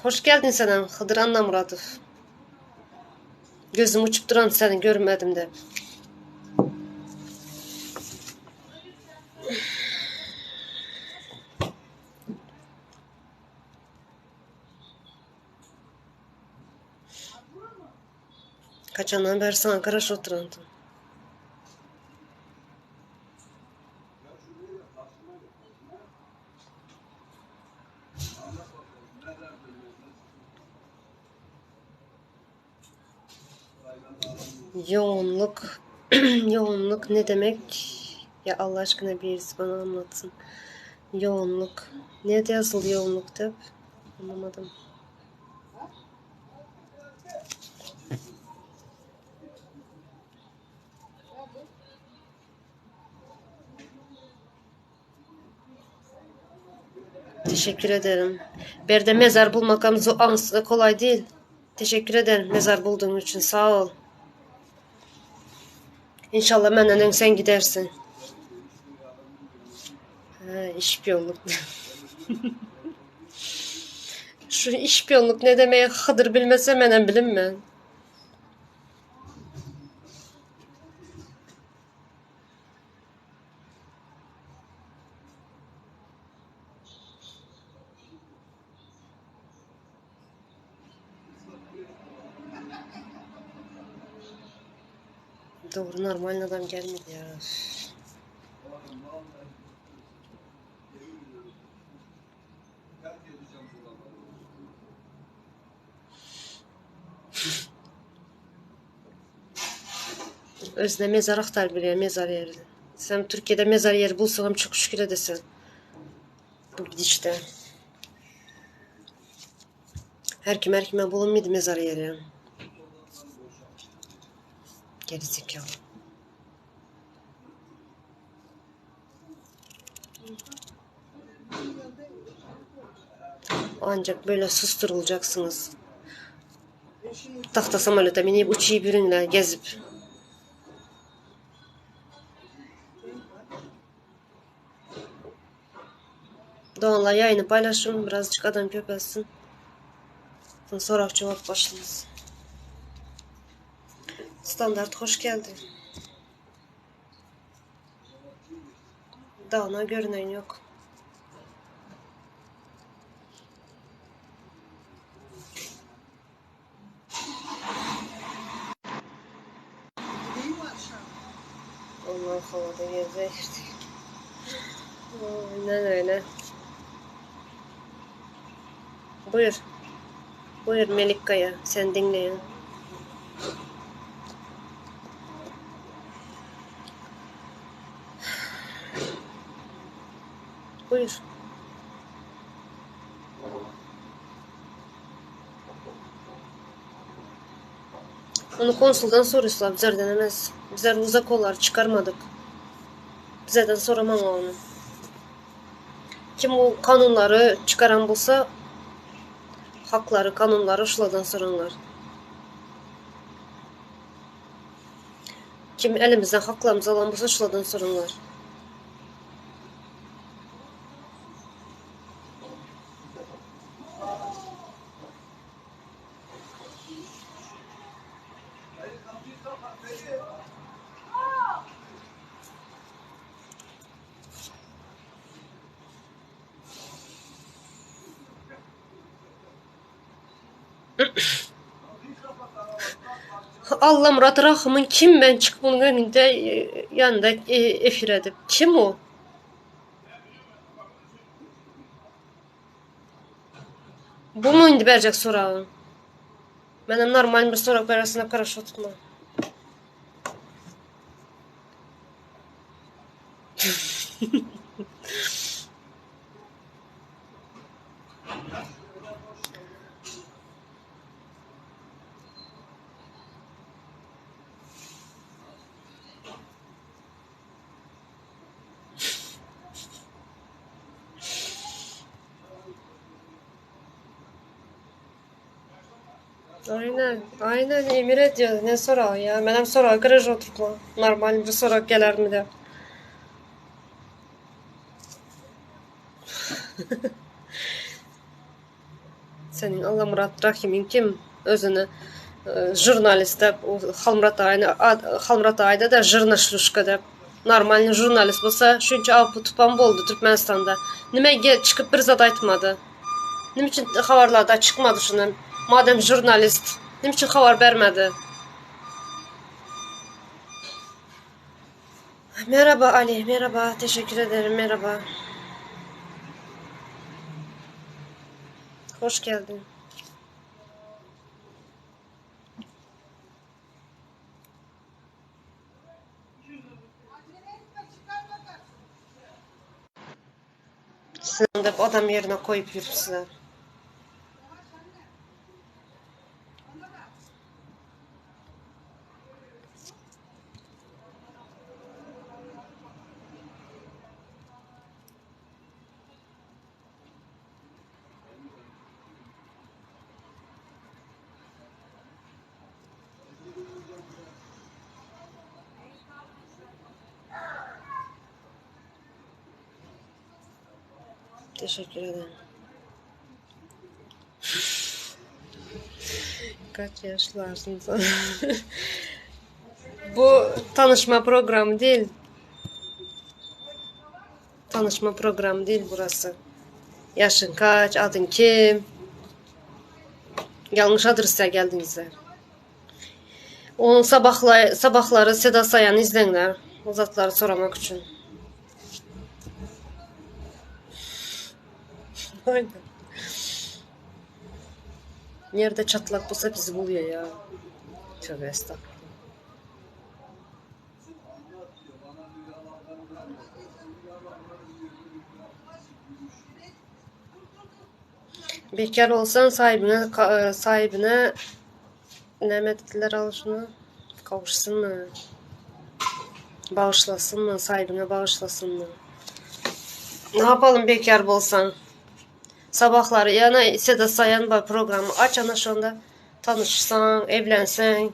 Hoş geldin senem Hydyr Annamyradow. Gözüm uçup duran seni görmedim de. Kaçandan beri sana garaş oturandım. Yoğunluk, yoğunluk ne demek? Ya Allah aşkına birisi bana anlatsın. Yoğunluk. Nerede yazılı yoğunluk dep? Anlamadım. Teşekkür ederim. Berde mezar bulmak kolay değil. Teşekkür ederim mezar bulduğun için. Sağ ol. İnşallah menden öň sen gidersin. Ha, işpiyonluk. Şu işpiyonluk ne demeyi Hydyr bilmese menem bilinmen. Doğru normal adam gelmedi ya. Özüne mezar aktar bilýär, mezar ýeri. Sen Türkiye'de mezar ýeri bulsaňam çok şükür edesen. Bu gidişte. Her kim her kime bulunmadı mezar yeri. Gerizekalı. Ancak böyle susturulacaksınız. Tahta samolyota binip uçup ürünle gezip. Doğanlar yayını paylaşın. Birazcık adam köpelsin. Sonra cevap başlasın. Standart hoş geldin. Dağına görünen yok. Allah havada gezer. Aynen öyle. Buyur. Buyur Melik Kaya. Sen dinleyin. Buyur. Onu konsuldan soruyorlar. Bizler denemez. Bizler uzak kollar çıkarmadık. Bizlerden soramam onu. Kim o kanunları çıkaran bulsa hakları, kanunları şulardan soranlar. Kim elimizden haklarımızı alan bulsa şulardan soranlar. Allah Murat Rahım'ın kim ben çıkıp bunun önünde e, yanında e, efir edip. Kim o? Bu mu indi verecek sorağı? Benim normal bir sorak verasına karış oturma. Aynen, aynen emir ediyor. Ne sorağı ya? Benim sorağı garaj oturtma. Normal bir sorak gelir mi de. Seniň Allamyrat Rahimiň kim? Özüni žurnalist dep, Halmyrat agaýny Halmyrat agaýda-da žirna şluşka dep. Normalny žurnalist bolsa şunça awpy tupam boldy Türkmenistanda. Nime çykyp bir zat aýtmady? Nime üçin habarlarda çykmady şuny? Madem žurnalist, nime üçin habar bermedi? Merhaba Ali, merhaba. Teşekkür ederim, merhaba. Hoş geldin. Sen de adam yerine koyup yürüpsüler. Teşekkür ederim. Kaç yaşlarsın sen? Bu tanışma programı değil. Tanışma programı değil burası. Yaşın kaç, adın kim? Yanlış adrese geldiniz. Onun sabahla, sabahları Seda Sayan'ı izleyenler. O zatları soramak için. Aynen. Nerede çatlak bulsa bizi buluyor ya. Tövbe estağfurullah. Bekar olsan sahibine e, sahibine näme diýdiler al şunu kavuşsunmy? Bagyşlasynmy? Sahibine bagyşlasynmy? Ne yapalım bekar bolsan? Sabahlary ýana Seda Sayan bar programy aç ana şonda tanyşsaň, evlenseň.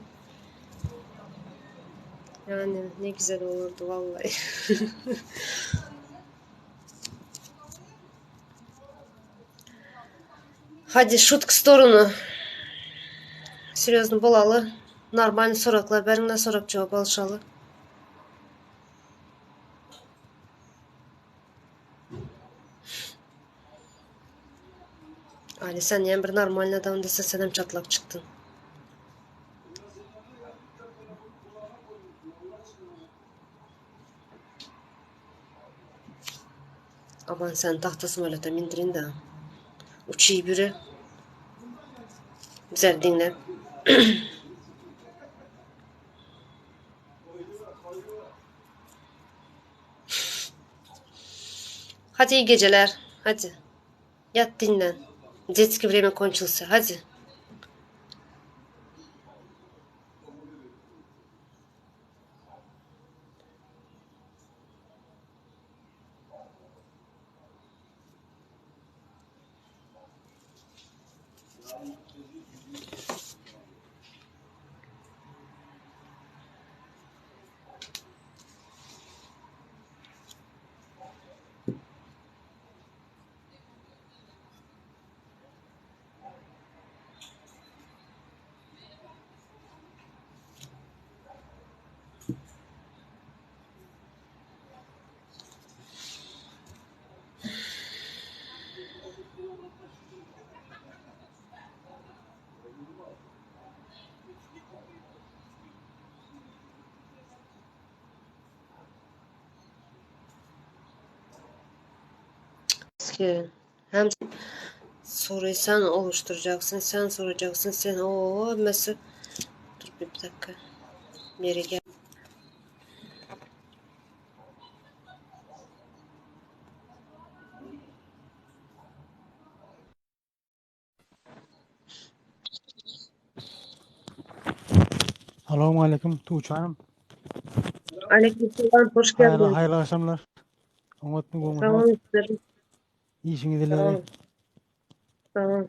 Yani ne güzel olurdu vallahi. Hadi şutk storoну. Серьезно bolaly. Normalny soraklar beriňde sorak jogap alyşaly. Ali sen ýene bir normalny adam dese senem çatlak çykdyň. Aman sen tahta samolýota mindirin da. Uçuý biri. Bizer diňle. Hadi iyi geceler. Hadi. Yat dinlen. Детский время кончился. Hadi. Ki hem soruyu sen oluşturacaksın, sen soracaksın, sen o mesela dur bir, bir dakika. Bir yere gel. Salowmaleýkim Tuğçe hanım. Aleykümselam, hoş Haýyrly geldin. haýyrly agşamlar. Oňatmy Sag goňşuňyz? ol, isterim. Işiňiz Sag ileri. ol. Sag ol.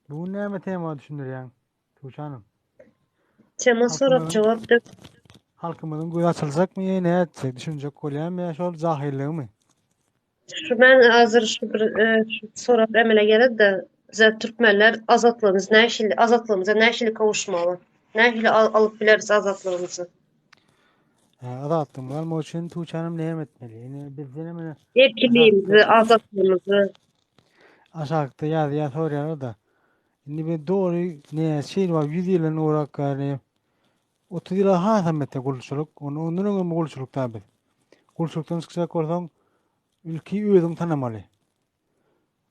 Bu gün näme tema düşündirýäň Tuğçe hanım? Tema sorap Halkymyzyň cevap dep. halkymyzyň gözi açyljakmy ýa nätjek düşünjek bolýarmy ýa şol jahyllygymy? Şu men hazır şu bir e, şu sorap emele geledi de. Bize türkmenler azatlygymyz nähili azatlygymyza nähili kowuşmaly? Nähili alyp bileris azatlygymyzy? Azatlygymyzy almak üçin Tuğçe näme etmeli? Ine bizden hem Erkinliğimizi, azatlygymyzy. Aşakda ýazýar sorýarlar da. Indi biz dogry näçe ýyl bar 100 ýyldan gowrak ýagny 30 ýyla hasam beter gulçulyk. Ondan öňem gulçulykda biz. Gulçulykdan çykjak bolsaň ilki özüňi tanamaly.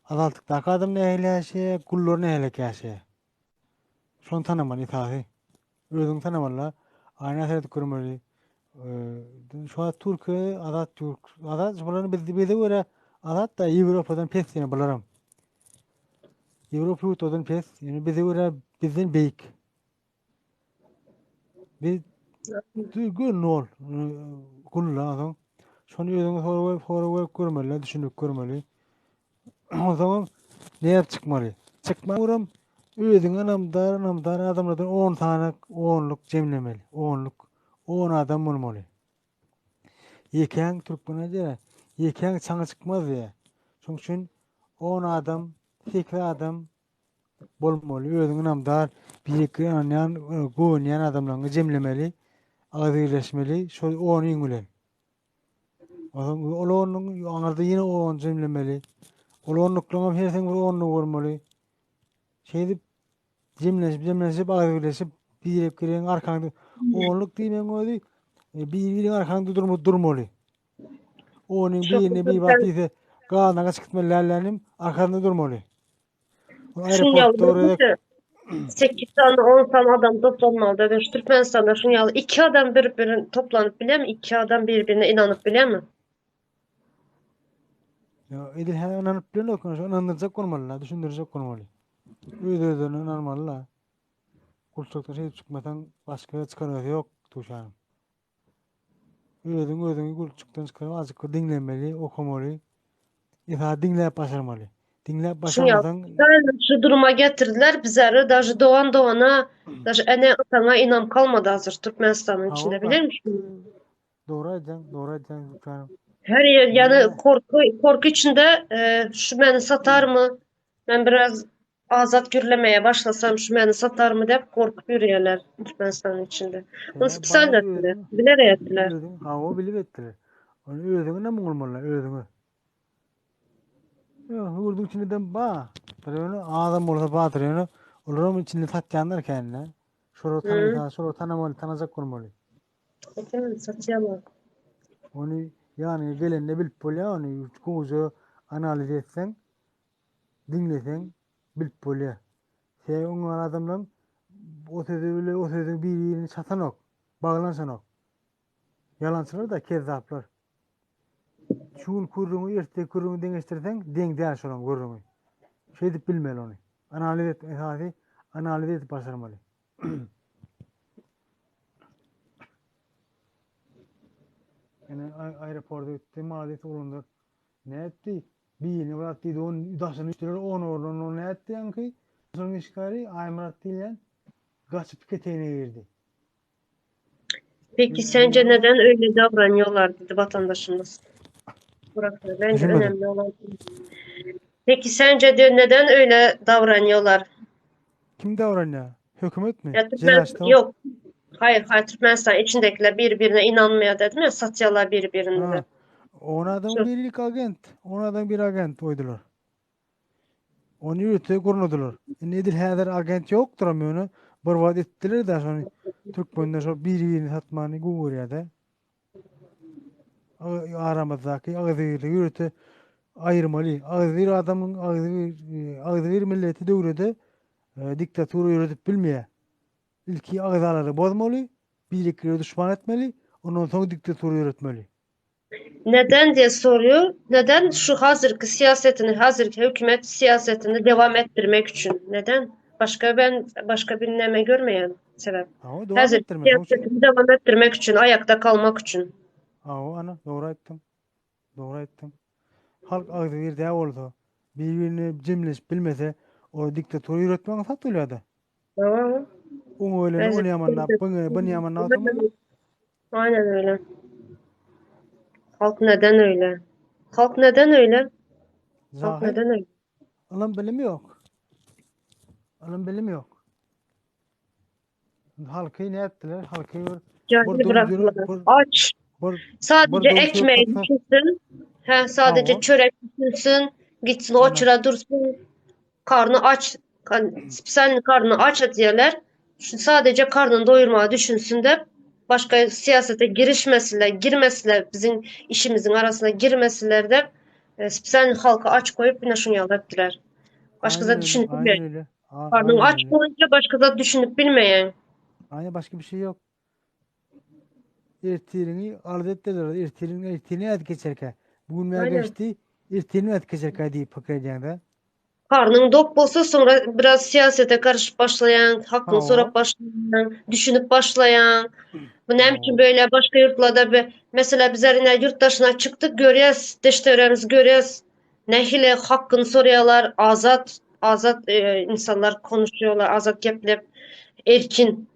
Azatlykdaky adam nähili ýaşaýar, gullar nähili ýaşaýar. Şony tanamaly esasy. Özüňi tanamaly-la. Aýna seredip görmeli. Şu wagt Türkiýe azat ýurt. Azat bularyň biz bize görä azat da Ýewropadan pes ýene bularam. Ýewropa ýurtlardan pes, ýöne bize görä bizden beýik. Biz gör nol gulla soň. Şony özüňe sorag berip, sorag berip görmeli, düşünip görmeli. Onsoňam nädip çykmaly? Çykmak ugram özüňe ynamdar, ynamdar adamlardan 10 sany onluk jemlemeli. Onluk 10 adam bolmaly. Ýekäň türkmen aýdýar, ýekäň çaňy çykmaz diýýär. Şonuň üçin 10 adam, 8 adam bolmaly. Özüňe ynamdar, birek-birege ynanýan, guwanýan adamlaryňy jemlemeli, agzybirleşmeli şol onyň bilen. Onsoň ol onuň aňyrda ýene on jemlemeli. Ol onluklaryň hem hersiniň bir onlugy bolmaly. Şeýdip jemlenişip, jemlenişip, agzybirleşip birek-biregiň arkaňda onluk diýmegiň özi e, bir-biriň arkaňda durma, durmaly. Onuň birine bir wagt diýse, ganyňa çykyp lällänim arkasynda durmaly. Şuň ýaly 8 sany 10 sany adam toplanmaly da şu Türkmenistanda şuň ýaly 2 adam bir birin toplanyp bilermi? 2 adam bir birine inanyp bilermi? Ya edil her inanyp bilenok, şo inandyrjak bolmaly, düşündirjek bolmaly. Öz özlerine inanmaly la. Gulçulykdan şeýdip çykmasaň başga çykalgasy ýok Tuşanyň. Özüň özüňi gulçukdan çykaryp azajyk bir diňlemeli, okamaly. Esasy diňläp başarmaly. Diňläp başarmasaň Şu duruma getirdiler bizleri daže dogan dogana, daže ene ataňa ynam kalmady hazir Türkmenistanyň içinde bilermisin? Dogry aýdýaň, dogry aýdýaň Zülfikar. Her ýer ýany korky korky içinde e, şu meni satarmy? Men biraz Azat gürlemäge başlasam şu meni satarmy dep gorkup ýörýärler Türkmenistanyň içinde. Muny spesialno etdiler. Bilerek etdiler. Hawa bilip etdiler. Ony özüňe näme bolmaly özüňe. Ýok, ýurduň içinde dem ba. Ýöne adam bolsa badyr ýöne olaram içinde satýanlar kände. Şolar tanasa, şolar tanamaly, tanajak bolmaly. Satýan, satýanlar. Ony ýanyňa gelende bilip bolýar, ony gowja analiz etseň, Diňleseň bilip bolýa. Sebäbi oňňan adamlaň o sözi bile o sözüň bir-birini çatanok, baglanşanok. Ýalançylar-da, kezzaplar. Şu gün gürrüňi erteki gürrüňi deňeşdirseň deň däl şolaň gürrüňi. Şeýdip bilmeli ony. Analiz et, esasy analiz edip başarmaly. Ene aeroporta gitdi, malades oglanlar. Nätdi? Birini bir at diýdi, ony daşyny üstüler, on oglan ony nätdi ýaňky? Şonuň işgäri Aýmyrat diýilýän gaçyp ketegine girdi. Peki sence neden öyle davranıyorlar dedi vatandaşımız. Burası bence önemli olan. Peki sence diyor neden öyle davranıyorlar? Kim davranýar? Hökümetmi? Ya Türkmen, yok. Hayır, hayır Türkmenistan içindekiler birbirine inanmıyor dedim ya satıyorlar birbirini de. On adam birlik agent. On adam bir agent goýdular. Ony ýörite gurnadylar. Indi edil häzir agent ýokdur hem ýöne bir wagt etdiler de şony türkmenler şo bir-birini satmany gowy görýär-de. Aramyzdaky agzybirligi ýörite aýyrmaly. Agzybir adamyň agzybir agzybir milleti döwlede e, diktatura ýöredip bilmeýär. Ilki agzalary bozmaly, birlikleri duşman etmeli, ondan soň diktatura ýöretmeli. Neden diye soruyor. Neden şu hazırki siyasetini, hazırki hükümet siyasetini devam ettirmek için? Neden? Başka ben başka bir neme görmeyen sebep. Hawa, dowam Hazır etdirmek. Şonuň üçin. siyasetini devam ettirmek için, ayakta kalmak için. Hawa, ana, dogry aýtdyň. Dogry aýtdyň. Halk agzybir däl bolsa, bir-birine jemleşip bilmese, olar diktatura ýöretmek aňsat bolýar-da. Tamam. Oňa geleni ony ýamanlap, buňa buny ýamanlap oturmaly. Aynen öyle. Halk neden öyle? Halk neden öyle? Halk Jahil. neden öyle? Ylym bilim ýok. Ylym bilim ýok. Halky nätdiler? Halky bir bir bıraktılar. Aç. Bir, sadece bir ekmeği düşünsün. He, sadece çörek düşünsün. Gitsin o çıra dursun. Karnı aç. Sen karnı aç diyorlar. Şu sadece karnını doyurmayı düşünsün de başka siyasete girişmesinler, girmesinler, bizim işimizin arasına girmesinler de e, sen halkı aç koyup yine şunu ettiler. Başka da düşünüp Aynen öyle. Karnın aç bolunca başga zat düşünüp bilmeýäň. Aýna başga bir şey ýok. Ertiriňi alada etdiler. Ertiriň ertiri nädip geçerkä? Bu gün näme geçdi? Ertiri nädip geçerkä diýip pikir edýäň-de. Karnyň dok bolsa soňra biraz syýasete garyşyp başlaýaň, hakyňy sorap başlaýaň, düşünip başlaýaň. Bu näme üçin böyle başga ýurtlarda bir mesela bizler ine ýurt daşyna çykdyk görýäs, deş-töweremizi görýäs. Nähili hakyny soraýarlar, azat, azat insanlar konuşýarlar, azat geplep, erkin.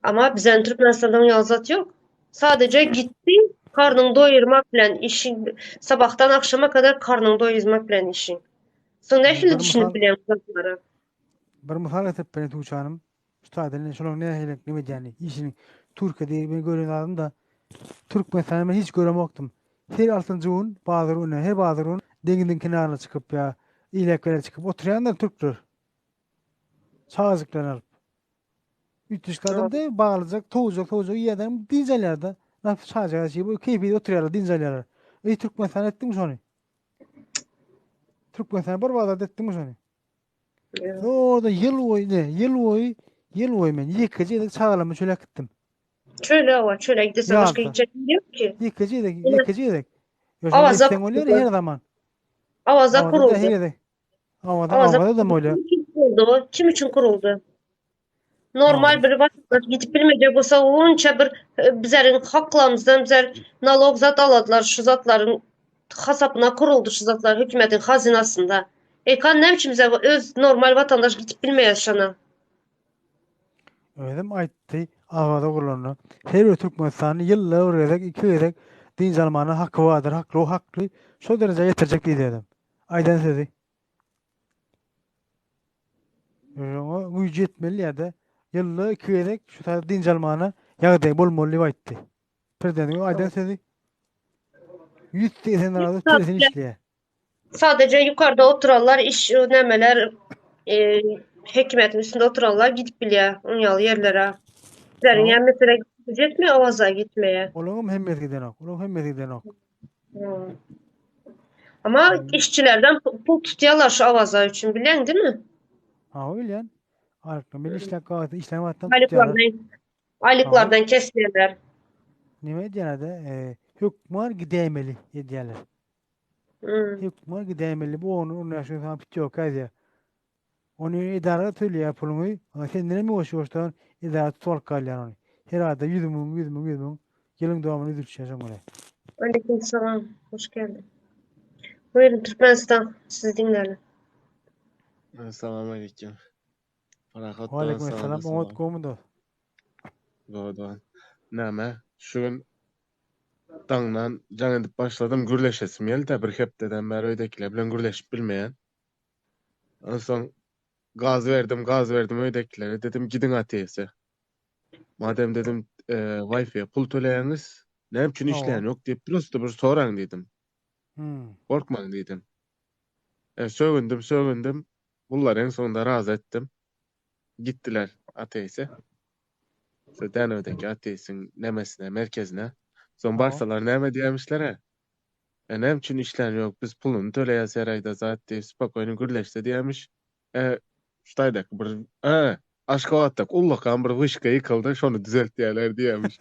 Ama bizen Türkmenistanda oň ýaly zat ýok. Sadece gitdi, karnyňy doýurmak bilen işiň, sabahdan akşama kadar karnyňy doýurmak bilen işiň. Soň nähili düşünip bilýäň bu zatlara? Bir mysal getirip bereýin Tuğçe hanym. Şu taýdan şolaryň nähili neme edýänini, işini Türkiýede men gören zadym da Türkmenistanda men hiç göremokdym. Her altynjy gün bazar güni, her bazar gün deňiziň kenaryna çykyp ýa iläklere çykyp oturýandyr türkler. Çagajyklaryny alyp. Üýtgeşik adam da baglyjak, towujak, towujak iýýärler, dynç alýar-da. Nasıl çagajyk şeý bu keýpi oturýarlar, dynç alýarlar. Eý Türkmenistan etdiňmi şony? Türkmenistan bir bazarda etdiňmi şony? Orada ýyl boýy, ne, ýyl boýy, ýyl boýy men ýekeje gezek çagalarymy çöle äkitdim. Çöle owa, çöle gidesen başga gitjek ýer ýok ki. Ýekeje gezek, ýekeje gezek. Awaza bolýar her zaman. Awaza kuruldy. Her gezek. Awaza, awaza da bolýar. Kim kuruldy? Kim üçin kuruldy? Normal bir vatandaş gidip bilmeyecek bolsa onça bir e, bizlerin haklarımızdan bizler nalog zat aladylar şu zatların hasapına kuruldu şu zatlar hükümetin hazinasında. E kan ne üçin bize öz normal vatandaş gidip bilmeýär şona? Özem aýtdy, Awaza gurlanda, her bir türkmenistanly ýylda bir gezek, iki gezek dynç almana haky bardyr, hakly, o hakly şo derejä ýetirjek diýdi özem. Aýdan sözi. Oňa güýji ýetmeli ýa-da ýylda iki gezek şu taýda dynç almana ýagdaý bolmaly diýip aýtdy. Prezidentiň aýdan sözi 180 gradus tersine işleýär. Sadece ýukarda oturanlar iş nämeler e, hekimetiň üstünde oturanlar gidip bilýär oň ýaly ýerlere. Bizleriň ýa mesele gitmeýär, owaza gitmeýär. Olaryň hemmesi gidenok. Olaryň hemmesi gidenok. Ama işçilerden pul tutýarlar şu awaza üçin bilýäň değil mi? Ha bilýän. Aýlykdan men işläp gaýtsa işlän wagtdan tutýarlar. Aýlyklardan aýlyklardan kesýärler. Nime edýärler-de, e, hökman gidäýmeli edýärler. Hmm. Hökman gidäýmeli. Bu onu onu şu sana pütýoka edýär. Ony edara töleýär puluňy. Ona senden hem ýuwaş-ýuwaşdan edara tutup alyp galýar ony. Her aýda 100 müň, 100 müň, 100 müň ýylyň dowamynda üzülişýär şoň bilen. Aleyküm salam. Hoş geldin. Buyurun Türkmenistan. Sizi dinleyelim. Salam aleyküm. Parahat dogan Aleyküm sana da selam. Oňat salam. gowmy dost? Gowy dogan. Näme, şu gün daňdan jaň edip başladym, gürleşesim geldi-de bir hepdeden bäri öýdäkiler bilen gürleşip bilmeýän. Onsoň gaz berdim, gaz berdim öýdäkilere dedim gidiň ATS-e. Madem dedim e, Wi-Fi-ye pul töleýäňiz, näme üçin Hawa. işleýän ýok diýip prosta bir soraň diýdim. Hmm. Gorkmaň diýdim. E, sögündim, sögündim. Bullary en soňunda razy etdim. Gitdiler ATS-e. Şu Dänewdäki ATS-iň nemesine, merkezine. Soň Hawa. barsalar näme diýýärmişler-ä? E näme üçin işlän ýok, biz puluny töleýäs her aýda zat diýip spokoýny gürleşse diýýämiş. E şu taýdaky bir e Aşgabatdaky ullakan bir wyşka ýykyldy, şony düzeltýärler diýýämiş.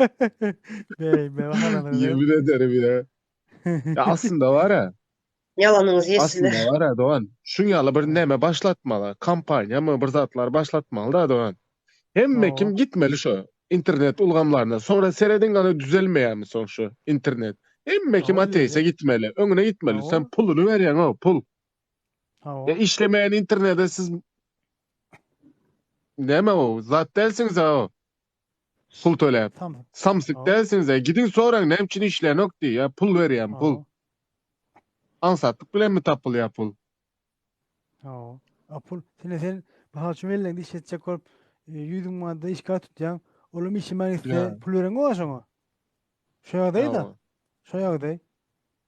Beý, be bakalım. Ýemin ederim ýa. Ýa aslynda bar-a. Ýalanyňyz ýesile. Aslynda bar-a dogan. Şuň ýaly bir neme başlatmaly, kampaniýamy bir zatlar başlatmaly-da dogan. Hemme kim gitmeli şo internet ulgamlaryna. Soňra serediň ana düzelmeýärmi soň şu internet. Hemme kim ateise gitmeli, öňüne gitmeli. Sen puluny berýäň o pul. Hawa. Işlemeýän internete siz näme o zat dälsiňiz o. Pul töläp. Samsyk dälsiňiz. Gidiň soraň näme üçin işlänok diý. Ýa pul berýän pul. Aňsatlyk bilenmi tapylýar pul? Hawa. A pul, sen sen. Mysal üçin elleňde işletjek bolup 100 e, manatda işgär tutýaň, olam işlemän gitse pul bereňok şoňa. Şo ýagdaý-da. Şo ýagdaý.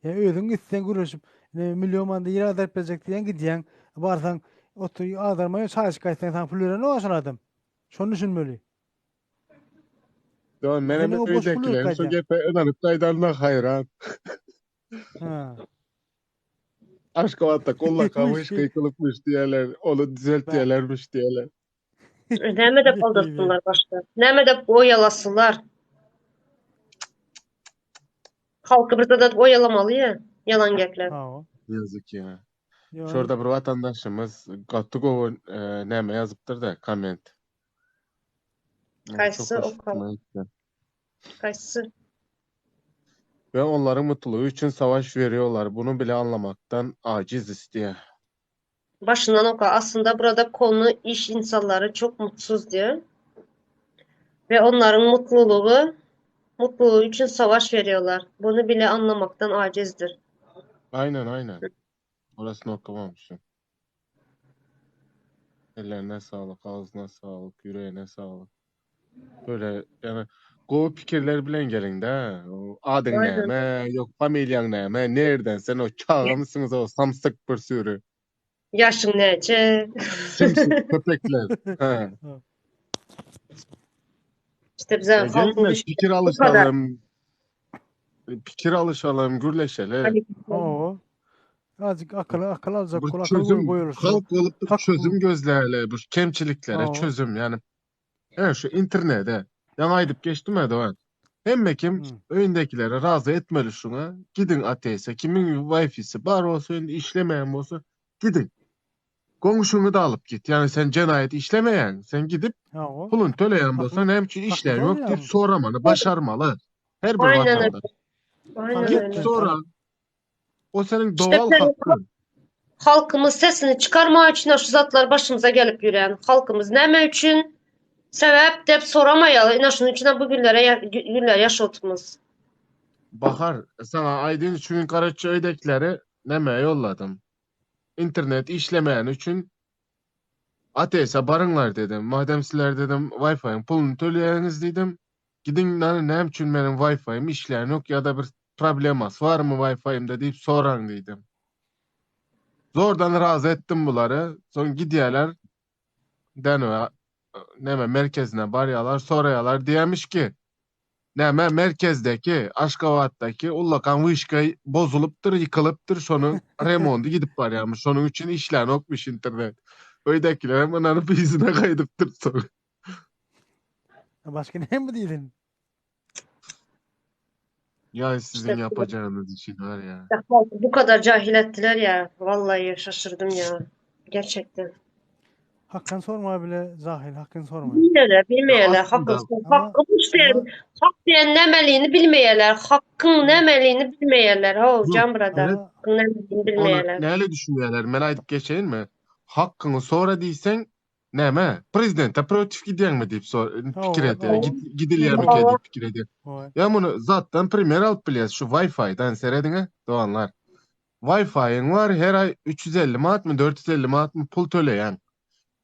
Ýa özüň gitseň gürleşip, ine million manada ýer agdaryp berjek diýýäň, gidýäň. Barsaň, otur agdarmaý çaý içip gaýtsaň saňa pul berenok şol adam. Şony düşünmeli. Ýok, menem Sen oňa boş pul berip öýdäkileriň şo gaýdýaň. gepe ynanyp gaýdanyna haýran. Ha. Aşgabatda kollaka Bu wyşka işi ýykylypmyş diýýärler, ony Bä. düzeltýärlermiş diýýärler. Näme dep aldatsynlar başda? Näme dep oýalasynlar? Halky bir zat oýalamaly ýa, ýalan gepler. Hawa. Ýazyk ýa. Ýöne Şurada bir watandaşymyz gaty gowy e, näme ýazypdyr-da, komment. Çok Haýsy oka? hoşuma gitdi. Haýsy? Ve onların mutluluğu için savaş veriyorlar. Bunu bile anlamaktan aciziz diye. Başyndan oka. Aslında burada konu iş insanları çok mutsuz diyor. Ve onların mutluluğu mutluluğu için savaş veriyorlar. Bunu bile anlamaktan acizdir. Aynen aynen. Orasını okumamışım. Ellerine sağlık, ağzına sağlık, yüreğine sağlık. Böyle yani gowy pikirler bilen geliň-dä. O Adyň Aynen. näme, yok familiýaň näme, nereden sen o çaga mısınız o samsyk bir sürü. Yaşın näçe? Sümsük köpekler. He. İşte bize Ya halkın gelinler düşüncesi fikir bu kadar. alışalım, fikir alışalım, gürleşelim. Hawa. Azıcık akyl akyl aljak Bu bol akyl çözüm goýulşy. halk bolup bir Hak çözüm gözläli bu kemçiliklere Hawa. çözüm yani Evet şu internete. Ýaňy aýdyp geçdim hä dogan. Hemme kim Hmm. öýündekileri razy etmeli şuňa. Gidiň ATS-e. Kimiň Wi-Fi-si bar bolsa, indi işlemeýän bolsa gidiň. Goňşuňy da alyp git. Ýagny sen jenaýat işlemeýäň. Sen gidip Hawa. puluny töleýän Hakly bolsaň näme üçin hakly işleýän ýok diýip sorýaň. soramany başarmaly. Her bir Aynen öyle. watandaş. Aynen Talap Git öyle. etmeli, sora. talap. O seniň İşte dogal sen hakkyň. halkımız sesini çıkarma için şu zatlar başımıza gelip yürüyen halkımız näme üçin sebäp dep soramaýaly. Ine şunun üçin bu günlere günler yaşatmız. Bahar, saňa aýdyn şu gün garaçy öýdäkileri nämä ýolladym. Internet işlemeýäni üçin ATS-e baryňlar dedim. Madem sizler dedim Wi-Fi-iň puluny töleýäňiz diýdim. Gidiň nany näme üçin meniň Wi-Fi-im işlänok ýa-da bir problemasy barmy Wi-Fi-imde diýip soraň diýdim. Zordan razy etdim bulary. Soň gidýärler Dänöwe näme merkezine barýarlar, soraýarlar diýýärmiş ki, näme merkezdeki, Aşgabatdaky ullakan wyşka bozulypdyr, ýykylypdyr, şonuň remondy gidip barýarmyş, şonuň üçin işlänokmyş internet. Öýdäkilerem ynanyp yzyna gaýdypdyr soň. Başga näme diýdin? Ya sizin İşte yapacağınız işin var ya. Ya halkı bu kadar cahil ettiler ya. Vallahi şaşırdım ya. Gerçekten. Hakkını sorma bile cahil, hakkını sorma. Bilmeyeler, Ya bilmeyeler. aslında Hakkı, Ama hakkı diyen, ama hak diyen nemeliğini bilmeyeler. Hakkın nemeliğini bilmeyeler. Ho, yok can brother. evet ama Hakkın nemeliğini onu bilmeyeler. näle düşünýärler? Men aýdyp geçeýin mi? Hakkını sora diýseň näme? Prezidente protiv gidýäňmi diýip sor pikir hawa, edýär. hawa. Git, gidilýärmikä Hawa. diýip pikir edýär. Hawa. Ya muny zatdan primer alyp bilýäs şu Wi-Fi-dan serediň-ä doganlar. Wi-Fi-iň bar her aý 350 manatmy 450 manatmy pul töleýäň.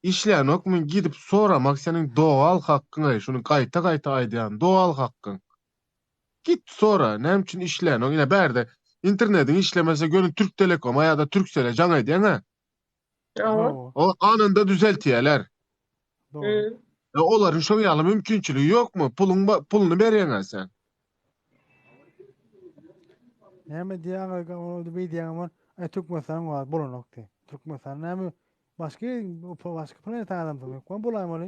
Işlänokmy gidip soramak seniň dogal hakkyň-aý şuny gaýta-gaýta aýdýan dogal hakkyň. Git sora näme üçin işlänok ine bärde internediň işlemese göni Türk Telekoma ýa-da Turkcell-e jaň edýäň-ä. Hawa. Hawa. O anynda düzeltýärler. Dogry. Hı. E olaryň şoň ýaly mümkinçiligi ýokmy? Puluň puluny berýäň-ä sen. Näme diýýäň, ol beýdýäň ama, aý Türkmenistan bar, bolanok diý. Türkmenistan näme başga başga planeta adamsyň, hökman bolaýmaly.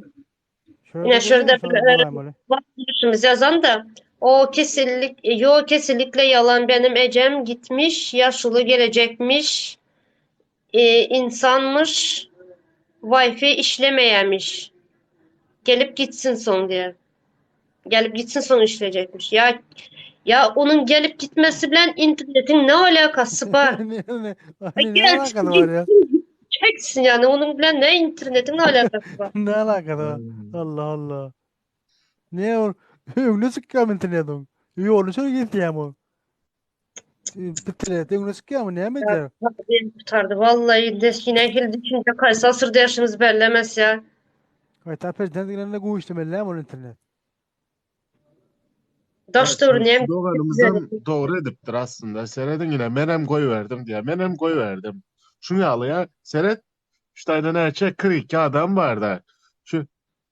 Ine Şurada şurada bolýan, bir şurada bolaýmaly. vatandaşımız yazan da o kesinlik yo kesinlikle yalan benim ecem gitmiş yaşlı gelecekmiş e, insanmış Wi-Fi işlemeyemiş. Gelip gitsin son diye. Gelip gitsin son işleyecekmiş. Ya ya onun gelip gitmesi bilen internetin ne alakası var? Ne ne Ay ne gelsin alakasy bar ya? gitsin gideceksin yani onun bilen ne internetin ne alakası var? Ne alakasy bar? Allah Allah. Ne ol? Öňüne çykýar internetiň. Ýoluny şöyle kesýär bu. Bitirýär, öňüne çykýarmy, näme edýär? Gutardy. Vallahi indi nähili düşünje kaýsy asyrda ýaşymyz bellemez ya. Gaýta prezident gelende gowy işlemeli näme ol internet? Daş döwri näme? Doganymyzam dogry edipdir aslynda. Serediň ine menem goýberdim diýýär. Menem goýberdim. Şuň ýaly ýa seret şu taýda näçe 42 adam barda. Şu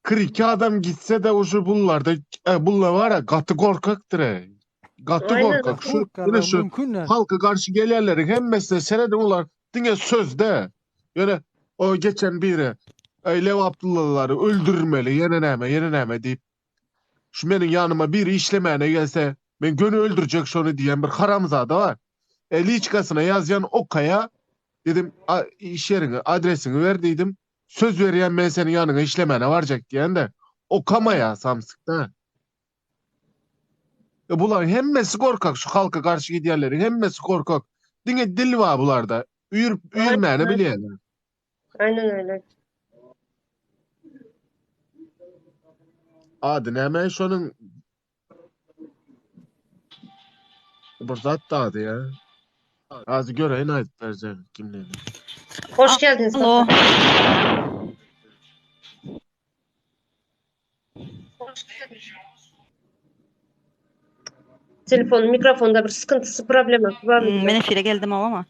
42 adam gitse-de uje bullarda e, bullar var ya gaty gorkakdyr. E. Gaty Aynen. gorkak. Şu Korkarlar, ine şu mümkin däl. halka garşy gelýänleriň hemmesine serediň olar diňe sözde. Ýöne o geçen biri Ey Lebaplylalary öldürmeli, ýene näme, ýene näme diýip şu meniň ýanyma biri işlemäne gelse, men göni öldürjek şony diýen bir haramzada bar. E, liçkasyna ýazýan okaýa dedim, a, iş ýeriňi, adresiňi ber diýdim. Söz berýän men seniň ýanyňa işlemäne barjak diýende, okamaýa samsykda. E bularyň hemmesi gorkak, şu halka garşy gidýänleriň hemmesi gorkak. Diňe dil bar bularda. Üýr, üýrmäni bilýärler. Aynen öyle. Ady näme şonuň? Bir zat da ady ya. Az göreýin aýdyp berjek kimligini. Hoş geldiniz. Alo. Telefon, mikrofonda bir sıkıntısı, probleması var mı? Hmm, Men efire geldim ama.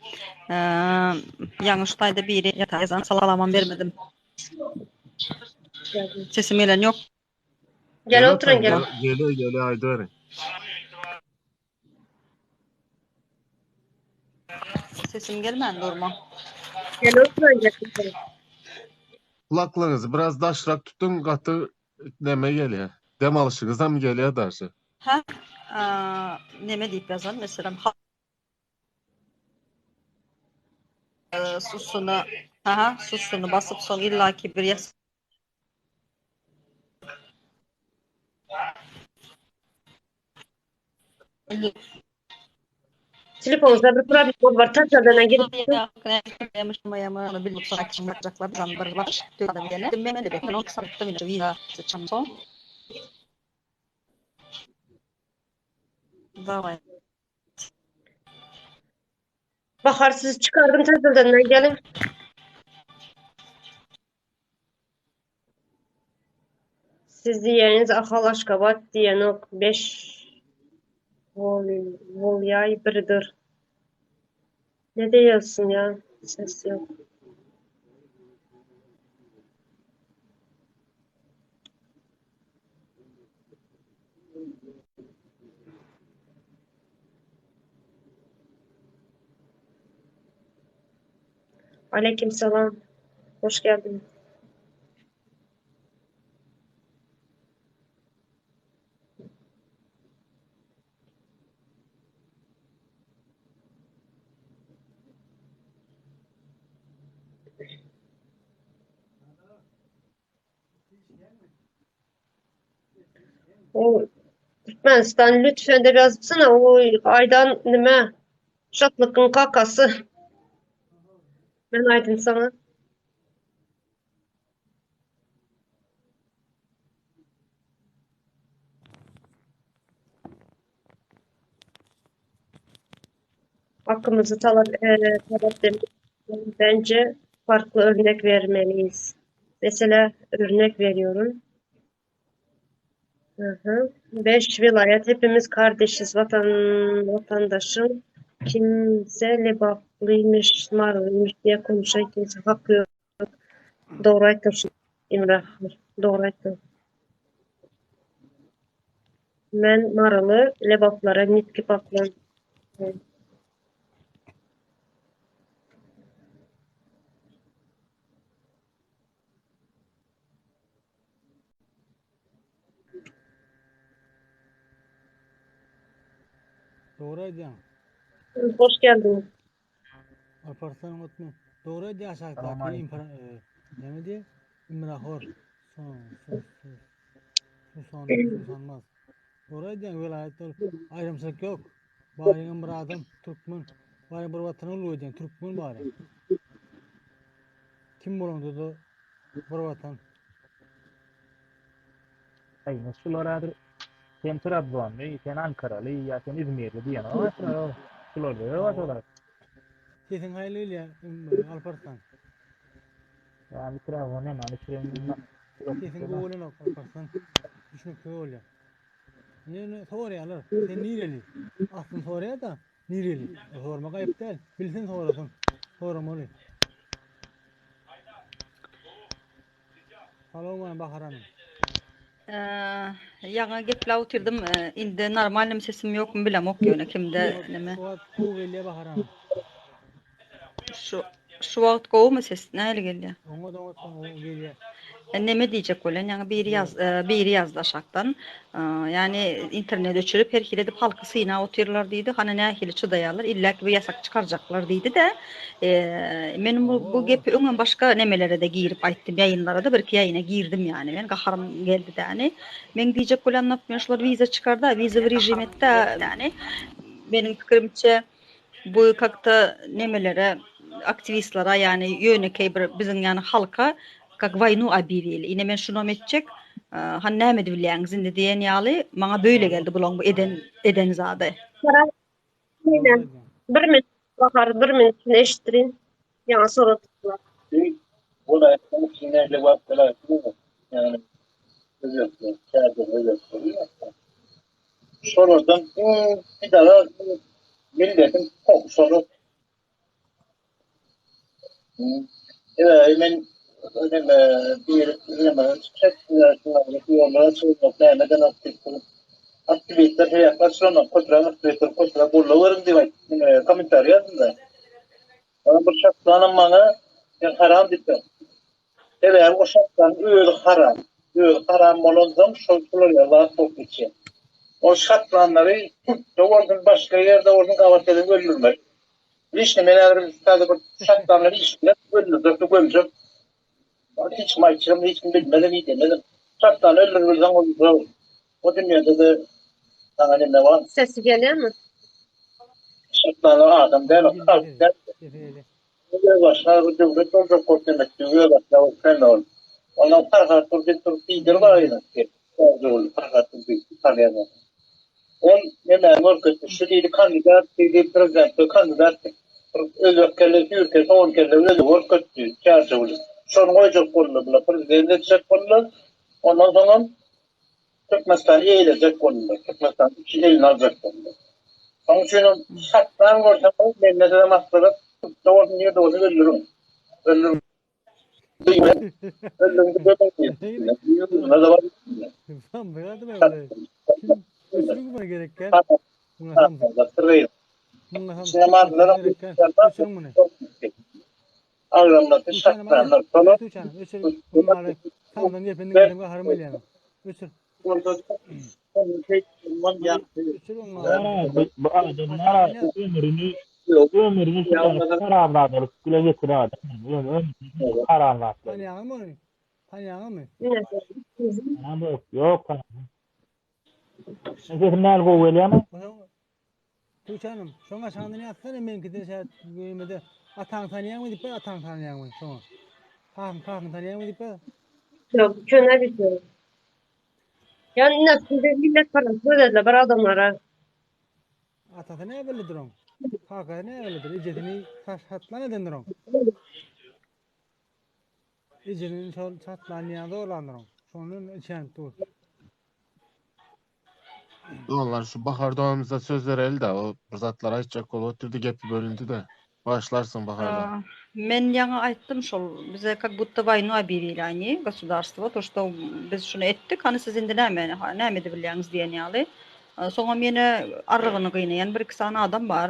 Ee, ýaňy şu taýda biri ýata ýazan salamam bermedim. Sesim gelen ýok. Gel oturun gel. Geliyor geliyor aýdyberin. Sesim gelmän durma. Gel oturun gel. Kulaklarınızı biraz daşrak tutun gaty neme gelýär. Dem alşyňyzam gelýär daşy. Ha? Aa, neme diýip ýazan meselem ha susuna ha susunu basyp soň illaki bir ýas Telefonunuzda bir problem var. Tekrardan girip Давай. Bahar sizi çıkardım tekrardan gelin. Siz diýeniz Ahal Aşgabat diýenok 5 Volyay birdir. Ne diyorsun ya? Ses yok. Aleykümselam. Hoş geldin. O Türkmenistan lütfen de yazsana o aydan nime Şatlık'ın kakası. Ben aydın sana. Hakkımızı talep, e, talep demek bence farklı örnek vermeliyiz. Mesela örnek veriyorum. Hı hı. Beş vilayet hepimiz kardeşiz vatan vatandaşım. Kimse Lebaplıymış, Marlıymış diye konuşan kimse hakkı yok. Doğru aytdın İmre. Doğru aytdın. Men Maryly Lebaplara nitki paklan. Dogry aýdýaň. Hoş geldiniz. Alparslan Otmy. Dogry aýdýaň aşakdaky impera e, näme diýýär? Imrahor. Son, sus, sus. Susan, susanmaz. Dogry aýdýaň welaýat ol aýrymçylyk ýok. Baryňam bir adam türkmen. Baryň bir watana uly edýän türkmen bary. Kim bolanda-da bir watan. Aý, şular häzir sen Trabzonly, sen Ankaraly ýa sen Izmirli diýenok. Şularda ýok aşalar. Sesiň haýly gelýär, Alparslan. Ýa mikrofon näme, mikrofon. Sesiň gowy gelenok Alparslan. Düşnüksiz bolýar. Ýöne soraýarlar, sen nireli? Aslyny soraýar-da, nireli? Sormak aýyp däl, bilsin sorasyn. Soramaly. Salowmaleýkim Bahar hanym. Ýaňy gepläp otyrdym, indi normalnym sesim ýokmy bilemok ýöne kimde neme. Şu wagt gowy gelýär Bahar hanym. Şu şu wagt gowumy ses nähili gelýär? Oňat oňat gowy gelýär. Neme diýjek bolýan ýaňy biri ýaz biri ýazdy aşakdan. Ýani internet öçürip her hili edip halky synap otyrlar diýdi. Hany nähili çydaýarlar illäki bir ýasak çykarjaklar diýdi-de. Men bu bu gepi öňem başga nemelere-de girip aýtdym ýaýynlara-da birki ýaýyna girdim ýani men gaharym geldi däni. Meň diýjek bolýanym naprimýer şular wiza çykarda wizowy režim etdi ýani meniň pikirimçe Bu kakda nemelere aktiwistlere ýani ýönekeý bir biziň ýani halka kak waýnu obýewili ine men şunam etjek hany näme edibilýäňiz indi diýen ýaly maňa beýle geldi bulaň bu eden eden zady. Bir minut Bahar bir minut şuny eşitdirin. Ýaňy soradylar. Welaýatlaryň içinde Lebap welaýaty ýagny özbekler, täjik özbekleri Şolardan iň pidala milletiň togşary. Sebäbi men neme bir neme çykyş etdiler, şunlar ýollara çykmak nämeden aktiwistler aktiwistler sebäpli açylanok, köpräk aktiwistler köpräk goldaw beriň diýip aýtdym, kommentariý ýazdym-da. Onuň bir şatlanam maňa sen haram diýipdir. Sebäbi o şatlanyň özi haram. Özi haram bolansoň şol şular ýaly zat bolup geçýär. Ol şatlanlary türkde bolsun başga ýerde bolsun gabat gelseň öldürmeli. Lişni men häzir täze bir şatlanlary işläp öldürjek gömjek. Hiç kim aýtjagym hiç kim bilmezem idemezem. Şatlany öldürip bilseň ol o dünýede-de saňa neme bar. Sesi gelýärmi? Şatlanlar adam däl, halk däl. Öz başyna bir döwlet boljak bolup demekdi, öz başyna bolup hemme ol. Ondan Farhat Durdy turup lider bar ýa-da Ogul Farhat Durdy tanýan bolsa. Ol nemäni görkezdi, şu diýdi kandidat diýdi, prezidentlige kandidat diýip. Bir özbek kelle, süýr kelle, sogan kelle özi görkezdi, Çärjewli. Şony goýjak boldular bular, prezident etjek boldular. Ondan soňam Türkmenistany eýlejek boldular. Türkmenistany üç eline aljak boldular. Şonuň üçin hem şatdan görseňiz, mende size maslahat, türkde bolsun, nirde bolsun öldüriň. Öldüriň. Öldüriň Agramlasy şatlanlar. Bu adamlar ömrüni ömrüni haramzadalyk bile geçiren adam. Ömrüni haramzatlar. Tanýaňmy ony? Tanýaňmy? Ýok, ýok. Sesim näl gowy gelýärmi? Tuğçe hanım, şoňa şanyny ýazsana meňkide şähet öýmede ataň tanýaňmy diýip ber, ataň tanýaňmy şoňa. Kakyň kakyň tanýaňmy diýip ber. Ýok, köne bitiyor. Yani ne millet parası ödediler bir adamlara. Atasy näme bellidir oň? Kakasy näme bellidir? Ejesini hatlan edendir oň. Ejesini şol çatlan ýa zorlandyr oň. Şondan içenip dur. Doganlar şu Bahar doganymyza söz bereli-de, o bir zatlar aýtjak bolup otyrdy, gepi bölündi-de. Bagyşlarsyň Bahar dogan. Men ýaňy aýtdym şol bize kak budto waýnu obýawili oni gosudarstwo to şto biz şuny etdik hany siz indi näme näme edibilýäňiz diýen ýaly soňam ýene arrygyny gynaýan bir iki sany adam bar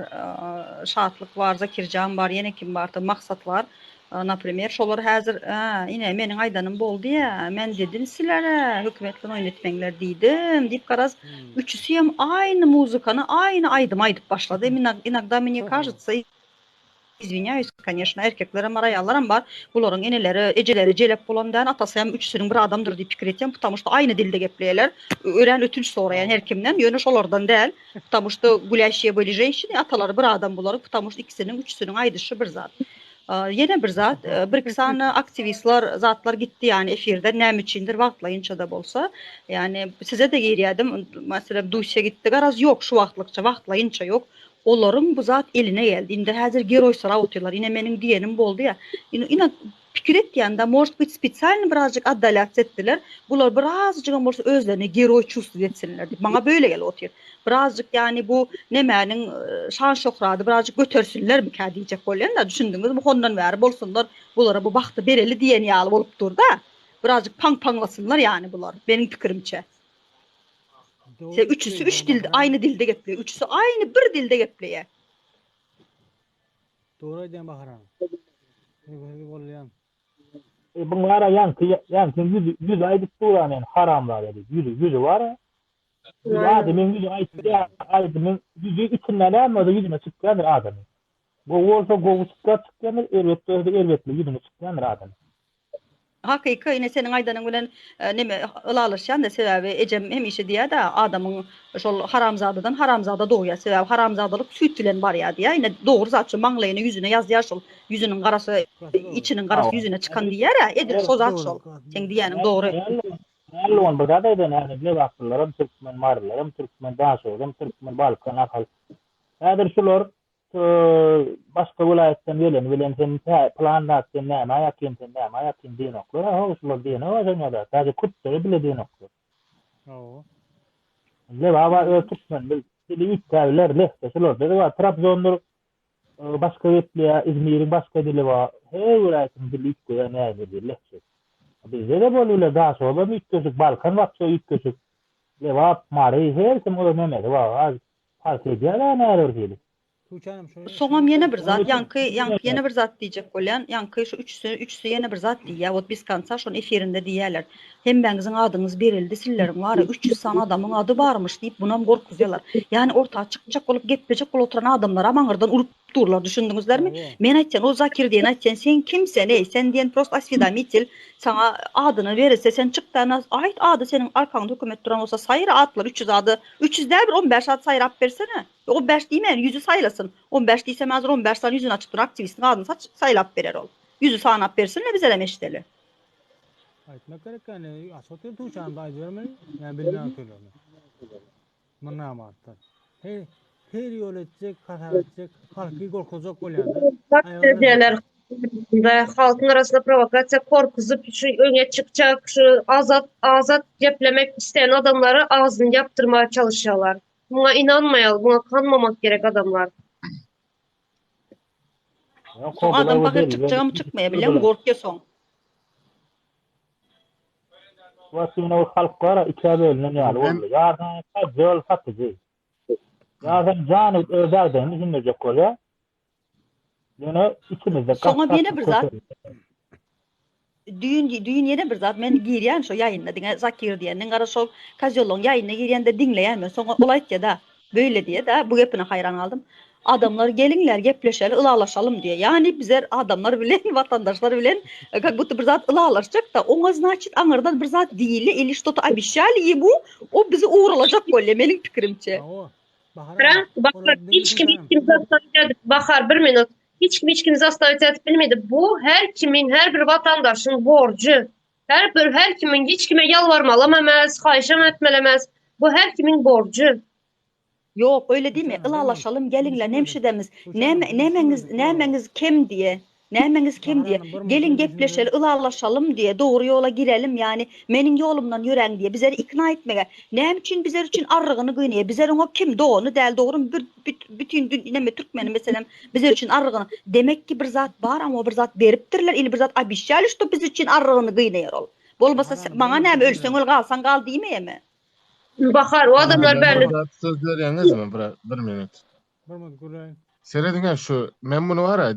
Şatlyk bar Zakirjan bar ýene kim bar Maksat bar Naprimer, şolar häzir, Hä, ine, meniň aýdanym boldy-ä, men dedim silere, hökümet bilen oýun etmeňler diýdim, diýip, garaz, üçüsi hem aýny muzykany, aýny aýdymy aýdyp başlady. Inogda mne kažется, izwinýaýus, koneşno, erkeklerem bar, aýallaram bar, bularyň eneleri, ejeleri jelep bolan däl, atasy hem üçüsiniň bir adamdyr diýip pikir etýän, потому что aýny dilde gepleýärler. Örän ötünç soraýan her kimden, ýöne şolardan däl, потому что gulýaşiýe byli ženşiny, atalary bir adam bularyň, потому что ikisiniň, üçüsiniň aýdyşy bir zat. Ýene bir zat, bir-iki sany aktiwistler, zatlar gitdi ýany efirden näme üçindir wagtlaýynça-da bolsa. Ýani size-de girýädim, meselem Dusýa gitdi, garaz ýok şu wagtlykça, wagtlaýynça ýok. Olaryň bu zat eline geldi. Indi häzir geroýsyrap otyrlar. Ine meniň diýenim boldy ýa. Ine ine pikir etýän-de, может быть spesialno birazjyk otdalýats etdiler. Bular birazjygam bolsa özlerini geroý çувствовать etsinler diýip. Maňa beýle gelip otyr. Birazjyk ýagny bu nemäniň şan-şöhrady birazjyk götersinlermikä diýjek bolýan-da, düşündiňizmi? Hondan bäri bolsunlar, bulara bu bagty bereli diýen ýaly bolup dur-da. Birazjyk paň-paňlasynlar ýagny bular, meniň pikirimçe. Se üçüsi üç dilde, aýny dilde gepleýär. Üçüsi aýny bir dilde gepleýär. Dogry aýdýaň Bahar hanym. Sizi goldaýan. E, bu bar ýaňky ýaňky ýüzi ýüzi aýdyp duran yani haramzada diýip ýüzi ýüzi bar. Ýüzi adamyň ýüzi aýtýar, adamyň ýüzi içinde näme bolsa ýüzüne çykýandyr adamyň. Gowy bolsa gowy çykýar çykýandyr, erbet bolsa erbetli ýüzüne çykýandyr adamyň. Hakyky ine seniň aýdanyň bilen neme ylalaşýan-da sebäbi ejem hemişe diýýär-dä adamyň şol haramzadadan haramzada dogýar sebäbi haramzadalyk süýt bilen barýar diýýär ine dogry zat şu maňlaýyna ýüzüne ýazýar şol ýüzüniň garasy içiniň garasy ýüzüne çykan diýýär-ä edil şo zat şol seň diýýäniň dogry. Älli bir zat aýdaýyn häzir lebaplylaram türkmen marylaram türkmen daşoguzam türkmen balkan ahal häzir şular Başga welaýatdan geleni bilen sen pylan zat sen nämä ýakyn sen nämä ýakyn diýenoklar a how şular diýenok a şoňa zat daže kürtlere bile diýenoklar. Hawa. Lebaba öz türkmen bil dili üýtgäbiler lehçe şularda-da bar Trabzondyr başga gepleýär Izmiriň başga dili bar her welaýatyň dili üýtgeýär näme diýip lehçe. Bizde-de bolubiler Daşoguzam üýtgeşik Balkan wapşe üýtgeşik Lebap Mary her kim öz nemesi bar Park edýär-ä näler hili. Soňam ýene bir zat, ýaňky, ýaňky ýene bir zat diýjek bolýan, ýaňky şu üçüsi, üçüsi ýene bir zat diýýär, wot bez konca şony efirinde diýýärler. Hemmäňiziň adyňyz berildi, silleriň bary 300 sany adamyň ady barmyş diýip bunam gorkuzýarlar. Ýagny orta çykjak bolup geplejek bolup oturan adamlaram aňyrdan urup durlar, düşündiňizlermi? Men aýtýan, o Zakir diýen aýtýan, sen kim sen eý, sen diýen prosto oswedomitel, saňa adyny berilse sen çyk-da aýt ady seniň arkaňda hökümet duran bolsa saýra atlary 300 ady 300 däl bir 15 at saýrap bersene. Ýok 15 diýmeýän ýüzi saýlasyn. 15 diýsem häzir 15 sany ýüzüni açyp duran aktiwistiň adyny saç saýlap berer ol. Ýüzi sanap bersinle bizerem eşideli. Aýtmak gerek ýani açyk otyr tuçanymda aýdybermeli ýani bilmän otyrlaryny. Bu namartlar. Her her ýol etjek, hasap etjek, halky gorkuzjak bolýar-da. Diýerler. Halkyň arasynda prowokasiýa korkuzyp şu öňe çykjak şu azat azat geplemek isleýän adamlary agzyny ýapdyrmaga çalyşýarlar. Muňa ynanmaýaly, muňa kanmamak gerek adamlar. Soň adam pahyr çykjagam çykmaýar bilýäňmi gorkýa soň. Wagtynda ol halk bar ikä bölünen ýaly boldy. Ýarysy jöl satyjy. Ýarysy jany öz ýagdaýyny düşündirjek bolýar. Ýöne içimizde Soňam ýene bir zat. Düýn düýn ýene bir zat men girýän şo ýaýynda diňe Zakir diýeniň gara şol kozýolyň ýaýyna girýände diňleýän men soňa ol aýtýada beýle diýeda bu gepine haýran galdym. Adamlar geliňler gepleşeli ylalaşalym diýe. Ýagny bizler adamlar bilen watandaşlar bilen kak budto bir zat ylalaşjakda oňa znaçit aňyrdan bir zat diýilýä ili ştoto obişali ýemu o bizi ugralajak bolýa meniň pikirimçe. Bahar, Bahar hiç kim hiç kimi zastawiť edip, Bahar bir minut. Hiç kim hiç kimi zastawiť edip bilmedi. Bu her kimin, her bir watandaşyň borjy. Her bir her kimin hiç kime ýalbarmalam emes, haýyşam etmeli emes. Bu her kimin borjy. Ýok, öýle diýme, ylalaşalym, geliňle, nemşidemiz, näme, nämeňiz, nämeňiz kem diýe, nämeňiz kem diýe, geliň gepleşeli, ylalaşalym diýe, dogry ýola girelim, ýany meniň ýolumdan ýöräň diýe, bizeri ikna etmege, näme üçin bizer üçin arrygyny gynaýa, bizer oňa kim, dogany däl, dogrymy, bir, büt, bütin dün, neme, türkmeni meselem, bizer üçin arrygyny, demek ki bir zat bar, oňa bir zat beripdirler, ili bir zat obişşali, şto biz üçin arrygyny gynaýar ol. Bolmasa, maňa näme, ölseň öl, galsaň gal diýmeýemi? Bahar, o adamlar bärli. Söz berýäňizmi bir bir minut? Bir minut gürläýin. Serediň şu men muny bara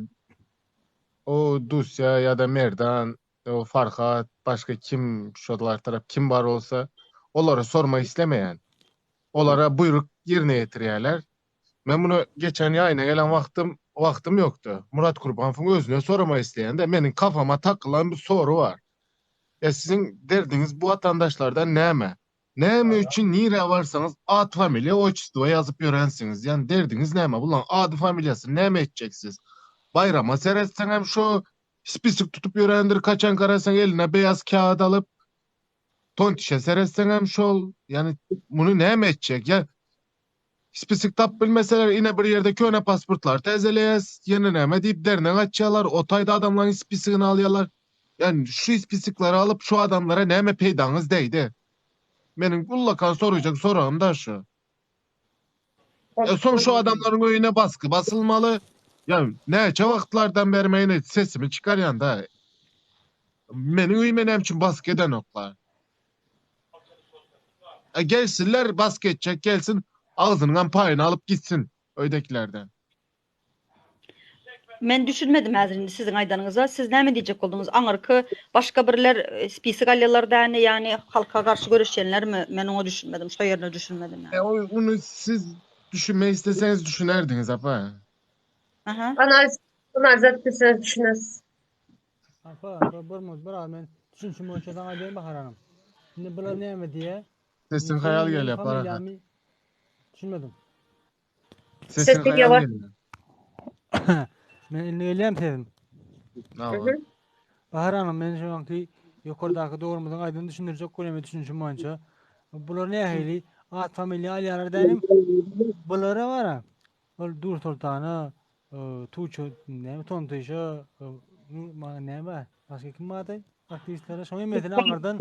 o Dusya ya da Merdan, o Farhat, başga kim şolar tarap kim bar bolsa olara sormak islemeýän. Olara buýruk ýerine ýetirýärler. Men muny geçen ýaýyna gelen wagtym wagtym ýokdy. Murat Kurbanowyň özüne soramak isleýän-de, meniň kafama takylan bir soru bar. E siziň derdiňiz bu watandaşlardan näme? Näme üçin nirä barsaňyz at familiýa otçestvo ýazyp ýörensiňiz? Ýani derdiňiz näme? Bulaň ady familiýasyny näme etjeksiz? Baýrama seretseňem şo spisik tutup ýörendir kaçan garasaň eline beýaz kağyt alyp. Tontişe seretseňem şol. Ýani muny näme etjek? Ýa. Spisik tapyp bilmeseler ine bir ýerde köne pasportlary täzeleýäs, ýene näme diýip dernek açýarlar, o taýda adamlaryň spisigini alýarlar. Ýani şu spisikleri alyp şu adamlara näme peýdaňyz degdi? Meniň ullakan sorajak soragym da şu. E soň şu adamlaryň öýüne basgy basylmaly. Ýa näçe wagtlardan beri men sesimi çykarýan da. Meniň öýüme näme üçin basgy edenoklar? E gelsinler basgy etjek gelsin agzynyňam paýyny alyp gitsin öýdekilerden. Men düşünmedim häzir indi siziň aýdanyňyza. Siz näme diýjek bolduňyz? Aňyrky başga birler e, spisik alýarlar däni, ýagny halka garşy göreşýänlermi? Men oňa düşünmedim. Şo ýerine düşünmedim E, ýagny. ony siz düşünmek isleseňiz düşünerdiňiz apa. Aha. Analiz analiz edip bilseňiz düşünersiz. Apa, apa bir minut, bir az men düşünişim boýunça saňa aýdaýyn Bahar hanym. Indi bular näme diýýär? Sesiň Sen haýal meniň gelýär Parahat. familiýamy düşünmedim. Sesiň Sesiň haýal ýawaş. gelýär. Men indi gelýärmi sesim? Hawa. Bahar hanym, men şu anky ýokardaky dogrumyzyň aýdyny düşündirjek bolýan düşünişim boýunça. Bular nähili at familiýa alýarlar dänim? Bulara bara ol Dursoltana, Tuça, näme Tontyşa, näme bar? Başga kim bardy? Aktiwistlere şoň hemmesine aňyrdan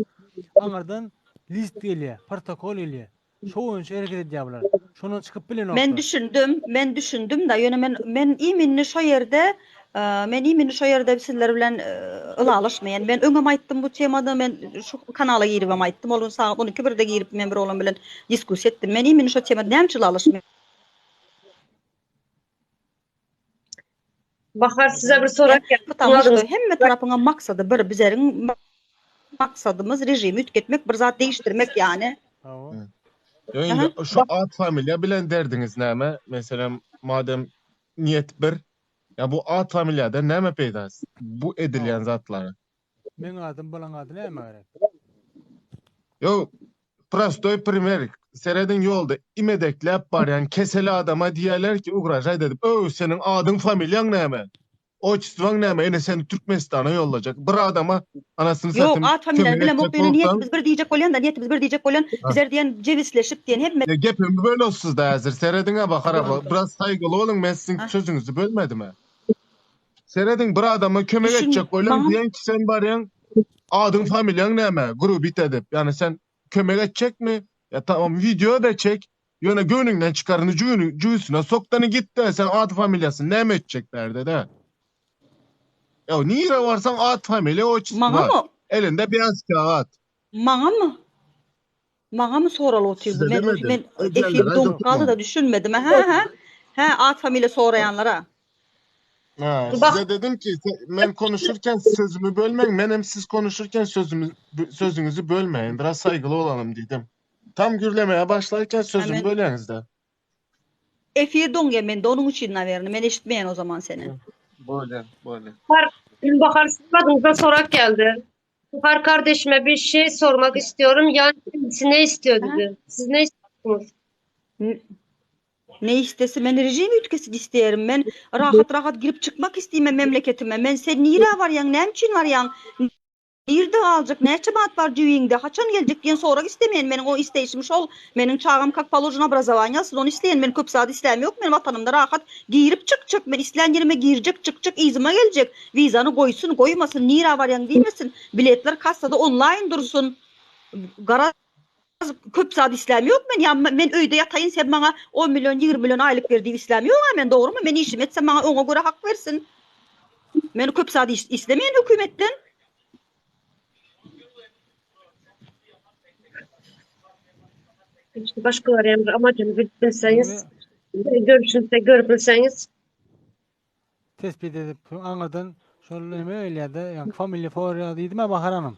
aňyrdan list gelýär, protokol gelýär. Şo boýunça hereket edýär bular. Şondan çykyp bilenoklar. Men düşündim, men düşündim-de, ýöne men men iminni şo ýerde, men iminni şo ýerde sizler bilen ylalaşmaýan. Men öňem aýtdym bu temada, men şu kanala giribem aýtdym. Ol gün sagat 12 birde girip men bir oglan bilen diskussiýa etdim. Men iminni şo temada näme üçin ylalaşmaýan? Bahar size bir sorak geldi. Потому что hemme tarapyň maksady bir, bizeriň maksadymyz režimi üýtgetmek, bir zat değiştirmek ýany. Hawa. Indi şu at familiýa bilen derdiňiz näme? Meselem, madem niýet bir, ýa bu at familiýadan näme peýda bu edilýän zatlara? Meň adym bulaň ady näme gerek? Ýok, prostoý primer, serediň ýolda imedekläp barýan keseli adama diýýärler ki, ugražaýt edip, öw, seniň adyň familiýaň näme? Oçestwaň näme? Ene seni Türkmenistana ýollajak. Bir adama anasyny Ýok, satym at familiýany kömek bilemok, etjek ýöne bolsaň, niýetimiz bir diýjek bolýan-da, niýetimiz bir diýjek bolýan, Ha. bizler diýen jebisleşip diýen hemme Ýa gepimi bölüpsiz-dä häzir, serediň-ä Bahar apa, biraz saýgyly boluň, men siziň Ha. sözüňizi bölmedim-ä. Serediň bir adama kömek Düşün, etjek bolýaň maňa diýen ki sen barýaň adyň familiýaň näme grubit edip ýani sen kömek etjekmi ýa tamam wideo da çek ýöne göwnüňden çykaryny jübüni jübüsine sokdany gitde sen ady familiýasyny näme etjek bärde de ýa nirä barsaň at familiýa oçestwo Maňamy? elinde beýaz kagat. Maňamy? Maňamy soraly otyr bu? Size Men demedim. men efir Edýänlere doňup galdy da düşünmedim. Hä hä. Hä at familiýa soraýanlara. Ha, Bak size dedim ki men konuşurken sözümü bölmeyin. Men hem siz konuşurken sözümü sözünüzü bölmeyin. Biraz saygılı olalım dedim. Tam gürlemeye başlarken Ha sözümü men bölýäňiz de. efir doňýa mende onuň üçin nawerno. Men eşitmeýän o zaman seni. Böyle, böyle. Bahar, Bahar sizin adınıza sorak geldi. Bahar kardeşime bir şey sormak istiyorum. Yani kendisi ne istiyor Aha. dedi. Siz ne istiyorsunuz? N- Ne istese men rejim üýtgesin isteýärin. Men rahat-rahat girip çykmak isteýän men memleketime. Men sen nirä barýaň, näme üçin barýaň? Nirde galjak, näçe manat bar jübiňde, haçan geljek diýen sorag istemeýän. Meniň o isteýşim şol. Meniň çagam kak položeno obrazowaniýe alsyn, ony isleýän. Men köp zat isläm ýok. Men watanymda rahat girip çykjak. Men islän ýerime girjek, çykjak, yzyma geljek. Wizany goýsun, goýmasyn, nirä barýaň diýmesin. Biletler kassada onlaýn dursun. Garaz köp zat isläm ýok men. Ýa men öýde ýataýyn sen maňa on million, 20 million aýlyk ber diýip isläm ýog-a men, dogrymy? Men işimi etsem maňa oňa görä hak bersin. Men köp zat islemeýän hökümetden. İşte başkaları yani amacını bilip bilseniz, görüşünüzde görüp bilseniz. Tespit edip aňyrdan şol neme gelýärdi, ýa familiýa soraýar diýdim-ä Bahar hanym.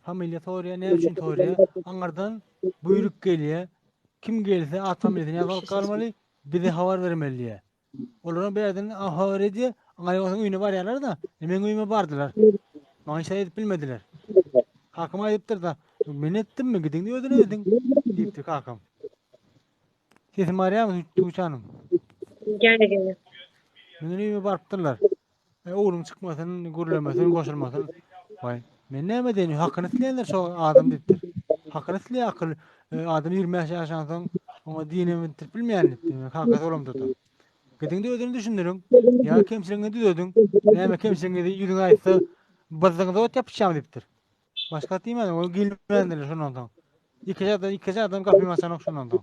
Familiýa soraýar, näme üçin soraýar? Aňyrdan buýruk gelýär. Kim gelse at familiýasyny ýazyp alyp galmaly, bize habar bermeli diýýär. Olaram bir ýerden habar edýär, aňyrdan bolsa öýüne barýarlar-da, e, meň öýüme bardylar. Maňa hiç zat edip bilmediler. Kakam aýdypdyr-da, men etdimmi, gidiň-de özüňiz ediň diýipdir kakam. Sesim barýarmy Tuğçe hanım? Gel gel. Meniň öýüme barypdyrlar. E, ogluň çykmasyn, gürlemesin, goşulmasyn. Waý, men näme diýen, hakyny isleýänler şo adam diýipdir. Hakyny isleýär akyl. Adam 25 ýaşansoň oňa dinem bitirip bilmeýän diýipdi. Men kakasy bolamda-da. Gidiň-de özüni düşündiriň. Ýa kemçiligiňi düzediň. Näme kemçiligiňizi ýüzüňe aýtsa, byzzyňyza ot ýapyşýaň diýipdir. Başga zat diýmändir. Ol gelmändirler şondan soň. Ýekeje adam, ýekeje adam gapymy açanok şondan soň.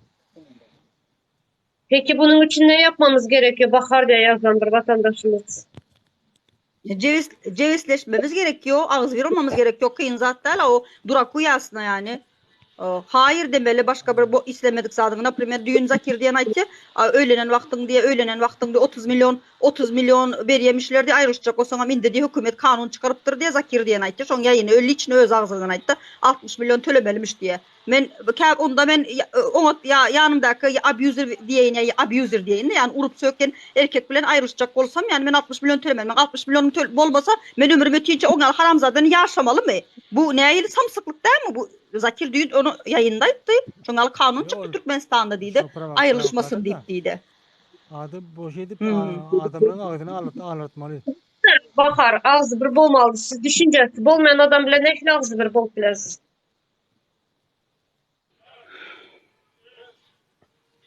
Peki bunun için ne yapmamız gerekiyor? Bahar diye yazan bir vatandaşımız. Jebis, jebisleşmemiz gerek ýok, agzybir bolmamyz gerek ýok, kyn zat däl o durak uýasyna ýany. Haýyr demeli başga bir bu islemedik zadyňy, naprimer düýn Zakir diýen aýtdy, öýlenen wagtyň diýe, öýlenen wagtyň diýe 30 million, 30 million berýemişler diýe aýrylyşjak bolsaňam indi diýe hökümet kanun çykarypdyr diýe Zakir diýen aýtdy, şoň ýaýyny liçno öz agzyndan aýtdy, 60 million tölemelimiş diýe. Men kä onda men oňat ýa ýanymdaky abuser diýeýin ýa abuser diýeýin-de ýani urup sökýän erkek bilen aýrylyşjak bolsam ýani men 60 million tölemeli. Meň 60 millionym töl bolmasa men ömrüm ötinçä oň ýaly haramzada bilen ýaşamalymy? Bu nähili samsyklyk dälmi bu? Zakir düýn ony ýaýynda aýtdy. Şoň ýaly kanun çykdy Türkmenistanda diýdi. Aýrylyşmasyn diýip diýdi. Ady boş edip adamlaryň agzyny aglatmaly. Bahar agzy bir bolmaly. Siz düşünjesi bolmaýan adam bilen nähili agzy bir bolup bilersiz?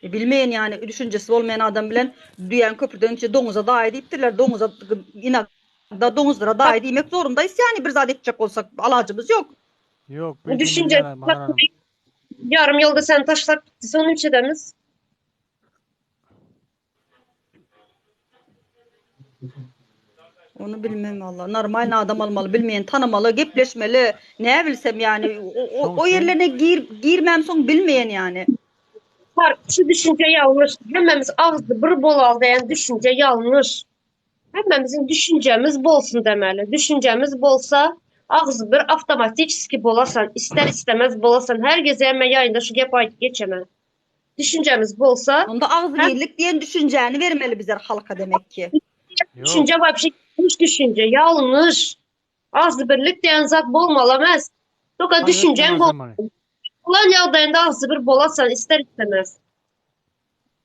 E, bilmeýän ýani düşünjesi bolmaýan adam bilen düýäň köprüden içi doňuza daýy diýipdirler. Doňuza inagda doňuzlara daýy diýmek zorundaýys ýani bir zat etjek bolsak alajymyz ýok. Ýok, Bu düşünje ýarym ýolda seni taşlap gitdi, soň niçedemiz? Ony bilmem valla. Normalny adam almaly, bilmeýän tanamaly, gepleşmeli. Nä bilsem ýani o ýerlerine gir girmäm soň bilmeýän ýani. Fark şu düşünje ýalňyş. Hemmämiz agzy bir bolaly diýen düşünje ýalňyş. Hemmämiziň düşünjemiz bolsun demeli. Düşünjemiz bolsa agzy bir awtomatiçeski bolasan, ister istemez bolasan. Her gezegem men ýaýynda şu gepi aýdyp geçemen. Düşünjemiz bolsa. Onda agzybirlik diýen düşünjäni bermeli bizler halka demek ki. Düşünje wapşe ýalňyş düşünje, ýalňyş. Agzybirlik diýen zat bolmaly emes. Toka düşünjeň bol. Bolan ýagdaýynda agzybir bolasan ister istemez.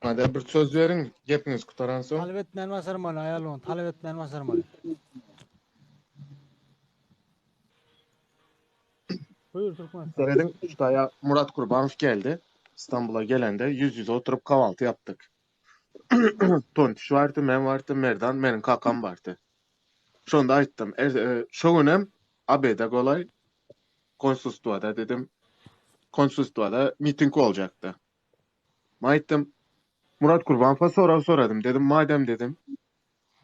Hadi bir söz beriň, gepiňiz gutaran soň. Talap etmän başarmaly aýal ony, talap etmän başarmaly. Buyur Türkmenistan. Serediň, Şutaýa Murat Kurbanow geldi. Istanbula gelende ýüz-ýüze oturyp kahvalty ýapdyk. Tontiş bardy, men bardym, Merdan, meniň kakam bardy. Şonda aýtdym, er, e, şo günem obeda golaý konsulstwada dedim. Konsulstwada miting boljakdy. Men aýtdym, Murat Kurbanowa sorag soradym dedim, madem dedim,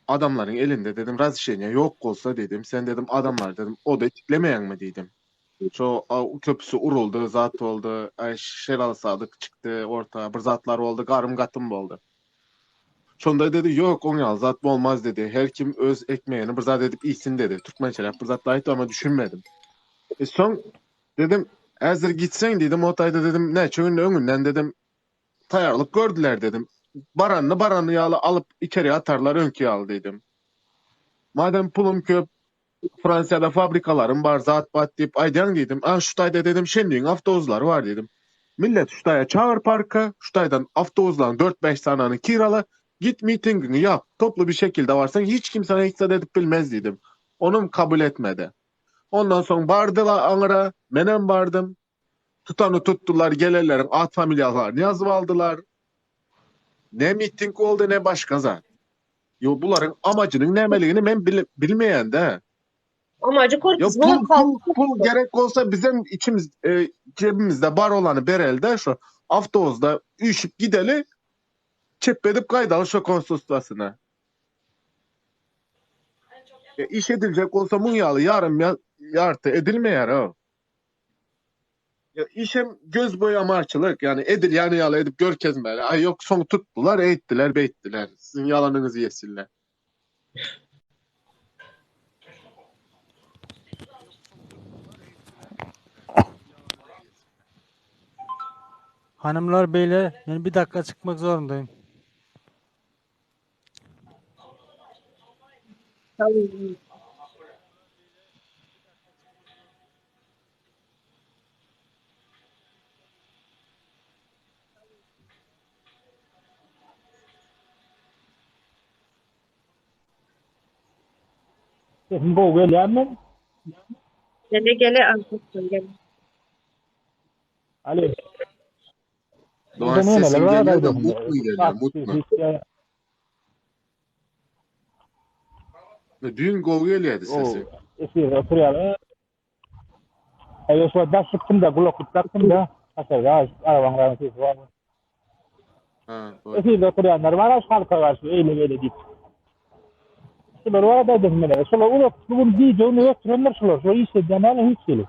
adamlaryň elinde dedim razrişeniýe ýok bolsa dedim, sen dedim adamlary dedim oda itiklemeýäňmi diýdim. Şo köpüsi uruldy, zat boldy, aý Şeraly Sadyk çykdy orta, bir zatlar boldy, garym gatym boldy. Şonda dedi, ýok oň ýaly zat bolmaz dedi, her kim öz ekmegini bir zat edip iýsin dedi. Türkmençeläp bir zatlar aýtdy, amma düşünmedim. E soň dedim, häzir gitseň diýdim, o taýda dedim, näçe gün öňünden dedim, taýýarlyk gördüler dedim. Baranyny barany ýaly alyp içeri atarlar öňki ýaly diýdim. Madem pulum köp, Fransiýada fabrikalarym bar, zat bat diýip aýdýaň diýdim. A şu taýda dedim Şenliň awtobuzlary bar diýdim. Millet şu taýa çagyr parka, şu taýdan awtobuzlaryň dört-bäş sanyny kirala, git mitingiňi ýap, toply bir şekilde barsaň hiç kim sana hiç zat edip bilmez diýdim. Onam kabul etmedi. Ondan soň bardylar aňyra, menem bardym. Tutany tutdular, gelenleriň at familiýalaryny ýazyp aldylar. Ne miting boldy, ne başga zat. Ýo bularyň amajynyň nämeligini men bilmeýän-dä. Amajy Ýo korkuzmak, pul, pul, pul gerek bolsa bizem içimiz e, cebimizde bar olany bereli-de şo awtobusda üýşüp gideli, çep edip gaýdaly şo konsulstwasyna. E, iş ediljek bolsa muň ýaly ýarym ýarty edilmeýär-ow. Ya işem göz boýamarçylyk, ýani edilýän ýaly edip görkezmeli. Aý ýok, soň tutdular, eýtdiler, beýtdiler. Siziň ýalanyňyzy ýesinler. Hanymlar, beyler, men bir dakika çykmak zorundayım. Sesim gowy gelýärmi? Gele gele Alpaslan gele. Alo. Dogan sesiň gelýär-de mutny gelýär, mutny. Düýn gowy gelýärdi sesi. Efirde oturýarlar. Eger şu daş çykdym-da, gulaklyk dakdym-da, haşarda arabaň sesi bar. Ha, boldy. Efirde oturýanlar bar, şu halka garşy eýle-beýle diýip. Şular bar da aýdasym gelýär. Şular uzak bu gün gije gündüz oturanlar şular. Şular iş edýän däl hiç hili.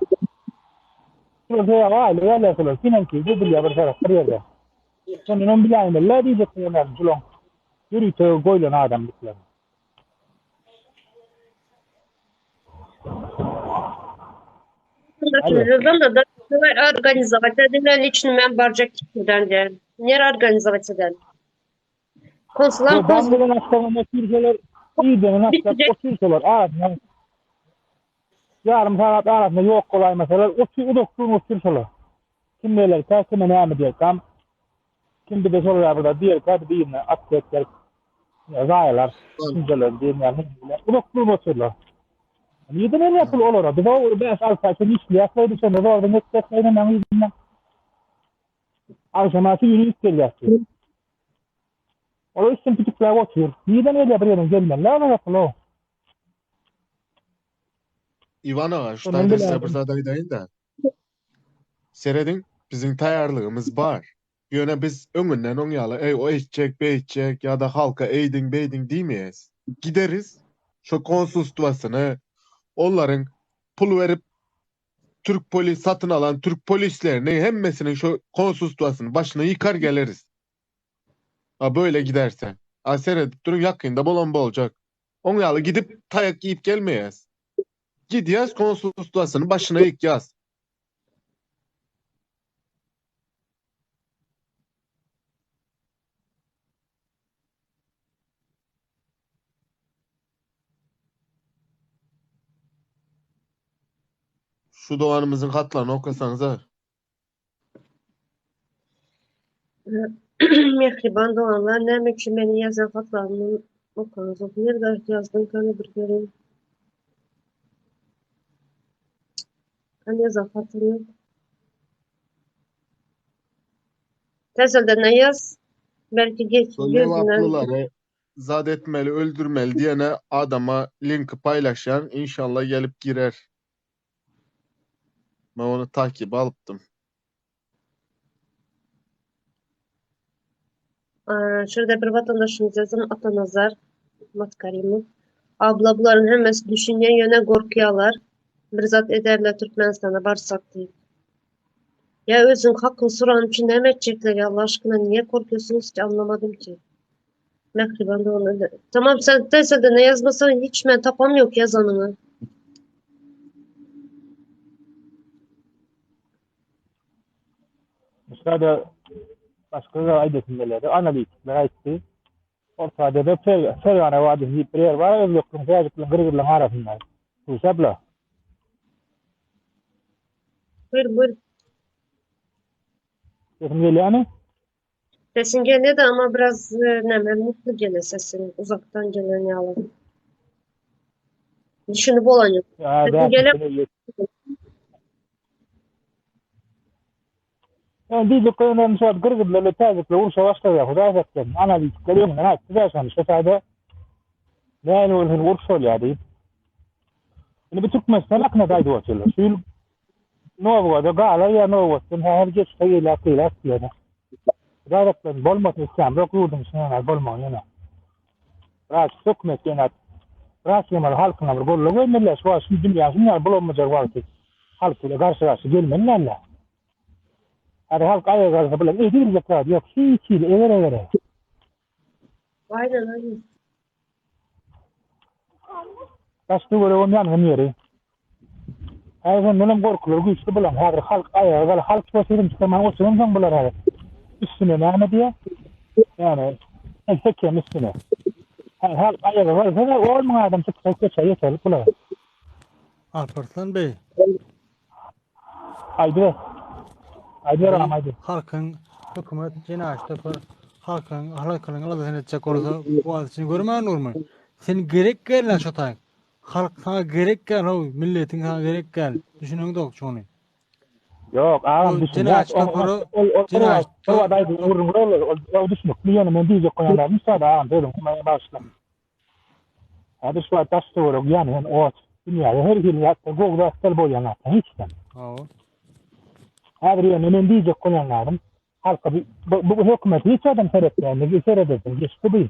Şular sebäbi aýlyk alýar şular. Finansiýa edilýär bir tarap bir ýerde. Şondan biläýmeli diýjek bolýaryn şulaň ýörite goýlan adamdyklaryny. Ýazanda da organizować edilmeli lично men barjak kişiden diýen. Nere organizować eden? Konsulam konsul. Bilen akşam otursalar, irden akşam otursalar, arasynda ýarym sagat arasynda ýok bolaýmasalar, otur uzak gün otursalar. Kim gelerkä, kime näme diýerkäm, kim bize şol ýa bir diýerkä, birine at berip zaýalar, düşünjeler diýen ýaly uzak gün oturlar. Nirden gelýär pul olara? Biz o 5-6 aý şony işleýäs, goýdy şonda zordan etjek nämäň ýüzünden. Agşama süýri iýip gelýär. Olar üstün pitikläp otyr. Nirden gelýär bir ýerden gelmeli olara pul o. Iwan aga, şu taýda size bir zat aýdaýyn-da. Serediň, biziň taýýarlygymyz bar. Ýöne biz öňünden oň ýaly, eý, o eýtjek, beýtjek ýa-da halka eýdiň, beýdiň diýmeýäs. Gideris, şo konsulstwasyny, olaryň pul berip türk polis satyn alan türk polislerini hemmesiniň şo konsulstwasyny başyna ýykar geleris. A böyle giderse. A seredip duruň ýakynda bolan boljak. Oň ýaly gidip taýak iýip gelmeýäs. Gidýäs konsulstwasyny başyna ýykýas. Şu doganymyzyň hatlaryny okasaňyza. Mähriban doganlar, näme üçin meniň ýazan hatlarymy okaňyzok? Nirde ýazdym, kany bir görüň. Kany ýazan hatym ýok. Täzelden ýaz. Belki geç gözünden. Lebaplylary zat etmeli, öldürmeli diýene adama linki paýlaşýan, inşallah gelip girer. Men ony takibe alypdym. Şurada bir vatandaşymyz ýazan Atanazar Matkarimow. Abla bularyň hemmesi düşünýär ýöne gorkýalar. Bir zat ederler Türkmenistana barsak diýip. Ýa özüň hakyň soran üçin näme etjekler ýa Allah aşkyna niye korkuyorsunuz ki anlamadım ki. Mähriban dogan Tamam sen tezede ne yazmasan hiç men tapam yok yazanyňy. Başga-da başga-da aýdasym gelýär. Analitikler aýtdy. Orta Aziýada Fergana wadysy diýip bir ýer bar, özbekliň, täjikliň, gyrgyzlaryň arasynda. Duşapla. Buyur, buyur. Sesim gelýärmi? Sesin gelýär-de ama biraz e, näme mutlu gelýär sesin uzakdan gelen ýaly. Düşünip bolan ýok. Ya, Sesin gelen Yani diyecek önemli şu an Gırgızlarla Täjikler urşa başlaýar. Hudaý saklasyn. Analitikler öňünden aýtdy da şony. Şu taýda näme bolsun uruş bolýar diýip. Indi bu Türkmenistan hakynda da aýdyp otyrlar. Şu ýyl Nowgada galar ýa Nowgatdan häzir geçse eýläk beýläk diýýär. Hudaý saklasyn bolmasyn islämzok ýurduň içinde ýaly bolmagyny ýöne. Biraz hökümet ýöne biraz ýöne halkyna bir goldaw bermeliler. Şu wagt şu dünýä şuny ýaly bulanmajak wagty halk bile garşy garşy gelmeli däldir. Häzir halk aýaga galsa bular ediljek zat ýok. Hiç hili eger egere. Aynen aynen. Daş töweregem ýangyn ýeri. Häzir şondanam gorkular güýçli bulan. Häzir halk aýaga gal, halk şo sözüni çykarman oturansoň bular häzir üstüne näme diýýär? Ýagny hekem üstüne. Häzir halk aýaga galsa-da 10 müň adam çyksa köçä ýeterlik bulara. Alparslan bey. Aýdyber. Aýdyber agam aýdyber. Halkyň hökümet jenaýat topar halkyň halkynyň aladasyny etjek bolsa bu wagt içinde görmän durmy? Sen gerek gel lan şo taýyk. Halk saňa gerek gel how milletiň saňa gerek gel. Düşüneňdok şony. Ýok, agam O düşünýäs. jenaýatçy Ol topary ol ol bir jenaýatçy wagt bir wagt aýdyň gürrüň ol ol düşnükli ýöne men diýjek bolýan zadym şada agam sözüňi maňa bagyşla. Häzir şu wagt daş töwerek ýanýan ot. Dünýäde her hili zatlar gowy zatlar bolýan zatlar hiç zat. Hawa. Häzir ýöne men diýjek bolýan zadym halka bu bu hökümet hiç adam seretmeýär. Seredilsin geçdi bu.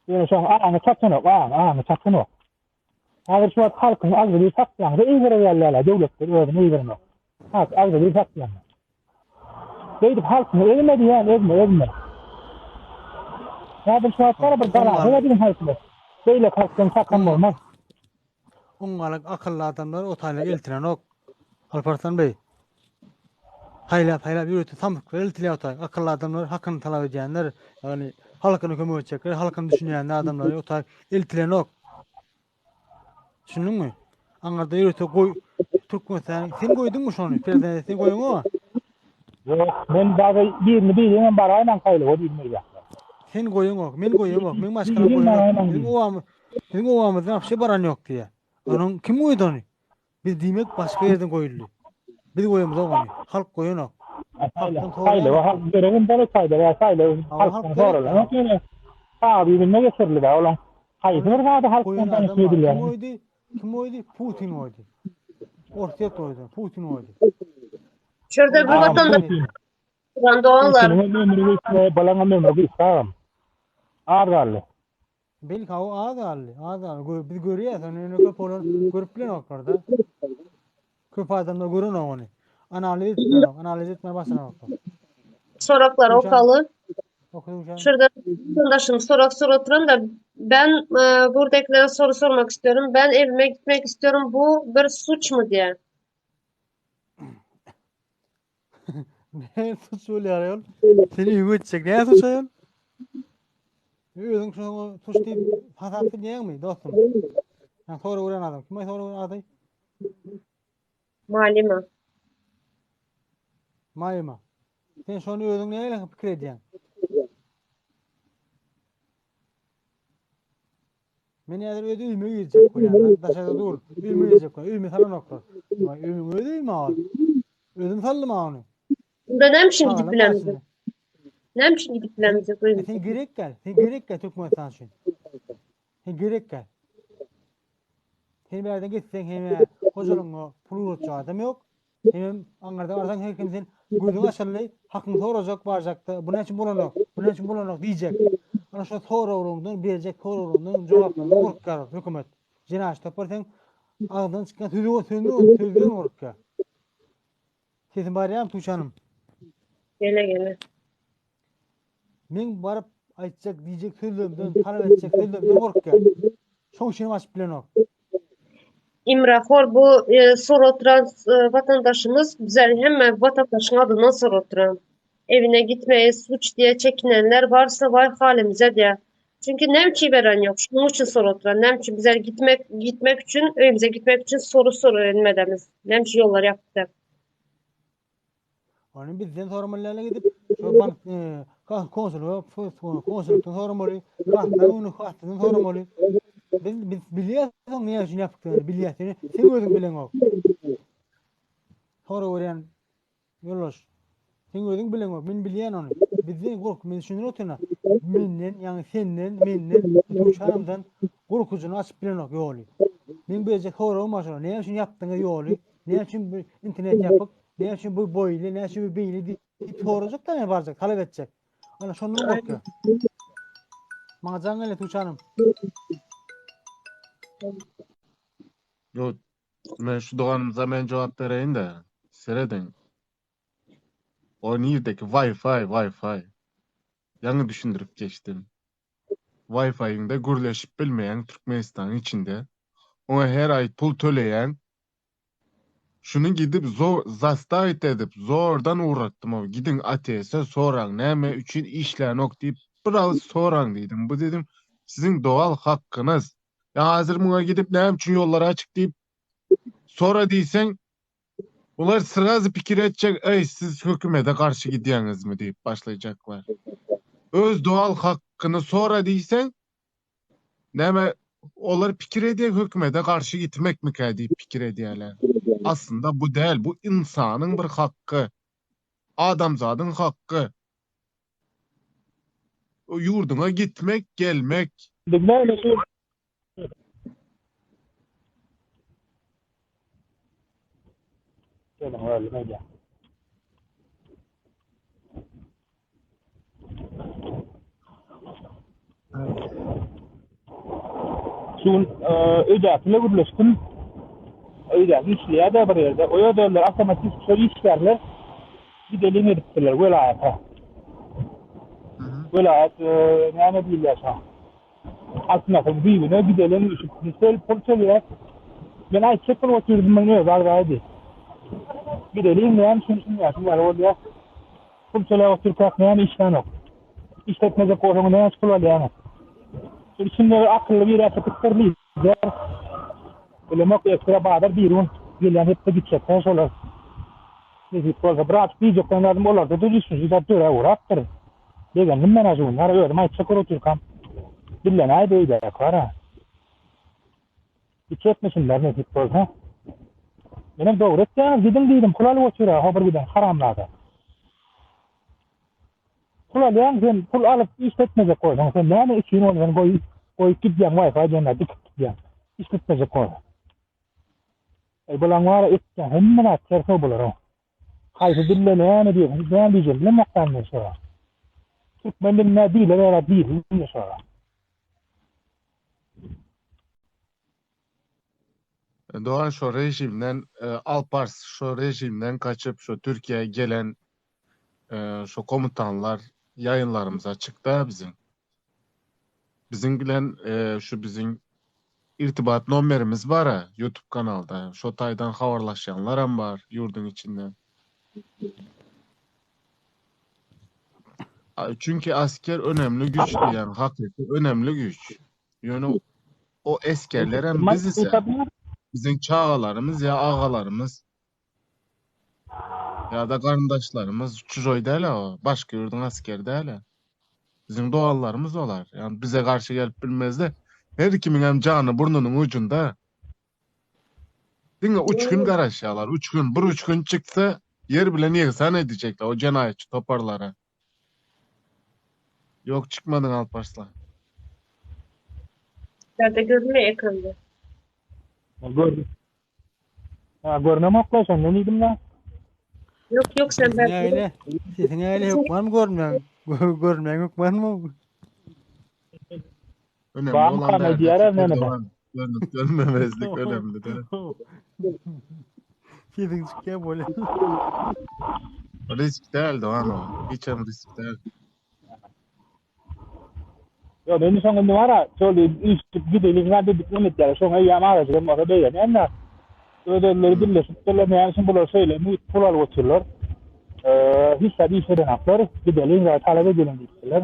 Ýöne şoň aňy çatanok, aňy, aňy çatanok. Häzir şu wagt halkyň agzybir saklaýaňda eýgireýärler, döwletler özüni eýgirenok. Halk agzybir saklaýanlar. Beýdip halkyňy ezme diýýän, ezme, ezme. Häzir şu wagt bara bir galaga biziň halkymyz. Beýleki halkdan çakan bolmaz. Oňňalyk akylly adamlar o taýla eltirenok. Alparslan beý. Saýlap saýlap ýörite samsyklar eltilýär o taý. Akylly adamlar hakyny talap edýänler, ýagny halkyna kömek etjekler, halkyny düşünýän adamlary o taý eltilenok. Düşündiňmi? Aňyrda ýörite goý Türkmenistan sen goýduňmy şony? Prezident sen goýuňa? Ýok, men dagy birini birinem baraýman saýlawa diýdim öýdäkler. Sen goýuňok, men goýamok, meň maşgalam goýanok. Biziň obamyz, biziň obamyzdan wapşe baran ýok diýýär. Onuň kim goýdy ony? Biz diýmek başga ýerden goýuldy. Biz goýamyzok ony. Halk goýanok. Halkdan Saýlawa halk gerek indi ol saýlawa saýlaw halkdan soralanok ýöne kagyzynda geçirildi da olaň haýsy bir zady halkdan tanyş edilýär. Kim goýdy? Kim goýdy? Putin goýdy. Orsýet goýdy. Putin goýdy. Şurada bir vatandaş Turan doganlar. Putiniň ömri gysga, balaň ömri gysga agam. Az galdy. Belki o az galdy, az galdy. Gör, biz görýäs, ony ýöne köp olar görüp bilenoklar-da. Köp adamlar görenok ony. Analiz edip bilenok, analiz etmeye başaranoklar. Soraklar okaly. Okuduň Şurada vatandaşım sorak soratıran da ben e, buradakilere soru sormak istiyorum. Ben evime gitmek istiyorum. Bu bir suç mu diye. Ne suç bolýar aýol? Seni öýüňe etjek. Näme suç aýol? Özüň şoňa suç diýip hasap edýäňmi, dostum? Ýa sorag beren adam. Kime sorag beren ady? Malima. Malima. Sen şony özüň nähili pikir edýäň? Men häzir öz öýüme girjek bolýan. Daşarda dur. Öýüme girjek bolýan. Öýüme salanoklar. Vay öýümiň öz öýüm al. Özüm saldym ha ony. Bunda näme üçin gidip Çagalar bilemizok? başynda. Näme üçin gidip bilemizok E öýümize? sen gerek gel. Sen gerek gel Türkmenistan üçin. Sen gerek gel. Sen bärden gitseň hem hojalygyňa pul ugratjak adam ýok. Hemem aňyrda barsaň her kim sen gözüň açyldy, hakyňy sorajak barjakda, bu näçe bolanok, bu näçe bolanok diýjek. Ana şo soraglaryňdan berjek soraglaryňdan jogaplaryndan gorkýar hökümet. Jenaýatçy topar sen agzyndan çykýan sözi sözüni sözden gorkýar. Sesim barýarmy Tuğçe Gele gele. Men baryp aýtjak diýjek sözlerimden, talap etjek sözlerimden gorkýar. Şoň üçin açyp bilenok. Imrahor bu e, soru oturan e, vatandaşımız bize hemme vatandaşın adından soru oturan. Evine gitmeyi suç diye çekinenler varsa vay halimize diye. Çünkü nemçi veren yok. Şunun için soru oturan. Nemçi bize gitmek gitmek için, evimize gitmek için soru soru edmedemiz. Nemçi yollar yaptı. Ony bizden soramaly däl gidip, şo bank e, konsullyga konsullykdan soramaly, hasdan ony hasdan soramaly. Biz biz bilýäs oň näme üçin ýapykdygyny bilýäs. Sen, sen özüň bileňok. Sorag berýän ýoldaş. Sen özüň bileňok, men bilýän ony. Bizden gork, men düşündir otyna. Menden, ýagny senden, menden, Tuğçe gorkujyny açyp bilenok ýoly. Men berjek soragym bar şolar. Näme üçin ýapdyňyz ýoly? Näme üçin bu internet ýapyk? Näme üçin bu boýly, näme üçin bu beýle diýip sorajak da men barjak, talap etjek. Ana şondan gorkýar. Maňa jaň geldi Tuğçe hanım. Ýok, men şu doganymyza men jogap bereýin-de. Serediň. O nirdeki Wi-Fi, Wi-Fi. Ýaňy düşündirip geçdim. Wi-Fi-iňde gürleşip bilmeýäň Türkmenistanyň içinde. Oňa her aý pul töleýäň. Şuny gidip zor zastavit edip zordan ugratdym o gidiň ATS-e soraň näme üçin işlänok diýip bir agyz soraň diýdim. Bu dedim siziň dogal hakkyňyz. Ýa hazir muňa gidip näme üçin ýollar açyk diýip sora diýseň bular srazy pikir etjek eý siz hökümete garşy gidýäňizmi diýip başlaýjaklar. Öz dogal hakkyny sora diýseň Näme olar pikir edýär hökümete garşy gitmekmikä diýip pikir edýärler. Aslynda bu däl, bu ynsanyň bir hakky. Adamzadyň hakky. Ýurduňa gitmek, gelmek. Şu gün öýdäkiler gürleşdim. Öýdäki işleýär-de bir ýerde. O ýerde öýler awtomatik şol işgärler gideliň edipdirler welaýata. Welaýat näme diýilýär şoňa? Altyn asyryň düýbüne gideliň üýşüp. Biz şeýle pul töleýäs. Men aýtjak bolup otyrdym, munuň özi agzaýdy. Gideliň näme üçin şunýa şunýaly bolýar. Pul töläp otyrkak näme işlänok. Işletmejek bolsaň näçe pul alýaňyz. Şu içinde bir akylly biri äkitipdir lider. Bilemok ekstra bazar bir gün gelýän hepde gitjekler şolar. Nesip bolsa birazjyk diýjekden zadym olarda da düşünje zat döräp ugrapdyr. Begendim men-ä şu gün. Gara özüm aýtjak bolup otyrkam dillenäýdi öýdäki gara. Gitjekmişinler nesip bolsa. Menem dogry etýäňiz gidiň diýdim pul alyp otyra ho bir giden haramzada. Pul alýaň sen pul alyp işletmejek bolsaň sen näme üçin ony sen goý goýup gidýäň wifi diýen zat dikip gidýäň işletmejek bolsaň. Eý bulaň bara etýän hemme zat tersow bularyň. Haýsy dilde näme diýen näme diýjegimi bilemok men şolara. Türkmen dilinde dile görä diýilmeýär şolara. Dogan şo rejimden Alpars şo rejimden gaçyp şo Türkiýä gelen şo komutanlar ýaýynlarymyza çykda biziň. Biziň bilen şu biziň irtibat nomerimiz bara YouTube kanalda. Şo taýdan habarlaşýanlaram bar ýurduň içinden. Çünki asker önemli güýç diýýän hakyky önemli güýç. Ýöne o esgerlerem biz ise biziň çagalarymyz ýa agalarymyz ýa-da garyndaşlarymyz çujoý däl o başga ýurduň askeri däl. Biziň doganlarymyz olar. Ýani bize garşy gelip bilmezler. Her kimiň hem jany burnunyň ujunda. Diňe üç gün garaşýarlar. Üç gün, bir üç gün çyksa ýer bilen ýegsan edecekler o jenaýatçy toparlary. Ýok çykmadyň Alparslan. Bärde görünmeýär ekranda. Gördüm. Ha görnemokla şondan diýdim la. Ýok ýok sen Sesiň äýle, sesiň äýle hökman görünmeň. Görünmeň hökmanmy? Önemli Bam olan kana bärde diýer fikir meni. dogan. Görünüp görünmemezlik önemli däl. Sesiň çykýar bolýar. Risk däl dogan o. Hiç hem risk däl. Ýok, indi şoň indi bar-a, şol üýşüp gideliň zat edip neme etýärler, şoňa eýýäm azajyk hem bolsa begenýän-dä. Öz-özleri birleşipdirler, näme üçin bular şeýle mugt pul alyp otyrlar. Hiç zat iş edenoklar, gideliň zat talap edeliň diýipdirler.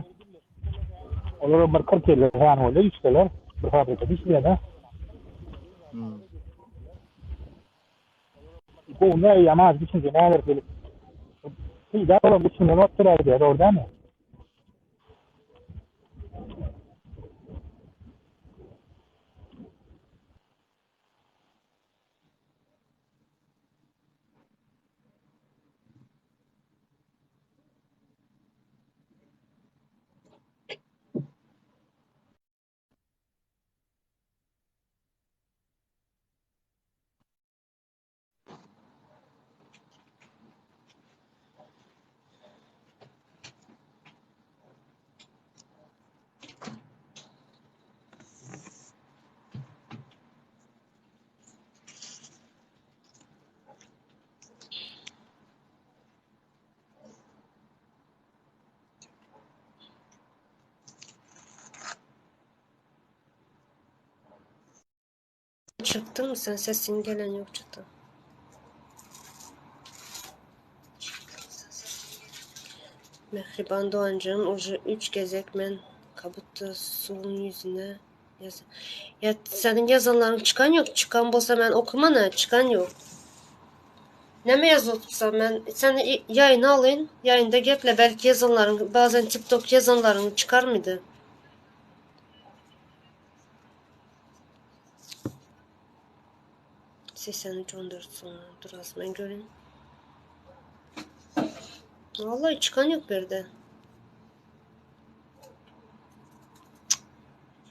Olaram bir 40-50 sany bolýar, işseler, bir fabrikada işleýär-dä. Gowy eýýäm az düşünje näler gelip. Peýda bolan içinden ot döräýdi diýýär, dogry dälmi? Çykdyňmy sen sesiň gelen ýok çyta. Mähriban doganjygym uje üç gezek men kabutda suwuň ýüzüne ýaz Ýa seniň ýazanlaryň çykan ýok çykan bolsa men okamana çykan ýok. Näme ýazypsa men seni ýaýyna alyň ýaýynda geple belki ýazanlaryň bazen tiktok ýazanlaryň çykarmydy. 83 14 soňy. Dur az men göreyim. Vallahi çıkan yok bir yerde.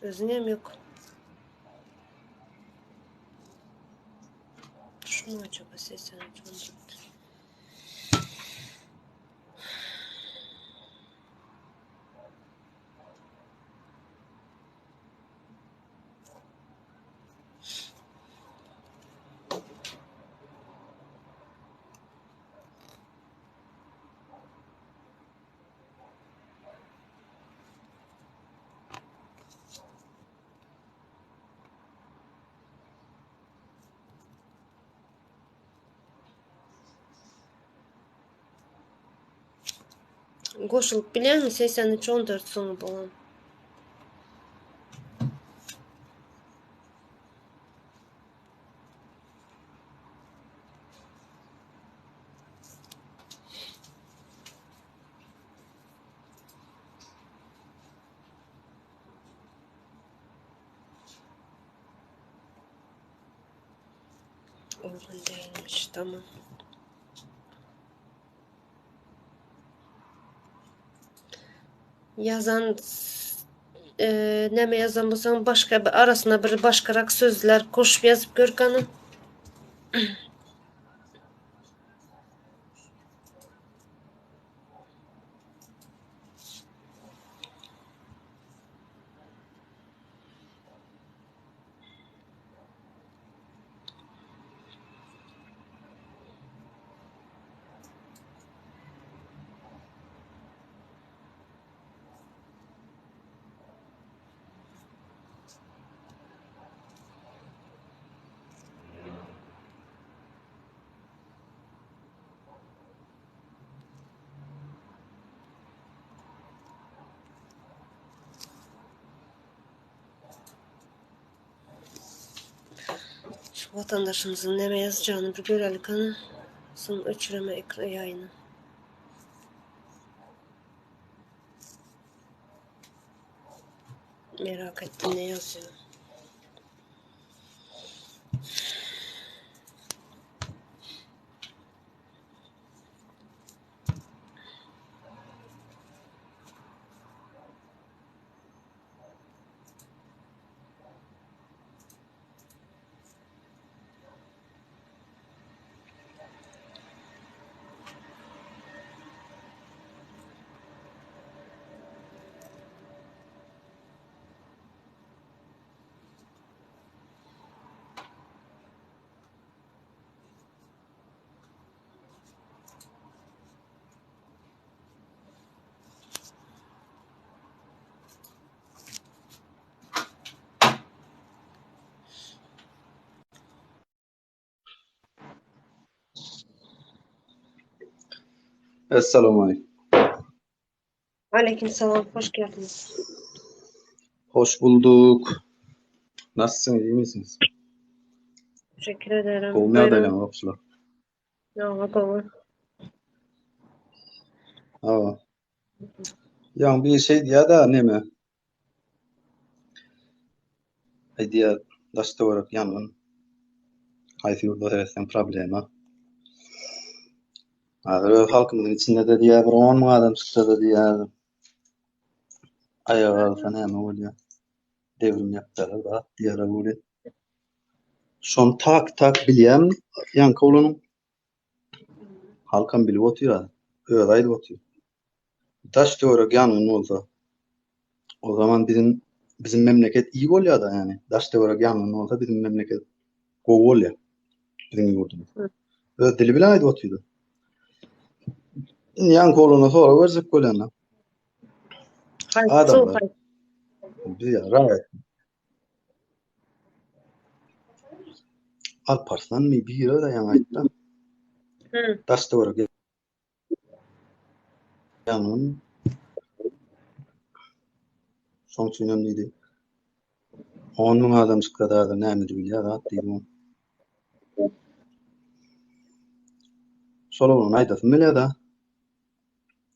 Özünem yok. Şu mu acaba 83 14? Goşulyp bilýärmi 83 14 soňy bolan? Uygun değilmiş. Tamam. Ýazan näme ýazan bolsaň başga bir arasyna bir başgarak sözler goşup ýazyp gör gany. Şu watandaşymyzyň näme ýazjagyny bir görelik hany. Soň öçüreme ekra ýaýyny. Merak etdim ne ýazýar. Essalamu aleýkum. Aleýkum salam, hoş geldiňiz. Hoş bulduk. Nasylsyňyz, iyi misiniz? Teşekkür ederim. Gowy Buyurun. ýagdaýlaryňyz gopşular? Ýa, gowy. Hawa. Ýaňy bir şey diýýär-de, neme? Aýdýar, daş-töwerek ýangyn. Haýsy ýurda seretseň problema. Häzir öz halkymyzyň içinde-de diýýär, bir 10 müň adam çyksa-da diýýär. Aýaga galsa näme bolýar? Devrim ýapýarlar zat diýýärler welin. Şony tak-tak bilýän ýaňky oglanyň. Halkam bilip otyr häzir. Özi aýdyp otyr. Daş-töwerek ýangyn bolsa, o zaman biziň biziň memleket iyi bolýar-da, ýagny daş-töwerek ýangyn bolsa biziň memleket gowy bolýar. Biziň ýurdumyz. Öz dili bilen aýdyp otyrdy. Indi ýaňky oglana sorag berjek bolýan-da. Adamlar. Biz ýa raýat. Alparslanmy biri-de ýaňy aýtdy. Daş-töwerek Ýangyn. Şoň üçin hem diýdi. 10 müň adam çyksa da näme edip bilýär zat diýdi. Şol oglan aýdasym gelýär-de.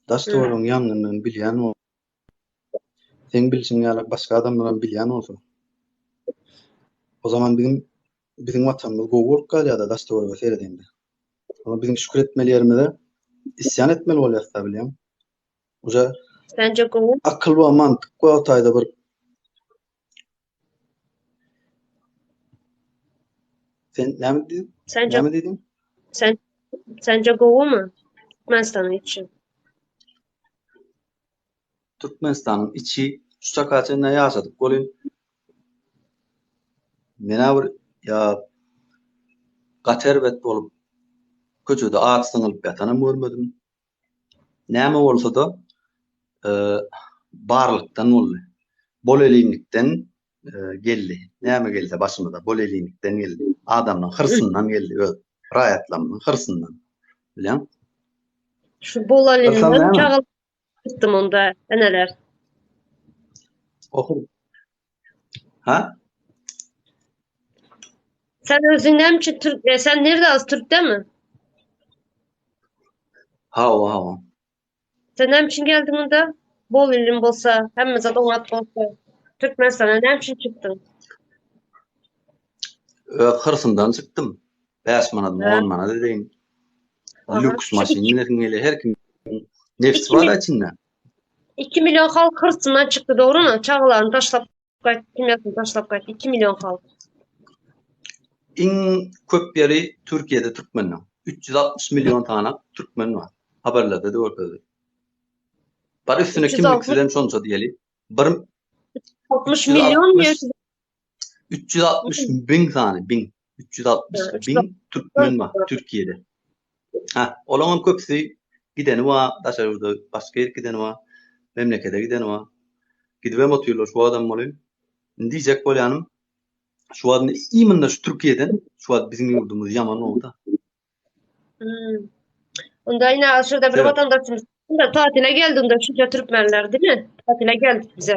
Daş töweregiň ýangyndan bilýän bol. Seň bilşiň ýaly başga adamlar hem bilýän bolsa. O zaman biziň. biziň watanymyz gowy bolup galýar-da daş-töwerege seredeňde. Oňa biziň şükür etmeli ýerimize isýan etmeli bolýas-da bilýäň. Uje Sence gowy? Akyl we mantyk we o taýda bir Sen näme diýdiň? Sence Näme diýdiň? Sen sence gowumy? Türkmenistanyň içi. Türkmenistanyň içi şu çaka çenli ýaşadyk welin menä bir ýa gaty erbet bolup köçede aç zyňylyp ýatanam görmedim. Näme bolsa-da barlykdan boldy. Bolelinlikden geldi. Näme gelse başymyza bolelinlikden geldi. Adamlaryň hyrsyndan geldi öz raýatlarymyzyň hyrsyndan. Bilýäň? Şu bolelinden çagal Gitdim onda eneler. Okur. Ha? Sen özüň näme üçin Türk, e, sen nerede az Türk'te mi? Hawa, hawa. Sen näme üçin geldiň onda? Bol ilim bolsa, hemme zat oňat bolsa. Türkmenistana näme üçin çykdyň? Öz hyrsymdan çykdym. 5 manat, 10 manat edeýin. Lüks maşyn minesiň gelýär. Her kim nefsi bar içinde. 2 million halk hyrsyndan çykdy, dogrumy? Çagalaryny taşlap gaýtdy, kimýasyny taşlap gaýtdy. 2 million halk. Iň köp ýeri Türkiýede türkmenler. 360 million sany türkmen bar. Haberlerde de görkezdi. Bar üstüne kimliksizem şonça diýeli. Bir 60 million 360 bin sany, bin. 360 bin türkmen bar Türkiýede. Ha, olaryň köpüsi gideni bar, daşary ýurda başga ýere gideni bar, memlekete gideni bar. Gidibem otyrlar şu adam bolyň. Indi diýjek bolýanym, şu wagt imенно şu Türkiýeden, şu wagt biziň ýurdumyz ýaman boldy. Hmm. Onda ine şurada bir vatandaşymyz da tatile geldi onda şunça türkmenler değil mi? Tatile geldi bize.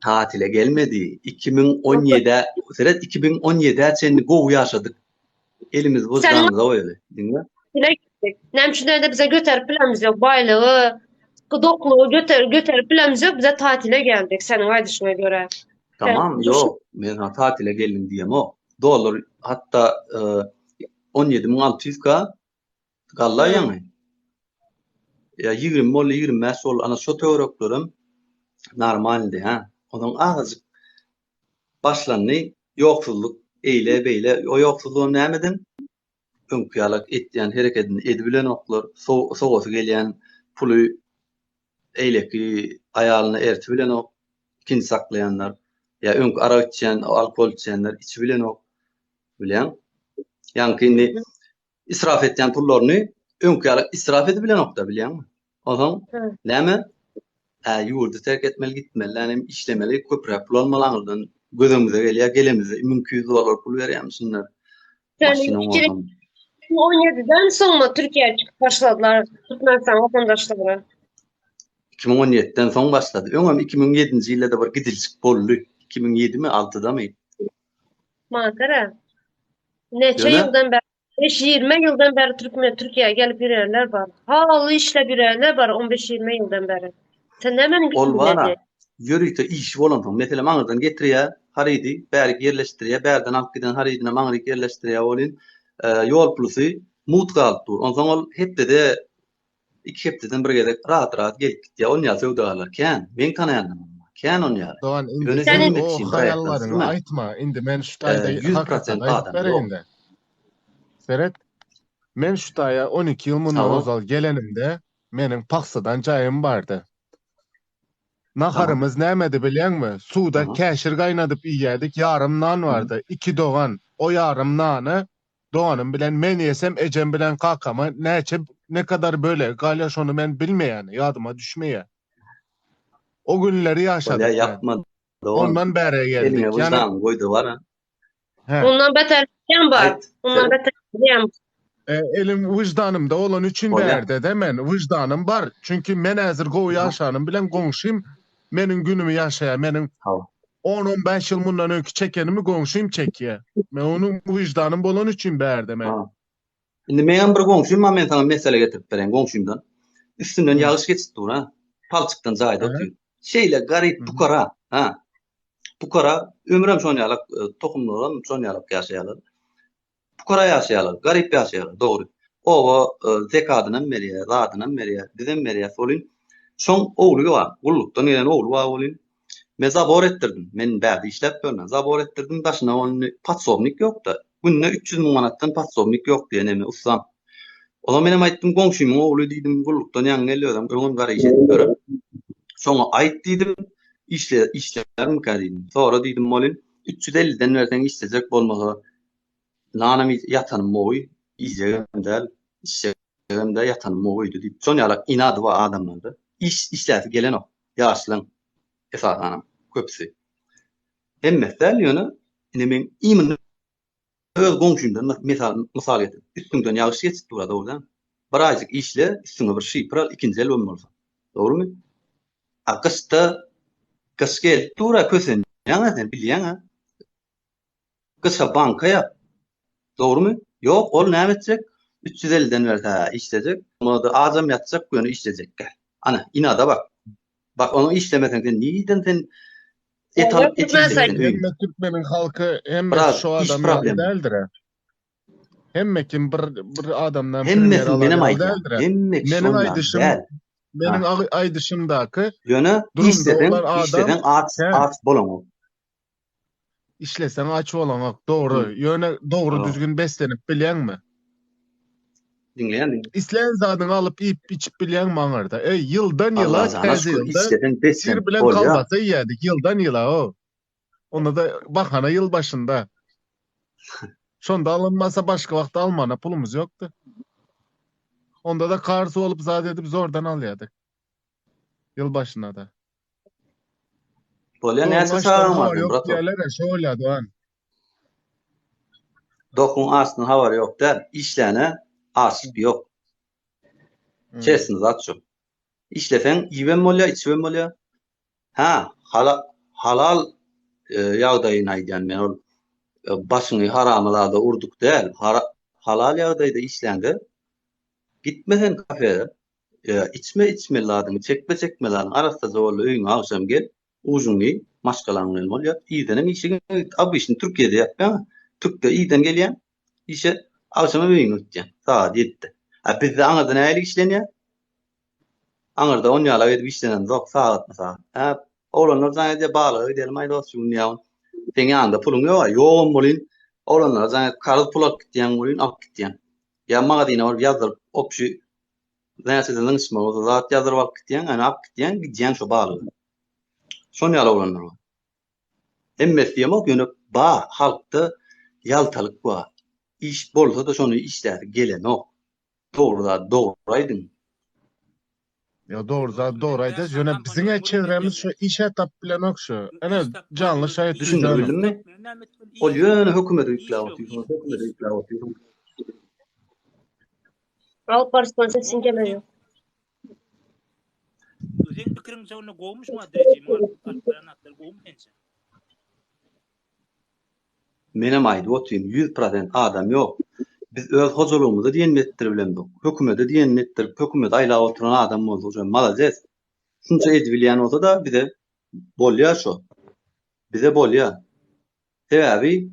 Tatile gelmedi. 2017-e, seret 2017-e çenli gowy ýaşadyk. Elimiz wyždanymyza goýaly. Diňle. Tatile gitdik. Näme üçin de bize göterip bilemiz ýok baýlygy, doklugy göter göterip bilemiz ýok bize tatile geldik seniň aýdyşyňa görä. Tamam, ýok, men tatile geldim diýemok. Dollar hatda e, 17600 ka galla ýaňy. Ýa 20 boldy, 25 boldy. Ana şo töwereklerem normaldy, ha. Onuň azajyk başlandy, ýoksuzlyk eýle beýle. O ýoksuzlygam nämeden? Öňki ýalak etýän herekedini edibilenoklar. Sowasy gelýän puly eýleki aýalyna ertibilenok. Ikinji saklaýanlar. Ýa öňki arak içýän, alkogol içýänler içibilenok. Bilýäň? Ýaňky indi israf etýän pullaryny öňki ýaly israf edip bilenok-da, bilýäňmi? Onsoň näme? Hä, ýurdy terk etmeli, gitmeli, ýani işlemeli, köpräk pul almaly aňyrdan gözümize gelýär, gelemizde 1200 dollar pul berýärmişinler. Maşynyň bolsun. 2017-den soňmy Türkiýä çykyp başladylar Türkmenistan watandaşlary? 2017-den soň başlady. Öňem 2007-nji ýylda-da bir gidilşik boldy. 2007-mi, 6-damy? Maňa gara. Neçe ýyldan bäri, 5-20 ýyldan bäri Türkmen Türkiýä gelip ýörenler bar. Haly işläp ýörenler bar 15-20 ýyldan bäri. Sen nämäniň Ol bar-a, ýörite işi bolansoň, meselem, aňyrdan getirýär harydy, bärik ýerleşdirýär, bärden alyp giden harydynam aňryk ýerleşdirýär welin, ýol plusy mugt galyp dur. Onsoň ol hepdede Iki hepdeden bir gezek rahat-rahat gelip gitýär. Ol ýaly söwdagarlar kän. Meň tanaýanlarym bar. Kän on ýaly. Dogan indi Ýöne sen hemme o kişini raýatdan haýallaryňy sürme. aýtma. Indi men şu taýda 100% hakykaty aýdyp adam ýok. bereýin-de. Seret, men şu taýa 12 ýyl mundan Hawa. ozal gelenimde meniň pagsadan jaýym bardy. Tamam. Naharymyz nämedi bilýäňmi? Suwda Tamam. käşir gaýnadyp iýýädik, ýarym nan bardy. Iki dogan o ýarym nany Doganym bilen men ýesem ejem bilen kakama näçe ne kadar bölegi galýar şony men bilmeýän ýadyma düşmeýär. O günleri Bolýa ýaşadyk men. ýapma dogan. Ondan bäre Eliňe geldik. Ýani wyždanyňy goýda bar a. He. Ondan beter diýen bar. Aýt. Ondan Seret. beter diýen E, elim wyždanymda bolany üçin Bolýa. bärde-de men wyždanym bar. Çünki men häzir gowy ýaşanym bilen goňşym meniň günümi ýaşaýar. Meniň Hawa. On-on bäş ýyl mundan öňki çekenimi goňşym çekýär. Men onuň wyždanym bolany üçin bärde men. Ha. Indi meňem bir goňşym bar, men saňa mesele getirip bereýin goňşymdan. Üstünden ýagyş geçip dur, ha. Palçykdan jaýda otyr. Şeýle garyp pukara, ha. Pukara, ömrem şon ýalak, tohumlaram şon ýalak ýaşaýarlar. Pukara ýaşaýarlar, garyp ýaşaýarlar, dogry. Oba zekadynam berýär, zadynam berýär, bizem berýäs welin, şoň ogly bar, gullukdan gelen ogly bar welin, men zabor etdirdim, men bärde işläp ýörmen, zabor etdirdim, daşyna ony podsobnik ýok-da, günde 300 müň manatdan podsobnik ýok diýen eme ussam. Onsoň menem aýtdym, goňşymyň ogly diýdim, gullukdan ýaňy geldi özem, öňem gara iş edip ýören. Şoňa aýt diýdim, işle, işlärmikä diýdim. Sora diýdim welin, 350-den berseň işlejek bolmasa, nanam ýatanym gowy, iýjegem däl, içjegem däl, ýatanym gowydy diýip, şon ýalak inady bar adamlarda. Iş işläsi gelenok, ýaşlaň esasanam köpüsi. Hemmesi däl, ýöne ine meň imенно öz goňşymdan mesal mysal getir. Üstüňden ýagyş geçip dur-a, dogry dälmi? Bir aýjyk işle, üstüňe bir şypyr al, ikinji el bolmasa. Dogrumy? A gyşda gyş gelip dur-a, kösenýäň-ä sen, bilýäň-ä. Gyşa banka ýap. Dogrumy? Ýok, ol näme etjek? 350-den berse, işlejek. Bolmasa azam ýatjak, ýöne işlejek. Ana, inada bak. Bak, ony işlemeseň sen nirden sen et alyp et iýjek sen öýüňde? Hemme türkmeniň halky hemmesi şo adam ýaly däldir-ä. Hemme kim bir bir adamdan premýer alan ýaly däldir-ä. Meniň aýdyşym meniň aýdyşymdaky ýöne işleseň işleseň aç aç bolaňok. Işleseň aç bolaňok, dogry. Ýöne dogry düzgün beslenip bilýäňmi? Diňleýän diňle. Islän zadyňy alyp iýip içip bilýäňmi aňyrda? Eý, ýyldan ýyla täze ýylda sir bilen kolbasa iýýädik, ýyldan ýyla o. Onda-da bahana ýyl başynda. Şonda alynmasa başga wagt almana pulumyz ýokdy. Onda-da karz bolup zat edip zordan alýardyk. Ýyl başynda-da. Bolýa näçe çagaň bar seň brat? Diýerler şo bolýa dogan. Dokuň açdan habary ýok däl. Işläne açlyk ýok. Çesni zat şu. Işleseň iýibem bolýa, içibem bolýa. Hä, halal ýagdaýyny aýdýan men ol başyňy haramy zada urduk däl. Halal ýagdaýda işläňde gitme sen kafede. Içme içmeli zadyňy, çekme çekmeli zadyňy, arassaja boldy öýüňe agşam gel, ujyňy iý, maşgalaň bilen bol ýat, irdenem işiňe git. Obyçny Türkiýede ýapýaň, türkde irden gelýäň işe, agşamam öýüňe gitýäň, sagat ýedide. A bizde aňyrda nähili işlenýär? Aňyrda onýalak edip işlenemzok, sagatma sagat. Hä, oglanlar jaň edýär, balyga gidelim aý dost şu gün diýýär. Seň ýanyňda puluň ýog-a, ýogam bolýyn, oglanlara jaň edip karz pul alyp gitýäň welin alyp gitýäň. Ýa magazyna baryp ýazdyryp, obşi Näçeden zyňyşmaly bolsa zat ýazdyryp alyp gitýäň, ýöne alyp gitýäň, gidýäň şo balyga. Şon ýaly oglanlar bar. Hemmesi diýemok, ýöne bar, halkda ýaltalyk bar. Iş bolsa-da şony işläsi gelenok. Dogry zady dogry aýdyň. Ýa dogry zady dogry aýdýas, ýöne biziň-ä çevremiz şo işä tapyp bilenok şo. Ene janly şaýat Düşündirip bildimmi? Ol ýöne hökümete ýükläp otyr, hökümete ýükläp otyr. Alparslan sesiň gelenok. Seň pikiriňçe onda gowumy şu wagt rejimiň alyp alyp barýan zatlary gowumy sençe? Menem aýdyp otyryn, 100% adam ýok. Biz öz hojalygymyza diýenini etdirip bilemzok. Hökümete diýenini etdirip, hökümeti aýlap oturan adam bolsa uje malades. Şunça edibilýän bolsa-da bize bolýar şo. Bize bolýar. Sebäbi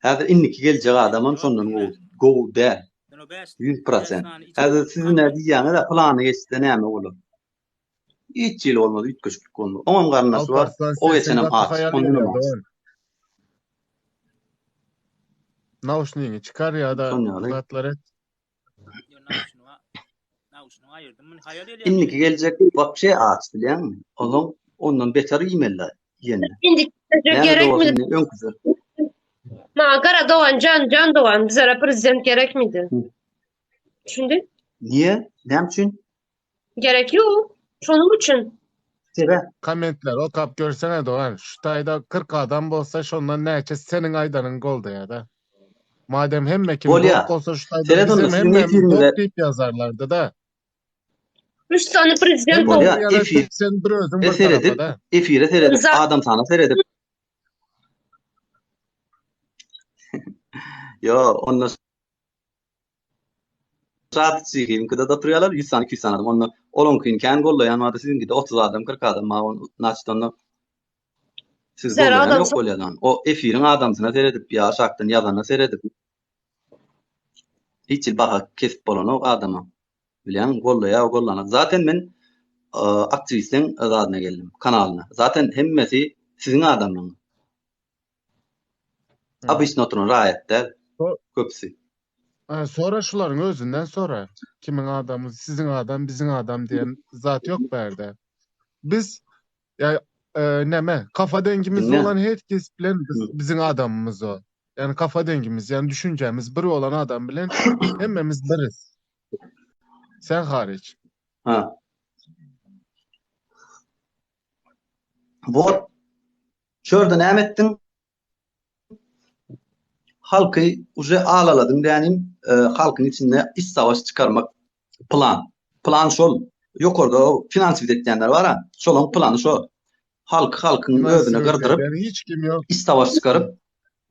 häzir indiki geljek adamam şondan gowy gowy däl. 100%. Häzir siz nä diýýäňiz-ä pylany geçse näme bolar? Hiç hili bolmaz, üýtgeşiklik bolmaz. Oňam garyndaşy bar, o geçenem aç, ondanam aç. Nauşnigiňi çykar ýa-da zatlar et. Indiki geljek wapşe aç bilýäňmi? Onsoň ondan beter iýmeli iýende. Indiki geljek gerekmidi? Öňküsi. Maňa gara dogan jan jan dogan bizlere prezident gerekmidi? Düşündiň? Niýe? Näme üçin? Gerek ýok. Şonuň üçin. Sebäp? Kommentleri okap görsene dogan. Şu taýda 40 adam bolsa şondan näçe seniň aýdanyňy goldaýada. Madem hemme kim Bolýa. dok bolsa şu taýda Seret onda bizem siziň hemmämiz efiriňize dok diýip ýazarlardy da. Üç sany prezident Bolýa, boldy. Ýa-da efir sen bir özüň bir seredip, tarapa-da. efire seredip, Za- adam sana seredip. Ýo, onda Şat siziňkide de oturýarlar, 100 sany, 200 sany adam. Onda olaňkyny kän gollaýan bardy, siziňkide 30 adam, 40 adam bar. Naçt onda. Siz Bizler gollaýan adam ýok bolýadan. O efiriň adamsyna seredip ýa aşakdan ýazana seredip hiç hili baha kesip bolanok adama. Bilýäňmi gollaýar gollanok. Zaten men aktiwistleň zadyna geldim kanalyna. Zaten hemmesi siziň adamlaryňyz. Obyçny oturan raýat däl köpüsi. Sora şularyň özünden sora. Kimiň adamy, siziň adam, biziň adam diýen zat ýok bärde. Biz ýa näme, kafa dengimiz bolan her kes bilen biz biziň adamymyz o. Ýani kafa dengimiz, ýani düşünjämiz bir bolan adam bilen hemmemiz biriz. Sen hariç. Ha. Bot. Şurada näme etdiň? Halky uje alaladyň dänim, e, halkyň içinde iç savaş çykarmak plan. Plan şol. Ýokarda finans etýänler bar-a, şolaň plany şo. Halky halkyň özüne gyrdyryp, hiç kim ýok. Iç savaş çykaryp,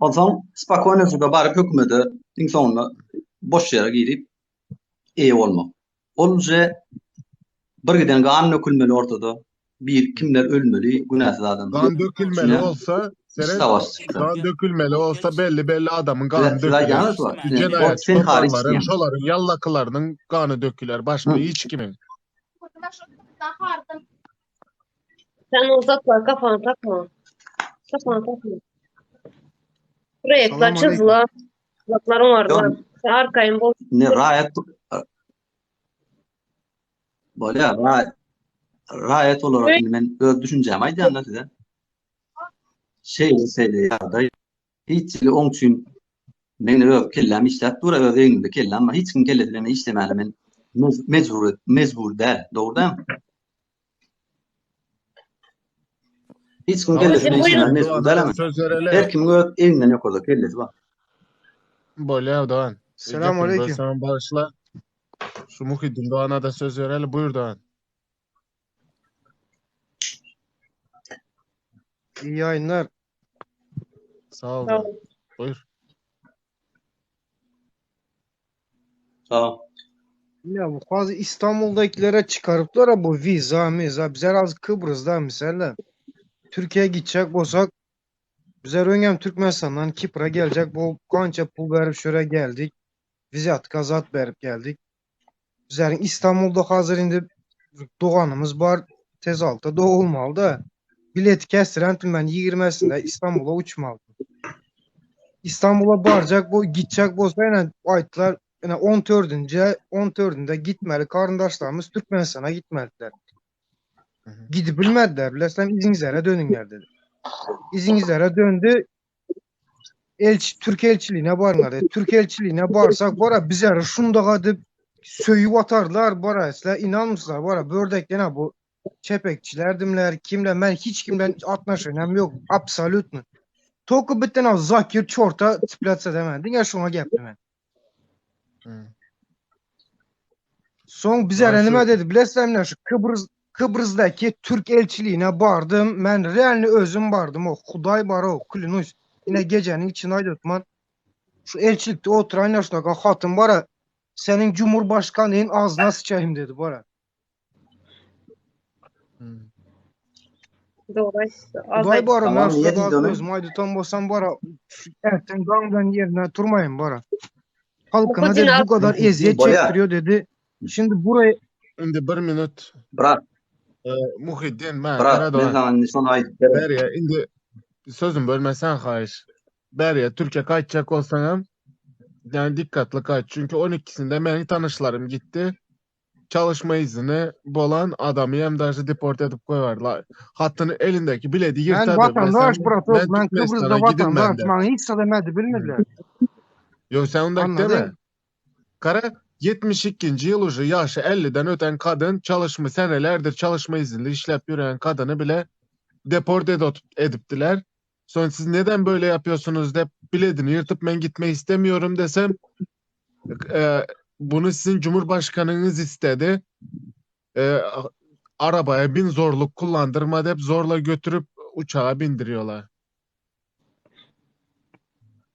onsoň spokojnyjyga baryp hökümete iň soňunda boş ýere girip eýe bolmak. Ol uje bir giden gan dökülmeli ortada. Bir kimler ölmeli günäsiz adamlar. Gan dökülmeli bolsa, seret, gan dökülmeli bolsa belli belli adamyň gany döküler. Jenaýatçy toparlaryň, şolaryň ýallakylarynyň gany döküler, başga hiç kimiň. Sen o zatlara kafana takma. Kafana takma. Proýektler çyzylar. Zatlaryň bar. Sen arkaýyn bol. Ne raýat Bolýar, raýat raýat olarak indi men öz düşünjämi aýdýan-da size. Şeýle şeýle ýagdaý. Hiç hili oň üçin men öz kelläm işläp dur, öz egnimde kelläm bar. Hiç kim kellesi bilen işlemäne men mejbur mejbur däl. Dogry dälmi? Hiç kim kellesi bilen işlemäne mejbur däl ama. Her kimiň öz egninden ýokarda kellesi bar. Bolýar, Dogan. Selam aleyküm. Sen bagyşla. Şu Muhiddin Doğan'a da söz verelim. Buyur Doğan. İyi yayınlar. Sağ ol. Doğan. Buyur. Sağ ol. Ya bu bazı İstanbul'dakilere çıkarıplar ha bu viza miza. Bize az Kıbrıs'da mesela. Türkiye'ye gidecek olsak bize öngem Türkmenistan'dan Kipra gelecek bu kança pul verip şöyle geldik. Wizýatka zat berip geldik. Bizleriň İstanbulda hazır indi doganymyz bar. Tez alta dogulmaly da. Bileti kesdirendim ben 20-sinde İstanbul'a uçmaly. İstanbul'a barjak bu gitjek bolsa ýene aýtdylar ýene 14-nji 14-ünde gitmeli garyndaşlarymyz Türkmenistana gitmelidiler. Gidip bilmediler. Bilesem iziňizlere dönüňler dedi. Iziňizlere döndü. Elçi, Türk elçiliğine barňar dedi. Türk elçiliğine barsak bara bizleri şundaga edip söýüp atardylar bara sizler inanmyşlar bara bördek ýene bu çepekçiler dimler kimler men hiç kimden atnaşenem yok absolutno. Toku bitten Zakir çorta tiplatsa demen. Diňe şoňa gepdi men. Soň bize nime dedi bilesizlermi şu Kıbrıs Kıbrıs'daki Türk elçiliğine bardym. Men realny özüm bardym o Hudaý bar o klýunuş. Ine gejeniň içinde aýdypman. Şu elçilikde oturan ýaşdaka hatyn bara seniň cumhurbaşkanyň agzyna sıçayım dedi bara. Dogry aýtdy. Hudaý bara Tamam, men niye şurada dedi onu? özüm aýdytan bolsam bara erten daňdan yerine turmayın bara. Halkına Muhittin dedi abi- bu kadar eziyet Bolýar. çektiriyor dedi. Şimdi burayı Indi bir minut. Brat, E, Muhiddin men brat, Kara men Doğan. sana indi şony aýdyp bereýin. Berýä indi sözüm bölmesen haýyş. Berýä Türkiye kaçacak olsaňam yani dikkatli kaç. Çünkü 12'sinde meniň tanyşlarym gitdi. Çalışma izni bolan adamy hem daşy deport edip koýarlar. Hatyny elindeki biledi ben ýyrtady. vatandaş Bilesem, bratok ben ben Türkmenistan'a Kıbrıs'ta gidilmem vatandaş de. bana hiç demedi bilmediler. Yok sen ondak Anladın? deme. Kara 72. yıl uje yaşı 50'den öten kadın çalışma senelerdir çalışma izinli işlep yürüyen kadını bile deport edip, ediptiler. Sonra siz neden böyle yapıyorsunuz de biledini yırtıp ben gitmek istemiyorum desem e, bunu sizin cumhurbaşkanınız istedi. E, arabaya bin zorluk kullandırma deyip zorla götürüp uçağa bindiriyorlar.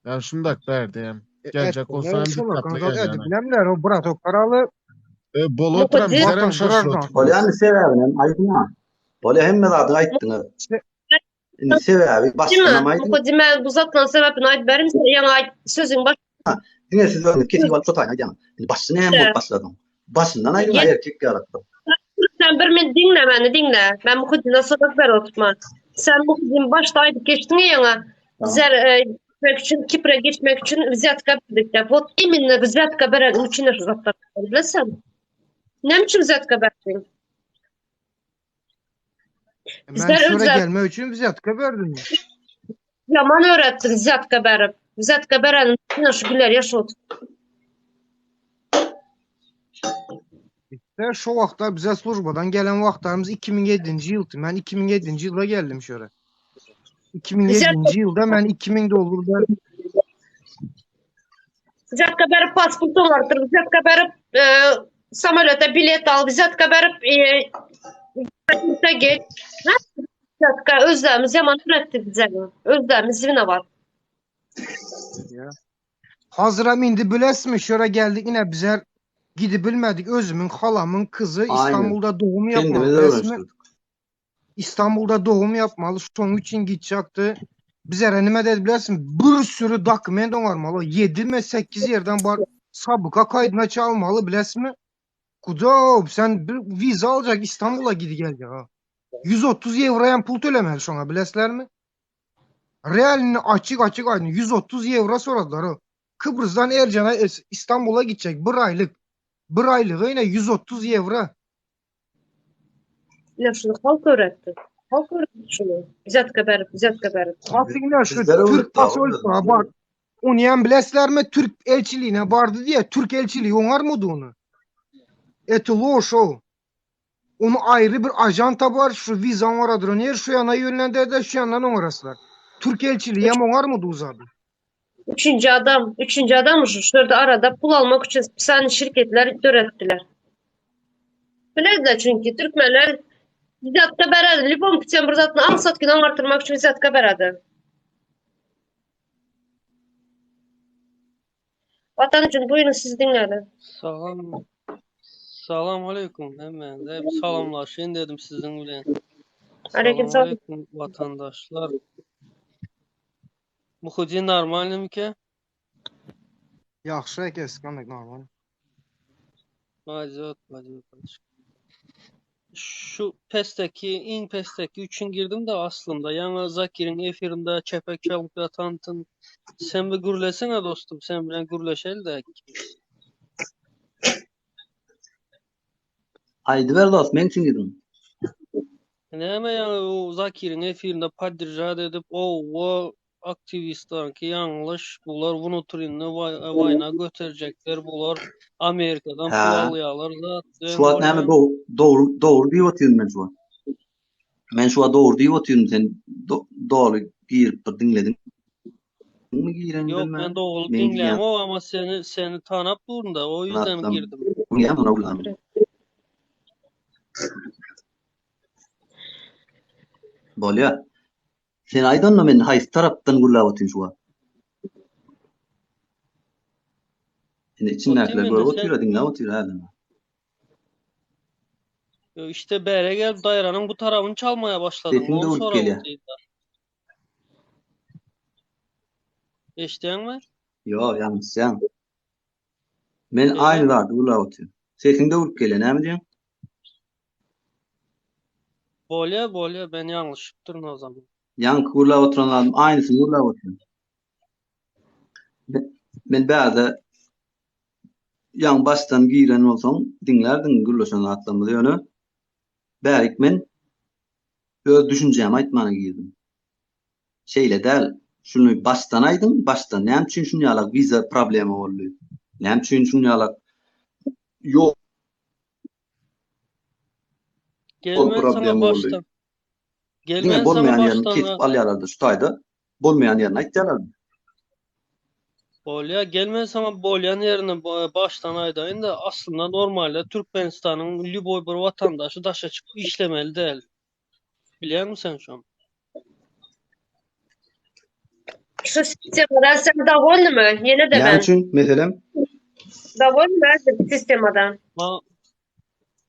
Yani şunu da verdi. Gelecek olsan dikkatli gel yani. Bilemler o bratok karalı E, bol oturan Muhittin- bizler hem şaşırıyor. Bolýar sebäbini aýdyň. Bolýar hemme zady aýtdyňyz. Indi sebäbi başdanam aýdyň. Mukaddime bu zatlaryň sebäbini aýdyp berim sen ýaňy aýt sözüň baş. Diňe siz özüňiz kesip alyp şo taýyny aýdýaňyz. Indi başy näme bolup başladyň? Başyndan aýdyň erkek ýaly. Sen bir min diňle meni diňle. Men Mukaddime sorag berip oturman. Sen Mukaddime başda aýdyp geçdiň ýaňy. Bizler gitmek üçin Kipre geçmek üçin wzýatka berdik diýip. Wot imенно wzýatka beren üçin şu zatlar bileseň. Näme üçin wzýatka berdiň? Men Bizler şura özler gelmek üçin wzýatka berdim. Ýaman öwretdi wzýatka berip. Wzýatka beren üçin şu günler ýaşap İşte şu wagtlar bize službadan gelen wagtlarymyz 2007-nji ýyldy. Men 2007-nji ýylda geldim şöyle. 2007-nji ýylda men 2000 dollardan Wzýatka berip pasport oňardyr, wzýatka berip e, samolýota bilet al, wzýatka berip e, geç. Wzýatka özlerimiz ýaman öwretdi bize. Özlerimiz winowat. Ya. Hazıram indi bilesmi şöyle geldik yine bizler gidibilmedik. Özümün halamın kızı Aynen. İstanbul'da doğum yapmalı. Kendimiz Resmi öğreniştirdik. İstanbul'da doğum yapmalı. Şoň üçin gidecekti. Bizlere nime dedi bilersin? Bir sürü dokument oňarmaly. 7 mi 8 yerden bar. Sabıka kaydına çalmalı bilesin Kuda sen bir vize alacak İstanbul'a gidi gelecek ha. 130 euroya pul tölemeli şoňa bilesler mi? Realini açık açık aydın. 130 euro soradılar o. Kıbrıs'tan Ercan'a İstanbul'a gidecek bir aylık. Bir aylığı yine 130 euro. Ine şuny halk öwretdi. Halk öwretdi şuny. Wzýatka berip, wzýatka berip. Aslynda şu Bizlere Türk öwretdi, pasolstwa bar. Ony hem bileslermi Türk elçiliğine bardy diye Türk elçiliği oňarmady ony. Eti loş o. Onu ayrı bir ajan bar şu viza oňaradyr. Ony her şu yana yönlendirdi şu yandan oňaraslar. Türk elçiliği hem oňarmady uzady. Üçünji adam, üçünji adam şu şu ýerde arada pul almak üçin spesialny şirketler döretdiler. Bilerdiler çünki türkmenler wzýatka bererdi. Lýubom putýan bir zadyny aňsatgina oňartyrmak üçin wzýatka bererdi. Watan üçin buýruň sizi diňläli. Salam. Salam aleýkum hemmäňize. Bir salamlaşaýyn dedim siziň bilen. Aleýkum Salam salam. aleýkum watandaşlar. Muhudin normalnymyka? Ýagşy eke iskandak normal. Paýdot, paýdot. Şu pesdeki, iň pesdeki üçin girdim-de aslynda. Ýaňy Zakiriň efirinde çepek çalyp ýatantyn. Sen bir gürlesene dostum, sen bilen gürleşeli-de ikimiz. Aýdyber dost, meň üçin girdiň. Näme ýaňy bu Zakiriň efirinde podderžat edip, owo, aktiwistleriňki ýalňyş, bular wnutrynny waýna göterjekler, bular Amerikadan pul Hä. alýarlar zat Şu wagt näme dogry dogry diýip otyryn men şu wagt. Men şu wagt dogry diýip otyryn sen doly girip bir diňlediňmi giren Ýok bilmän. men doly Men diýýän diňlämok ama seni seni tanap durun-da o ýüzden zatlam girdim. Bolýa. Sen aýt onda men haýsy tarapdan gürläp otyryn şu wagt. Indi içindäkiler görüp otyr, diňläp otyr häzir. Ýok, işte bäre gelip daýranyň bu tarabyny çalmaya başladyň. Sesiň Ony döwülip sorap gelýär. otyrda. Eşidýäňmi? Ýok, ýalňyşýaň. Men aýny zady gürläp otyryn. Sesiň döwülip gelýär, näme diýýäň? Bolýa, bolýa, men ýalňyşypdyryn o zaman. Ýaňky gürläp oturan zadym aýnysyny gürläp otyryn. Men bärde ýaňy başdan giren bolsaň diňlärdiň gürleşen zatlarymyzy ýöne bärik men öz düşünjämi aýtmana girdim. Şeýle däl, şuny başdan aýdyň, başdan näme üçin şunýalak wiza problema boldy? Näme üçin şunýalak ýok Gel Ol men saňa problema boldy. başdan. Gel Diňe men saňa bolmaýan ýerini başdan. kesip alýarlar-da şu taýda. Bolmaýan ýerini aýtýarlar. Bolýa, gel men saňa bolýan ýerini başdan aýdaýyn-da, aslynda normalde Türkmenistanyň lýuboý bir watandaşy daşa çykyp işlemeli däl. Bilýäňmi sen şony? Şu sistemadan sen dowolnymy? Ýene-de Näme ben. üçin meselem? Dowolnymy sistemadan? Ma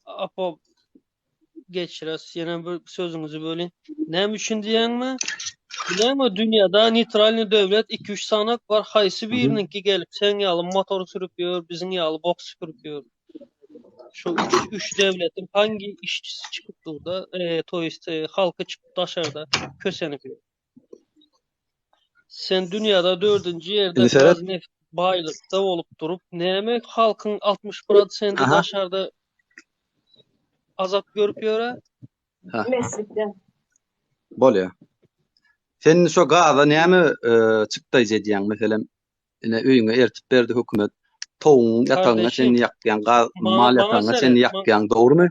Apo. geçiräs ýene bir sözüňizi bölin. Näme üçin diýýäňmi? Bileňmi dünýäde neýtralnyý döwlet 2-3 sanak bar haýsy biriniňki gelip seň ýaly motor sürüp ýör, biziň ýaly bok süpürip ýör. Şu üç, üç döwletiň hangi işçisi çykyp dur-da, e, to ýest e, halky çykyp daşarda kösenip ýör. Sen dünýäde dördünji ýerde Indi seret. gaz neft baýlykda bolup durup, näme halkyň 60 prosenti Aha. daşarda azap görüp ýöre? Ha. Meslikde. Bolýar. Sen şo gaza näme e, çykdaýjy edýäň? Meselem, ine öýüňe ertip berdi hökümet. Towuň ýatagyna Kardeşim, çenli ýakýaň, gaz maňa mal maňa ýatagyna seret. çenli Ma ýakýaň, dogrumy?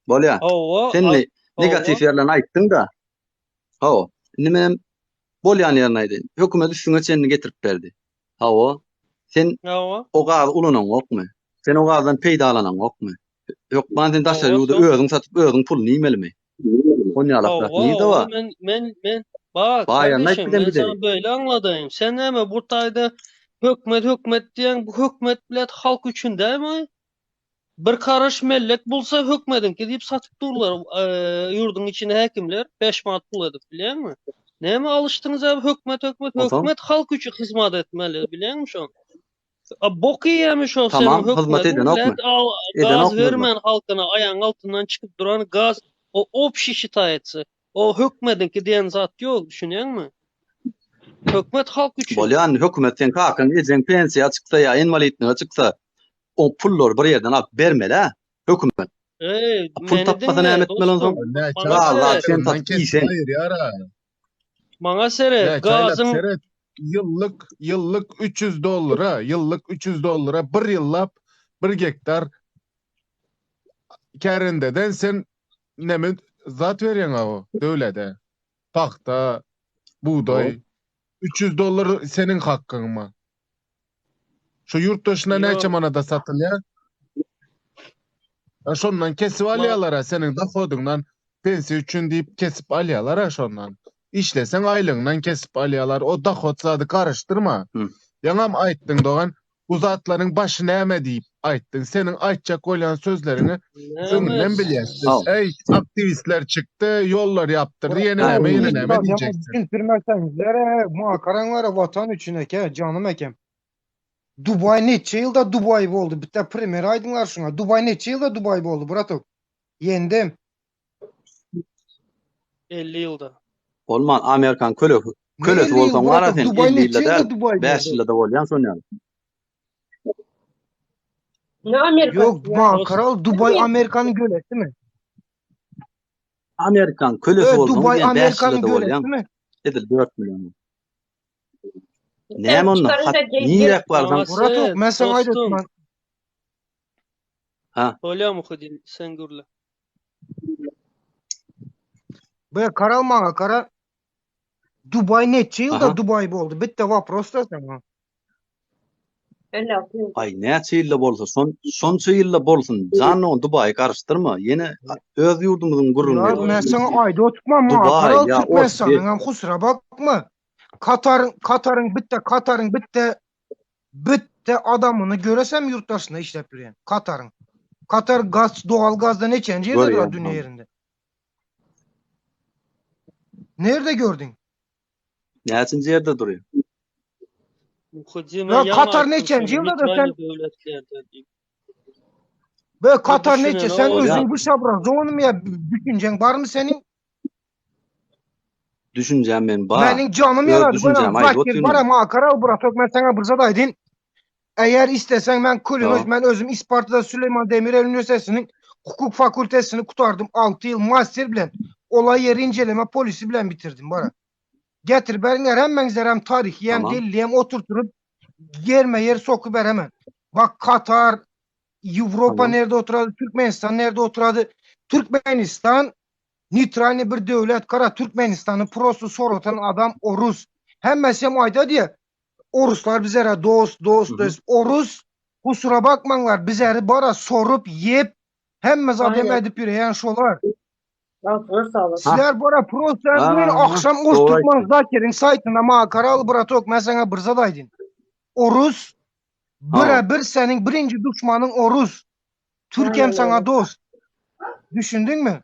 Bolýar. Hawa, Sen a indi negatiw hawa. ýerlerini aýtdyň-da. Hawa. Indi menem bolýan ýerini aýdaýyn. Hökümet üstüňe çenli getirip berdi. Hawa. Sen Hawa. o gazy ulanaňokmy? Sen o gazdan peýdalanaňokmy? Hökman sen daşary Hawa, ýurda soň özüň satyp, özüň puluny iýmelimi? Onýalak zat Hawa, nirde hawa, bar? men men men bak Baýanyny aýt kardeşim, bizem men gideli. sana beýle aňladaýyn. Sen näme bu taýda hökmet hökmet diýýäň, bu hökmet bilet halk üçin dälmi? Bir karyş mellek bolsa hökmediňki diýip satyp durlar ýurduň içinde häkimler 5 manat pul edip bilýäňmi? Näme alyşdyňyz abi hökmet hökmet Onsoň? hökmet halk üçin hyzmat etmeli bilýäňmi şony? A bok iýýämi şo seniň Tamam, hyzmat hökmediň edenokmy? bilet al gaz Edenokmy hyzmat? bermän halkyna aýagyň altyndan çykyp duran gaz o obşi şitaýetse o hökmediňki diýen zat ýok düşünýäňmi? Hökmet halk üçin. Bolýan hökümet seň kakaň ejeň pensiýa çyksa ýa inwalidlige çyksa o pullary bir ýerden alyp bermeli-ä hökümet. Eý, A pul meni tapmasa diňle, näme etmeli onsoň? dostum. Näçe Maňa Gaz seret. zat sen ondan satyp kesip iýseň. aýyrýar-a. Maňa seret, Näçe aýlap gazyň seret. Ýyllyk, ýyllyk 300 dollara, ýyllyk 300 dollara bir ýyllap bir gektar kärendeden sen neme zat berýäň-a o döwlede. Pagta, bugdaý. 300 dollar seniň hakkyňmy? Şu ýurt daşyna näçe Ýok. manada satylýar? Ha, şondan kesip alýarlar-a seniň dohodyňdan pensiýa üçin diýip kesip alýarlar-a şondan. Işleseň aýlygyňdan kesip alýarlar. O dohod zady garyşdyrma. Ýaňam aýtdyň dogan, bu zatlaryň başy näme diýip aýtdyň. Seniň aýtjak bolýan sözleriňi öňünden bilýäs biz. Eý, aktiwistler çykdy, ýollar ýapdyrdy, ýene näme, ýene näme diýjeksin. Düşündirmeseňizler, makaraňlar watan üçin eke, janym ekem. Dubaý neçe ýylda Dubaý boldy? Bitte primer aýdyňlar şuňa. Dubaý neçe ýylda Dubaý boldy, bratok? Ýendim. 50 ýylda. Bolman Amerikan kölesi Ne kölesi 50 ýyl, bolsaň bara bratok? sen Dubaý 50 neçe ýylda ýylda däl, Dubaý 5 boldy? ýylda-da bolýan şon ýaly. Ne Amerikasy Ýok, ya? ma karal Dubaý Amerikanyň gölesimi? Amerikan kölesi Ö, bolsaň Dubaý diýen 5 Amerikanyň ýylda-da bolýan. gölesimi? Edil 4 million. Sen Näme onda? çykaryn Hat da gel gel. nirek barsaň Maňa Bratok, seret, men saňa dostum. aýdatman. Ha. Bolýa Muhydin, sen gürle. Be karal maňa kara. Dubaý neçe ýylda Aha. Dubaý boldy? Bitte wopros da saňa. 56 ýyl. Aý näçe ýylda bolsa şon şonça ýylda bolsun. Jan dogan Dubaýy garyşdyrma. Ýene öz ýurdumyzyň gürrüňini Ya edip men oturýas. saňa aýda oturtma maňa Dubaý karal ýa Orsýet. Türkmenistanyň hem husura bakma. Kataryň Kataryň bitte Kataryň bitte bitte adamyny göresem ýurt daşynda işläp ýörýän. Kataryň. Katar gaz doğal gazda neçenji ýerde durar Görýän. dünýä ýerinde? Nerede gördün? Näçinji ýerde durýar? Muhydin Ya ýaňy Katar aýtdym neçenji sana, ýylda da sen neytralny döwletlerde diýip. Be O Katar neçe düşünene sen o özüň bu şabrazonymy ya düşünjeň barmy seniň? Düşünjäm men bar. Meniň janym Öz ýanar. düşünjämi aýdyp Zakir otyryn. bara maňa karal bratok men saňa bir zat aýdyn. Eğer istesen men kulüne Tamam. men özüm Ispartada Süleyman Demirel Üniversitesiniň hukuk fakültesini kutardym 6 ýyl master bilen. Olay ýeri inceleme polisi bilen bitirdim bara. Getir beriňler hemmeňizler hem tarihi hem Tamam. delili hem oturturup yerme yer sokuber hemen. Bak Katar, Avrupa Tamam. nerede oturadı, Türkmenistan nerede oturadı? Türkmenistan Neutralny bir döwlet kara Türkmenistany prosto soratan adam orus. Hemmesi hem aýda diýe. Oruslar bizere dost, dost, dost. Orus kusura bakmaňlar bizeri bara sorup ýep hemme zat hem Aynen. edip ýöreýän şolar. Ağzına sağlık. Sizler bara prosto bugün Ha, akşam Oş doğru Türkmen aýtdyň. Zakir'in saýtyna maňa karal bratok men saňa bir zat aýdyn. Orus Ha. bire bir seniň birinji duşmanyň orus. Türkem Aynen saňa öyle. dost. Düşündiňmi?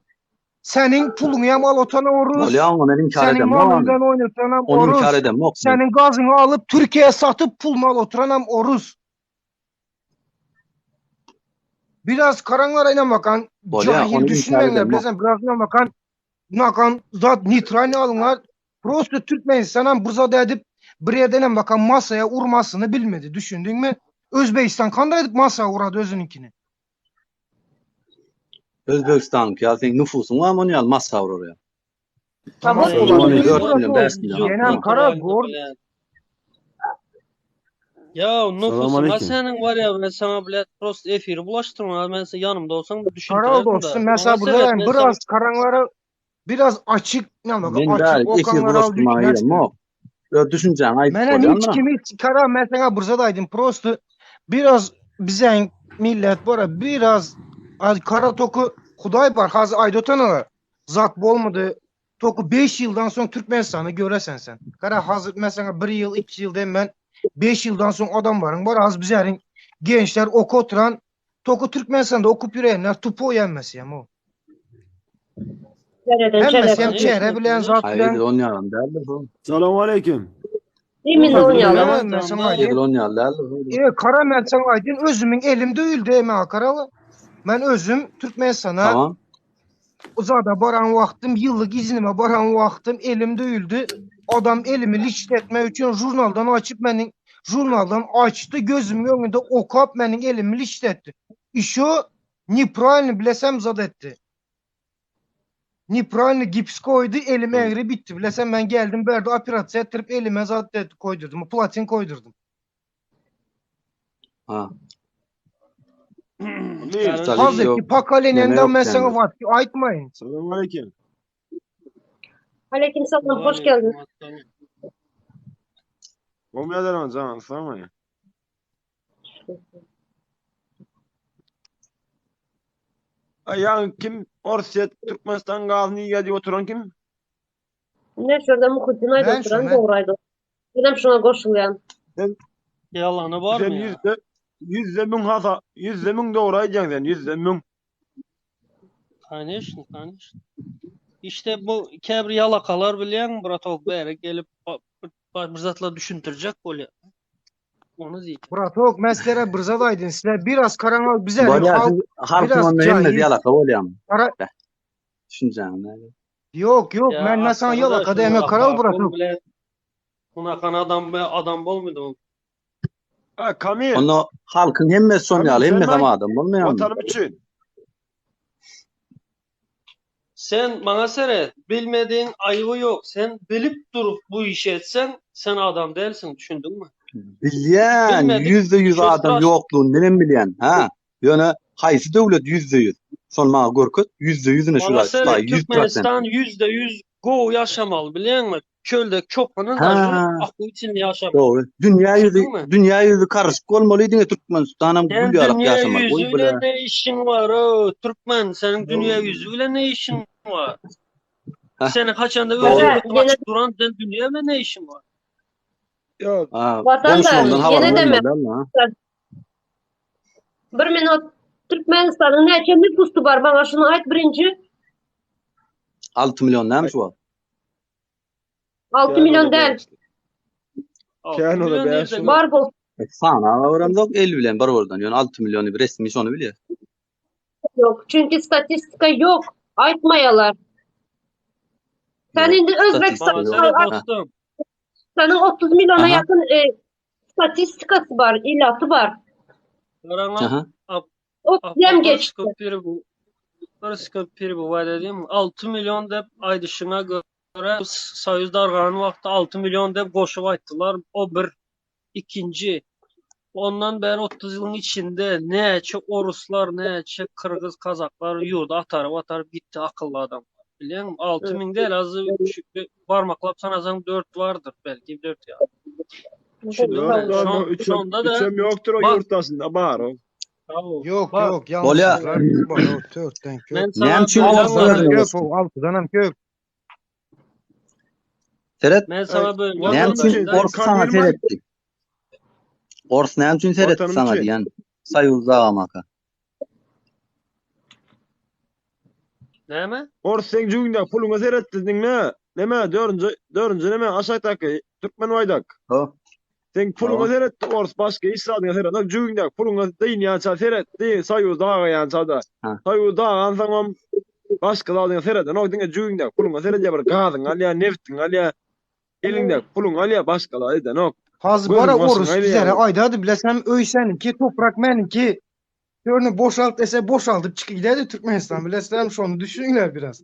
Seniň puluňy hem al otan orus. Bolýa oňa men inkar Seniň edemok. malyň bilen oýnatanam Ony orus. inkar edemok. men. Seniň gazyňy alyp Türkiýä satyp puluny al oturanam orus. Biraz karaňlara inanmakan Bolýa, cahil ony inkar düşünmeňler edemok. bilesen biraz inanmakan nakan zat neytralny alyňlar. Prosto Türkmenistanam bir zat edip bir yerden hem bakan masaya urmasyny bilmedi. Düşündün mü? Özbekistan kanday edip masaya urady özüninkini. Özbegistanyňky ýaly seň nüfusyň barmy ony ýaly massa urar ýaly. Tamam Ony olabilir 4 brat million, o. 5 million. Yenem kara gor. Ya nüfusuňa aleyküm. seniň var ya ben sana bilet prost efiri bulaşdyrma men sen yanımda olsaň Kara düşündirerdim da. dostum mesela Maňa burada seret yani men sana biraz karanlara biraz açık ne bak Men açık bäri efir okanlara al bulaşdyrmaga düşünersin. giremok. Öz düşünjäňi aýdyp Menen bolýan hiç da. kimi kara mesela bursa da aydın prosto biraz bize millet bora biraz az kara toku Huday bar haz aydotanalar zat bolmadı. Toku 5 yıldan sonra Türkmenistan'ı göresen sen. Kara hazır mesela 1 yıl 2 yıl ben 5 yıldan sonra adam varın var az bizerin gençler oku oturan toku Türkmenistan'da okup yüreyenler tupu yenmesi hem o. Çereden Hemmesi hem çereden. çehre bilen zat Aý bilen edil on ýalam däldir bu. Salam aleyküm. Imin on Kara ýaly. ben sana da aydın. Edil on ýaly däldir bu. E, kara ben sana aydın özümün elimde öldü eme karalı. Ben özüm Türkmenistan'a Tamam. uzada baran vaxtım, yıllık iznime baran vaxtım elimde öldü. Adam elimi liçletme için jurnaldan açıp benim jurnaldan açtı gözümün önünde okap benim elimi liçletti. İşo неправильно bilesem zat etti. Неправильно gips koydu elim eğri bitti. Bilesem ben geldim berdi operasyon ettirip elime zat etti, koydurdum. Platin koydurdum. Ha. Amir. Tabii Hazır yok. ki Neme pakaleninden yok mesela yani. var ki aytmayın. Salam aleyküm. Aleyküm selam, hoş geldin. Olmayan can, salam aleyküm. Ay, Yani kim Orsiyet Türkmenistan gazyny ýedi diýip oturan kim? Ne şurada Muhittin ayda Ben şu oturan ben. doğru ayda. Benim şuna goşulyan. Sen Yalany barmy sen ya? yüzde yüzde müň hata yüzde müň dogry aýdýaň sen yüzde müň. Конечно, конечно. İşte bu käbir ýalakalar bilýäň bratok bäri gelip ba- bir, bir zatlar düşündirjek bolýar. Onu diýip. Bratok meslere bırzad aydın. Sizler biraz karanlık bize Bolýa halk siz halkyň biraz onda hemmesi cahil. ýalaka bolýamy? Kara Düşünjäň näme? yok yok Ya ben nasıl aslında yalaka şunu deme karal bak, bratok. bile Unakan adam be adam bolmady bu. Ha Kamil. Onda halkyň hemmesi şon Kamil ýaly, sen hemmesi aýt. adam bolmaýarmy? Watanym üçin. Sen bana seret, bilmediğin ayıbı yok. Sen bilip durup bu işi etsen sen adam değilsin, düşündün mü? Bilýän, Bilmedik %100 şu adam straş ýoklugyny menem bilýän, ha? Ýöne haýsy döwlet %100? Şony maňa görket, %100-üne Bana şura, seret şulaý 100%. Türkmenistan %100 go yaşamalı bilýän mi? Çölde çopanın daşy Ha, aklı içinde yaşamalı. dogry. Dünýä ýüzi, Düşündün mü? dünýä ýüzi karışyk bolmaly diňe Türkmenistanam Sen gül ýalyk dünya ýaşamaly. Goý yüzü bile. bilen ne işin var o Türkmen? Senin dünya yüzü bilen ne işin var? Heh, Seni kaçanda dogry. özün Kara, götüp yine açıp duran sen dünya bilen ne işin var? Ya Ha, vatandaş, goňşularyňdan habaryň yine deme. bolmaly dälmi, ha? Bir minut Türkmenistan'ın näçe nüfusu var? Bana şunu ayt birinci. 6 milyon näme şu wagt? 6 kän milyon ola değil. bäş. 6 Kän ola milyon bäş nerede ola. Var bol. E, Sana öwremzok el bilen bir oradan. Ýöne 6 milyony bir resmi şony bilýär. Yok. Çünkü statistika yok. Aytmayalar. Sen Yok, indi statistika Özbekistan Bana yok. seret Ha. dostum. Senin 30 milyona Aha. yakın e, statistikası var, ilatı var. Karana Aha. ap, O dem ap, geçti. bir sıkıp bu bir sıkıp bir bu var dedim. 6 milyon dep aydışına göre Soyuz darganın vakti 6 milyon dep goşup ayttılar. O bir ikinci. Ondan beri 30 yılın içinde näçe oruslar, näçe Kırgız, Kazaklar yurda atarıp atarıp gitti akıllı adam. Biliyor musun? 6 bin değil azı şu, parmaklap sanasan 4 vardır belki 4 ya. Düşündün Dört mü? var Şu, mı? şu Üçem, anda da üçem yoktur o bak yurttasında bar o. bravo, Yok bak yok Bolýa. yanlışsınlar. Var o dörtten ben kök. sana Näme üçin böyle ors Altıdan hem anlatayım. kök o altıdan hem kök. Seret, Ben Ay, sana böyle näme vatanım üçin üçin anlatayım da ors sana Kamil may seretdi? Ors näme üçin seretdi vatanım sana üçin. diýen? Soýuz dagamaka. Näme? Orus seň jübiňdäki puluňa seretdi diňle. Neme dördünji dördünji neme aşakdaky türkmen baýdak. Ha. Seň puluňa Ha. seretdi orus başga hiç zadyňa serenok jübiňdäki puluňa dynýança seretdi soýuz dagaýança-da. Ha. Soýuz dagansoňam başga zadyňa seredenok diňe jübiňdäki puluňa seredýär bir gazyňy alýar nebtiňi alýar eliňdäki puluňy alýar başga zat edenok. Hazy Gözüň bara başyňa orus bizlere ilýär. aýdady bilesem öý seniňki toprak meniňki. Törüni boşalt dese boşaldyp çykyp giderdi Türkmenistan bilesem şony düşüniňler biraz.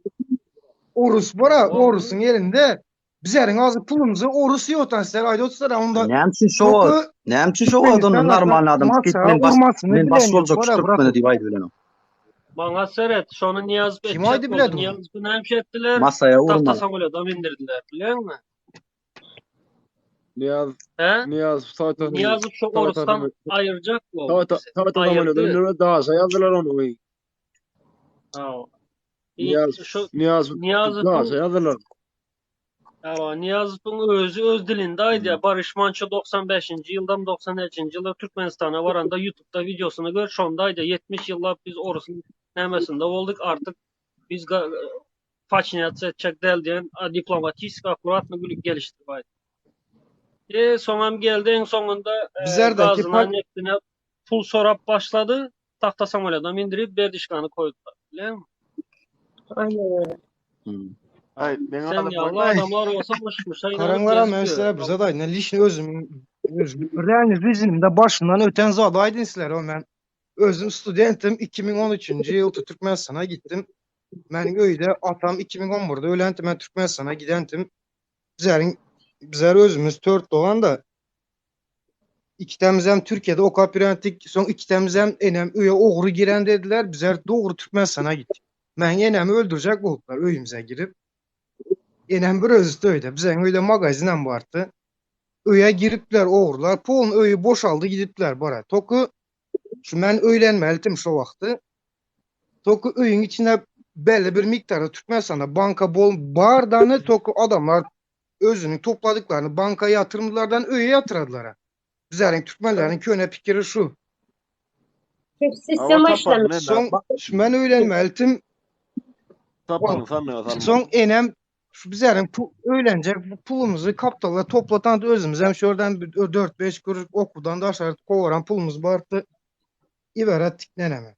Orus bara orusyň elinde bizleriň azy pulumyzy orus ýotan sizler aýdyp otyrsylar onda Näme üçin şo wagt, näme üçin şo wagt onda normal adam çykyp men baş men baş boljak şu türkmene diýip aýdyp bilenok. Maňa seret, şony Nyýazow Kim etjek aýdyp boldy. biledi ony? Nyýazowy näme üçin etdiler? Masaýa Tagta urmaly. samolýoda mindirdiler, bilýäňmi? Nyýaz He? Nyýaz Tagta Nyýazow şu Tagta orusdan aýyrjak boldy Tagta bizi. Tagta samolýoda Aýyrdy. mindirdiler daşa ýazdylar ony. Hawa. Nyýaz Şu Nyýaz Nyýazowyň daşa ýazdylar. Hawa, Nyýazowyň özi öz dilinde aýdýar. Baryş Manço 95-nji ýyldam, 93-nji ýylda Türkmenistana baranda YouTube'da wideosyny gör, şonda aýdýar, 70 ýyllap biz orusyň nämesinde bolduk, artyk biz podçinýatsa etjek däl diýen diplomatik akkuratny gülüp gelişdirip aýtdy. E, soňam geldi iň soňunda e, Bizlerdeki gazyna, neftine pul sorap başlady. Tahta samolýoda mindirip Berdişkany koýdular. Bilýäňmi? Aynen öyle. Hmm. Ay, men Sen alyp ýaly bolmaý. adamlar bolsa myş-myşa ynanyp Karaňlara gezip men ýör. sizlere bir zat aýdyn. Lişni özüm özüm real rezinimde başyndan öten zady aýdyn sizlere o men. Özüm studentim 2013-nji ýylda Türkmenistana gitdim. Meniň öýde atam 2011-de ölentim men Türkmenistana gidentim. Bizleriň bizler özümiz tört dogan da ikitämizem Türkiýede okap ýörendik. Soň ikitämizem enem öýe ogry giren dediler. Bizler dogry Türkmenistana gitdik. Meniň enemi öldürjek boluplar öýümize girip. Enem bir özüdi öýde. Biziň öýde magazinem bardy. Öýe giripler ogrular. Polny öýi boşaldy gidipler bara. Toky şu men öýlenmelidim şo wagty. Toky öýüň içinde belli bir miktarda Türkmenistanda banka bol bardany toky adamlar özüniň topladyklaryny banka ýatyrmylardan öýe ýatyradylar. Bizleriň türkmenleriň köne pikiri şu. Çünkü sistema işlemiş. Soň şu men öýlenmelidim. Tapan sandyga salmaly. Soň enem şu bizleriň pu öýlenjek pulumyzy kapitala toplatan özümiz hem şuradan 4-5 kuruş okuwdan daşary kowaran pulumyz bardy. Iberetdik neneme.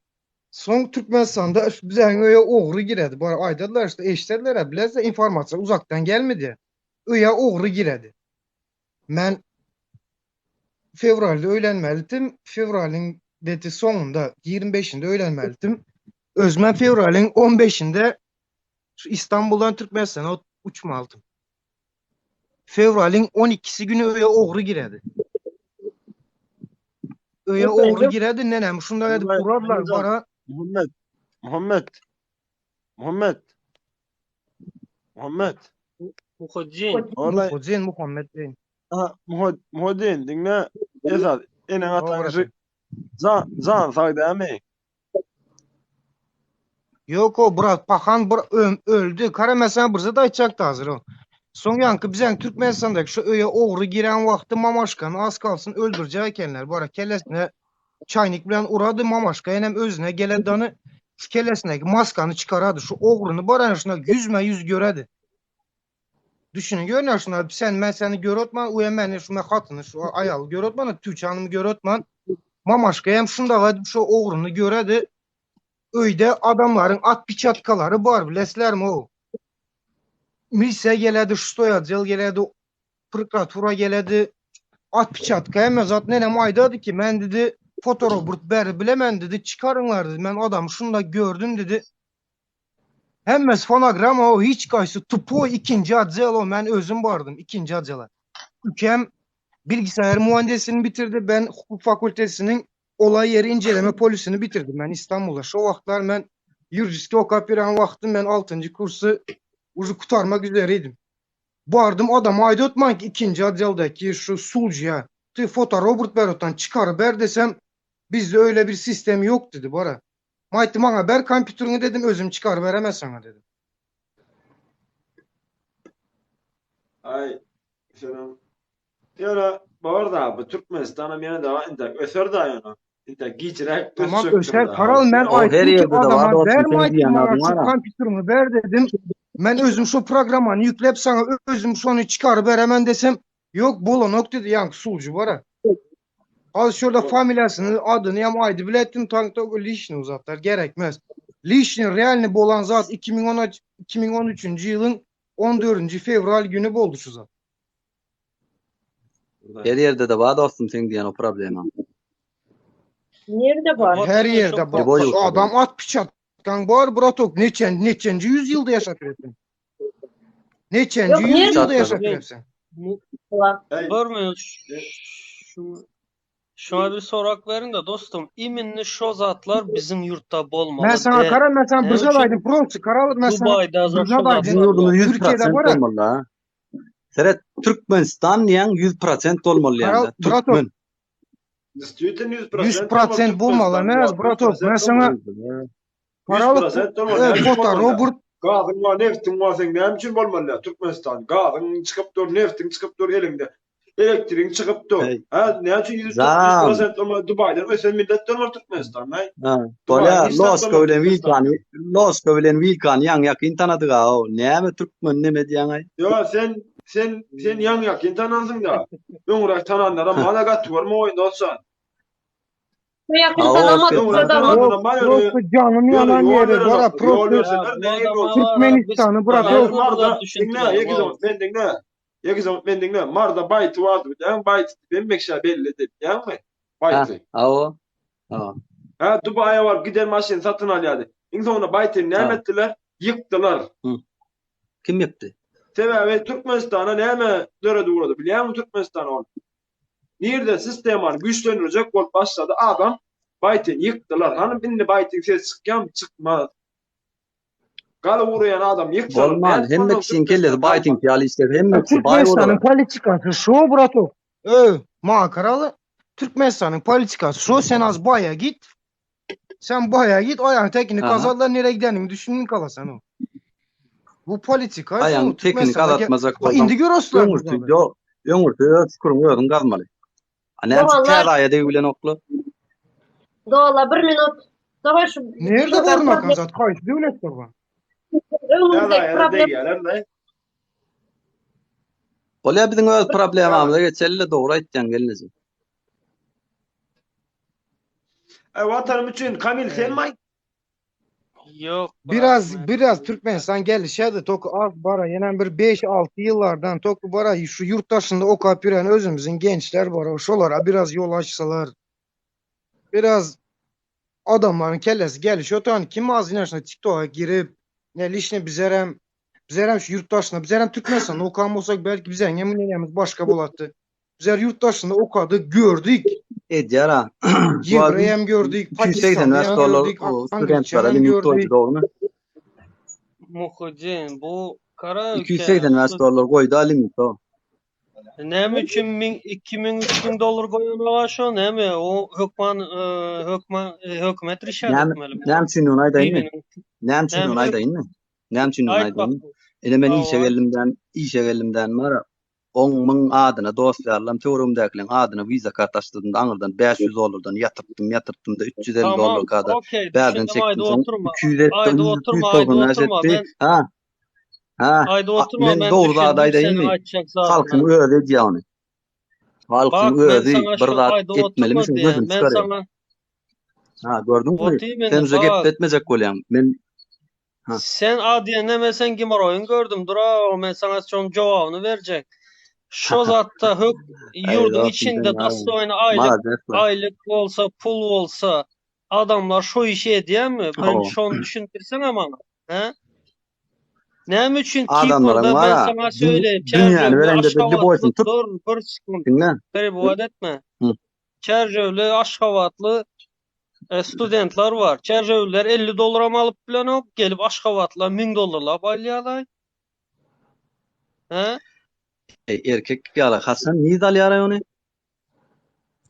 Soň Türkmenistanda şu bizleriň öýe ogry giredi. Bar aýdadylar işte eşitdiler, bilese informasiýa uzakdan gelmedi. Öýe ogry giredi. Men fewralda öýlenmelidim. Fewralyň dedi soňunda 25-inde öýlenmelidim. Özüm fewralyň 15-inde şu İstanbuldan Türkmenistana uçmalydym. Fewralyň 12-si günü öýe ogry giredi. Öýe ogry giredi, nenem şunda edip uradylar bara. Muhammed, Muhammed, Muhammed, Muhammed. Muhaddin. Orlay. Muhaddin Muhammed deyin. Ha, Muhad, Muhaddin diňle. Esas, eneň ataň şu jan, jan sag dämi? Yok o brat pahan bir öldü. Kara mesela bir zat aýtjakdy hazır o. Soň ýaňky biziň Türkmenistandaki şu öýe ogry giren wagty mamaşkany az kalsyn öldürjek ekenler. Bara kellesine çaýnik bilen urady mamaşka enem özüne geledany şu kellesindeki maskany çykarady. Şu ogryny bara şuna ýüzme ýüz göredi. Düşüniň görne şuna sen men seni görotman uýa meni şu men hatyny şu aýaly görotman tüçanymy görotman mamaşka hem şundaga şu ogryny göredi. Öýde adamlaryň atpiçatkalary bar bilesizlermi o? Milisiýa geledi, ştoý otdel geledi, prokuratura geledi. Atpiçatka hemme zat nenem aýdady ki, men dedi fotorobot beri bilemen dedi, çykaryňlar dedi. Men adamy şunda gördüm dedi. Hemmesi fonogramma o hiç kaýsy tupoý ikinji otdel o men özüm bardym ikinji otdela. Ükem bilgisayar mühendisini bitirdi. Ben hukuk fakultesiniň olay ýeri inceleme polisini bitirdim men İstanbulda. Şo wagtlar men ýuridiski okap ýören wagtym men 6-njy kursy uje gutarmak üzereydim. Bardym adama aýdyp ki ikinji otdeldaki şu sulja ty fotorobot ber otan çykary ber desem bizde öyle bir sistem yok dedi bara. Aýtdym maňa ber kompýuteriňi dedim özüm çykary beremez sana dedim. Ay, senem. Ýöne bar da bu Türkmenistanam ýene daha intäk öser da ýöne. Indi gijiräk Tamam ösjekdir öser da. karal men O her aýtdym ki ýerde-de bar adama dostum berme seň aýtdym diýýän maňa zadyň şu bar-a. kompýuteriňi ber dedim. Men özüm şu programmany ýükläp saňa özüm şony çykaryberemen desem ýok bolanok dedi ýaňky sulju bara. Az şurada familiýasyny adyny hem aýdyp biletdim taňta lişni uzatlar gerekmez. Lişni realny bolan zat 2010 2013 ýylyň 14 fewral güni boldy şu zat. Her ýerde-de bar dostum seň diýen o problemaň. Nirde bar? Her ýerde bar. Lýuboý ýurtda Adam at piçatkaň bar bratok neçen neçenji ýüz ýylda ýaşap ýörsen. Neçenji Ýok, ýüz nirde? ýylda ýaşap ýörsen. Bir minut şu şuňa bir sorak beriň-de dostum. Iminni şo zatlar biziň ýurtda Men bolmaly sana däl. kara men sana Näme bir zat üçin aýdym prosta kara men sana Dubaýda bir şo zat aýdym. Biziň zatlar ýurdumyz ýok. 100 Türkiýede prosent bar. bolmaly ha. Seret Türkmenistan diýen 100% bolmaly Karal ýa-da bratok türkmen. Действительно 100% 100% bolmaly Türkmenistan emas bratok. Men 100% sana bolmaly. Karalyk 100% bolmaly. Näme üçin Kota bolmaly? Robert Gazyň bar, neftiň bar, sen näme üçin bolmaly? Türkmenistan gazyň çykyp dur, neftiň çykyp dur eliňde. Elektrigiň çykyp dur. Hey. Ha, näme üçin 100 Zam. 100% bolmaly? Dubaýdan ösen millet bolmaly Türkmenistan, aý. Ha, Dubaýda bolýa hiç zat Loska bolmaly bilen Türkmenistan. Wilkany, Loska bilen Wilkany ýaňy ýakyn tanadyk ha. O näme türkmen neme diýýäň aý? Ýa sen sen sen ýaňy ýakyn tanansyň da. Öňräk tananlara mana gaty görme oýunda olsan. Bu ýakyn Ha, o tanamadyk Öňräk adam. tananlara mana ýöne Prosta janym ýöne ýanan ýol ýeri bara berenok. Ýol prosta berseler nähili bolsun? Türkmenistany bratok Marda diňle, ýekiz oňat men diňle. Ýekiz oňat men diňle. Marda baýty bardy bilýäňmi? Baýty hemmekşä bellidi, bilýäňmi? Ha, Baýty. hawa. Ha. Ha, Dubaýa baryp giden maşyny satyn alýardy. Iň soňunda Baýtyny näme Ha. etdiler? Ýykdylar. Hı. Kim ýykdy? Sebäbi Türkmenistana näme döredi ugrady bilýäňmi Türkmenistana ol? Nirde sistemany güýçlendirjek bolup başlady adam Baýtyny ýykdylar. Hany indi Baýtyň sesi çykýarmy? Çykmaz. Galyp ugraýan adam ýyksalar Bolman, nädip hemme ondan kişiň kellesi Türkmenistan Baýtyňky galmaz? ýaly işlese hemme kişi baý Türkmenistanyň bolar. politikasy şo bratok. Öý, maňa karaly. Türkmenistanyň politikasy şo sen az baýa git. Sen baýa git aýagyň tekini Aha. gazatlar nereye gidenini düşündün kala sen o. Bu politika şo Aýagyň tekini Türkmenistanda ge- gazatmajak Ha, bolsaň indi görürsüler bu öňürti zady. ýo, öňürti öz çukuryňy özüň gazmaly. A näme üçin Doganlar, täze aýa degip bilenoklar? doganlar bir minut. Daway şu Nerede şu görün problem zat? Kaýsy döwletde bar? Täze öňümizdeki aýa problem degýärler ne? Bolýa biziň öz problemamyza geçeli-le dogry aýtýaň gelneje. Ey watanym üçin Kamil sen mi? Ýok, brat, Biraz men biraz Türkmenistan gelişedi. Toku az bara ýene bir 5-6 ýyllardan toku bara şu ýurt daşynda okap ýören özümizin gençler bara şolara biraz ýol açsalar. Biraz adamlaryň kellesi gelişiyor. Tan kim az ýaşyna TikToka girip ne lişne bizerem bizerem şu ýurt daşynda bizerem Türkmenistanda okan bolsak belki bize hem başga bolatdy. Bizler ýurt daşynda okadyk, gördük. Edýär ha. Ýewreý hem gördük, Pakistanly 285 hem dollar gördük, o Angliçan studentlere hem limit gördük. goýdy dogrymy? Muhyiddin bu kara ülke 285 dollar goýdy ha limit o. Näme üçin 1000 2000 3000 dollar goýanlar şo näme o hökman e, hökman e, hökümet rişat Näme etmeli bu. näme üçin ony aýdaýynmy? Biriniň Näme üçin näme ony üçin aýdaýynmy? Näme üçin ony aýt aýdaýynmy? bakalım. Ine men işe Hawa. geldimden, işe geldimden bara On müň adyna dost ýarlam töweregimdäkileriň adyna wiza kart açdyrdım-da aňyrdan 500 dollardan ýatyrtdym ýatyrtdym-da 350 Tamam, dollarkada okey, bärden düşündim, çekdim aýdyp soň oturma. 200 etdi Aýdyp oturma, aýdyp 195 oturma. etdi Men ha ha aýdyp a- oturma, men men dogry zady düşündim seniň aýdaýynmy aýtjak zadyňa. halkyň özi edýär ony halkyň Bak, men özi saňa bir şu zat aýdyp oturma etmelimişin diýen. gözüni Men çykarýar saňa ha gördüňmi Otyr sen indi uje bak. gepletmejek bolýaň men ha Sen a diýende men sen gimoroýyň gördüm. Dur a, men saňa şoň jogabyny berjek. Şo zatda hök Aý ýurduň dostum içinde sen aý dostoýny aýlyk malades la. aýlyk bolsa, pul bolsa adamlar şo işi edýärmi? Birinji Hawa. şony düşündirsene maňa. Hä? Näme üçin Adamlaryň Kiprde bar men a saňa dün söýleýin, dünýäni Çärjewli, berende de Aşgabatly lýuboýsyny tut. dur bir sekund. Diňle. Perebuwat etme. Hı. Çärjewli, Aşgabatly E, studentler bar. Çärjewliler 50 dollaram alyp bilenok, gelip Aşgabatlylar 1000 dollarlap alýarlar. He? Ey, erkek ýaly haçan nirde alýar ony?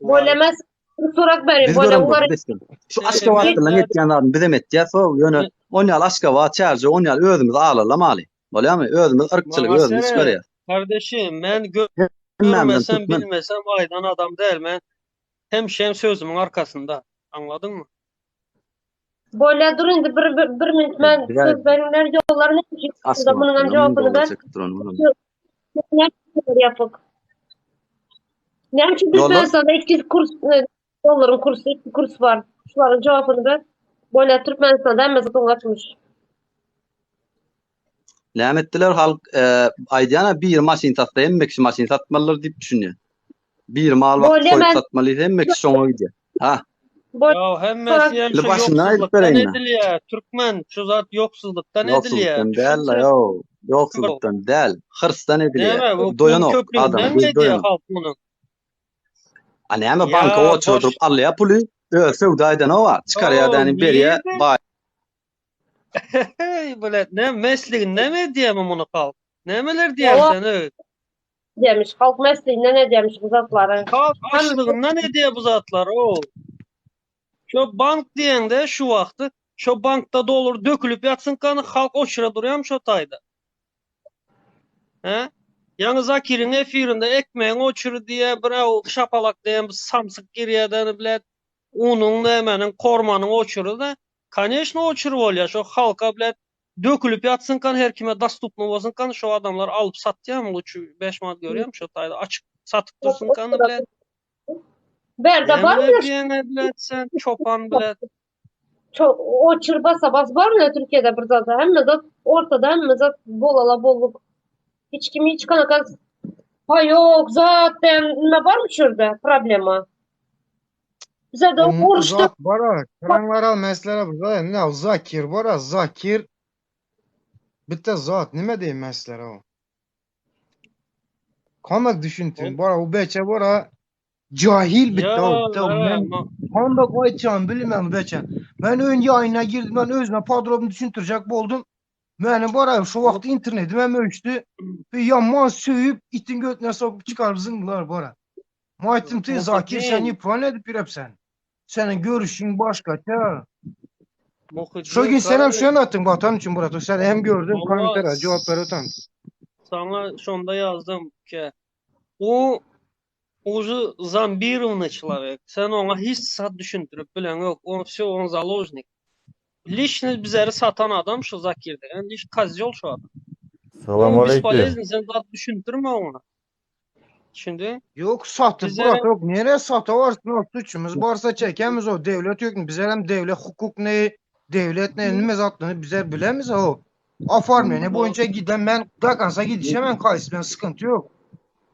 Bolemez. Bir sorak bereyim. Biz Bole gören ugar. biz Şu Aşgabatlylaryň etýän zadyny bizem etýäs, o ýöne on ýaly Aşgabat, Çärjew on ýaly özümiz alalam aly. Bolýarmy? Özümiz yrkçylygy Maňa özümiz seret, çykarýas. kardeşim, men Hemmämizem görmesem, türkmen. bilmesem aýdan adam däl. Men hemişem sözümiň arkasynda. Aňladyňmy? Bolýa dur indi bir bir, bir minut men Biraz söz beriňler ýollar näme üçin Aşgabatda munuň hem 1000 jogabyny dollar ber. çekip duran bolan. Näme üçin ýapyk? Näme üçin Ýollar Türkmenistanda iki kurs e, dollaryň kursy iki kurs bar. Şularyň jogabyny ber. Bolýa Türkmenistanda hemmesi gymmatmyş. Näme etdiler halk e, aýdýana bir maşyn satsa hemme kişi maşyn satmalydyr diýip düşünýär. Bir mal bakyp Bolýa soýup men satmaly hemme kişi şoňa gidýär. Ha. Bolýa Ya hemmesi hem Indi şu başyndan aýdyp ýoksuzlykdan bereýin. edilýär. Türkmen şu zat ýoksuzlykdan edilýär. Ýoksuzlykdan däl la Düşünse ýo. Ýoksuzlykdan däl. Hyrsdan edilýär. Näme bu pul Doýanok adam köplüginden göz edýär doýanok. halk muny. A näme banka Ya oçurdyp boş. alýar puly. Öz söwda edenok a. Çykarýar O däni berýär. nirde? Baý. Hey bile ne mesliginden edýärmi muny halk? Nämeler diýýän Ýowa sen öý? diýmiş. Halk mesliginden edýärmiş bu zatlary. Halk Hem açlygyndan edýär bu zatlary o. Şo bank diýeňde şu wagty şo bankda dollar dökülip ýatsyn kany halk oçura durýam şo taýda. He? Ýaňy Zakiriň efirinde ekmegiň oçury diýýär, bir aw şapalak diýen bir samsyk girýär-de bilet. Unuň nämäniň kormanyň oçury-da. Koneçno oçur bolýar şo halka bilet dökülip ýatsyn kan her kime dostupny bolsun kan şo adamlar alyp satýarmy uç 5 manat görýärmi şo taýda açyk satyp dursun kan bilet. Berde bar Nämeler mı? diýeňe bilet sen çopan bilet. Çok o çırba sabas var mı Türkiye'de bir zat? Hemme zat ortada hemme zat bol ala bolluk. Hiç kim hiç kanaka Ha yok zaten ne var mı şurada problema? Bize de Onun uğraştı. zat bara, karanlar mesele bu. Ne Zakir bara, Zakir bitte zat nime deyim mesele o. Kamak düşüntün bara o beçe bara cahil bitti Ya o bitti o. he, Men ma- kandak aytacağım bilmem beçe. Men ön yayına girdim ben özüme podrobno düşüntürecek oldum. Meni bara şu vakti internetim hem ölçtü. Bir yaman sövüp itin götüne sokup çıkarıp zındılar bara. Maytım te Zakir sen Muhittin, ipran edip bir hep sen. Senin görüşün başka. Şu Muhittin gün sen hem kara şunu attın vatan için Murat. Sen hem gördün Valla komentara cevap ver otan. sana şonda yazdım ki o уже зомбированный человек. Sen ona hiç sat düşündürüp bilen yok. O все on заложник. Лично bizleri satan adam şu Zakir'de. Yani hiç kazyol şu adam. Salam O aleyküm. bespolezny sen zat düşündürme ona. Şimdi Yok satıp bize bırak yok. Nereye satı varsın o suçumuz varsa çekemiz o devlet yok. Bize hem devlet hukuk ne devlet ne ne zatlığını bize bilemiz o. Afarmıyor ne bu boyunca giden ben dakansa gidişemem kayısı ben sıkıntı yok.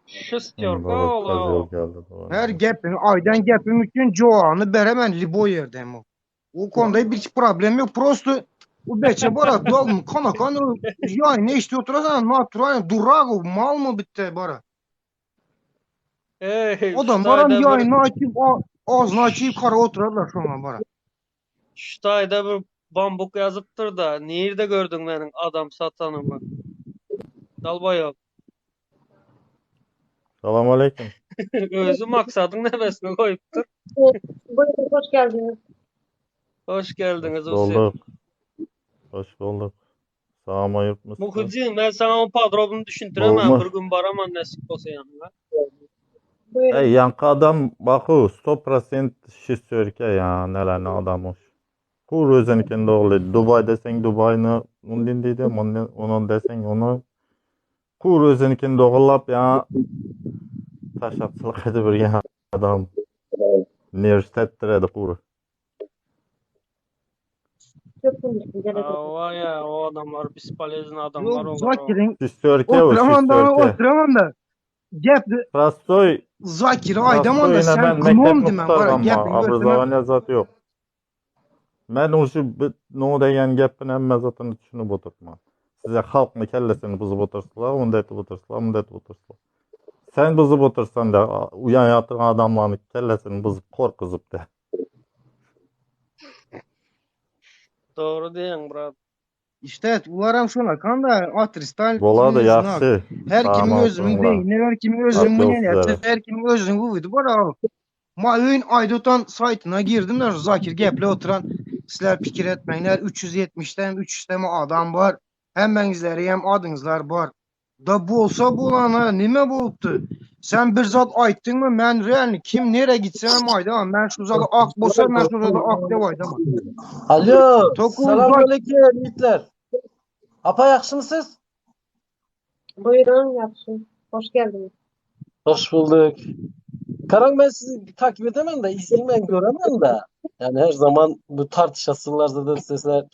şestörka Baba ola. kazyol geldi doğru. Her gepin aydan gepim için coğanı beremen libo yerdem o. O konuda bir problem yok. Prosto o beçe bara dal mı kana kana yani ne işte oturasan natural durak o mal mı bitti bara. Ey şu Adam varam taýda bir yayını açıp a- ağzını açıp kara oturarlar şu an bara. şu taýda bir bambuk ýazypdyr da nirde gördüň meniň adam satanymy? Dalbaýok. Salam aleyküm. Özü maksadyň nebesini goýupdyr. Buyurun hoş geldiniz. Hoş Hoş geldiňiz Usi. bulduk. Hoş bulduk. Sağ ayıpmışsın. Muhittin ben sana o podrobny düşündüremem. Bolma. Bir gün baraman nesip bolsa ýanyňa. Buyurun. Ey yankı adam bakı 100% şişörke ya neler ne adammış. Kur özünikini doğru. Dubai desen Dubai'ni onun dedim, onun onun desen onu. Kur özünikini doğrulap ya taşakçılık edip bir adam. Üniversitettir kur. Çok konuştum gene de. Awa ya o adamlar bespolezny adamlar Yok olar o. Zakir'in Şişörke o oturamam da şişörke. oturamam da. Gep Prostoy Zakir aydaman Prostoy da yine sen ben mektep gnom dimen bara kurtargan gepin ma götüne obrazovание zat yok. Men uşu no degan gapini hamma zatini tushunib o'tiribman. Size xalqni kallasini buzib o'tirsizlar, unda aytib o'tirsizlar, bunda aytib o'tirsizlar. Sen buzib o'tirsan da uyan yotgan odamlarni kallasini buzib qo'rqizib da. Dogry diýen brat. İşte ularım şuna kan da atristal Bo'ladi, znak. yaxshi. Her kimin Sağ özünün olun. beyni, her kimin özünün Yo'q мнение, sizlere. her kimin özünün bu Bara Ma öğün Aydotan saytına girdim de Zakir geple oturan sizler fikir etmeyin. 370'ten 300'ten adam var. Hem benzeri hem adınızlar var. Da bolsa bolana nime bolupdy? Sen bir zat aýtdyňmy men realny kim nere gitse hem aýdamam. Men şu zada ak bolsa men şu zada ak dep aýdamam. Alo, Toku salam bak aleyküm yiğitler. Apa ýagşymysyz? Buyurun ýagşy. Hoş geldiňiz. Hoş bulduk. Karan ben sizi takip edemem de izleyeyim göremem de. Yani her zaman bu tartışasılar da sesler.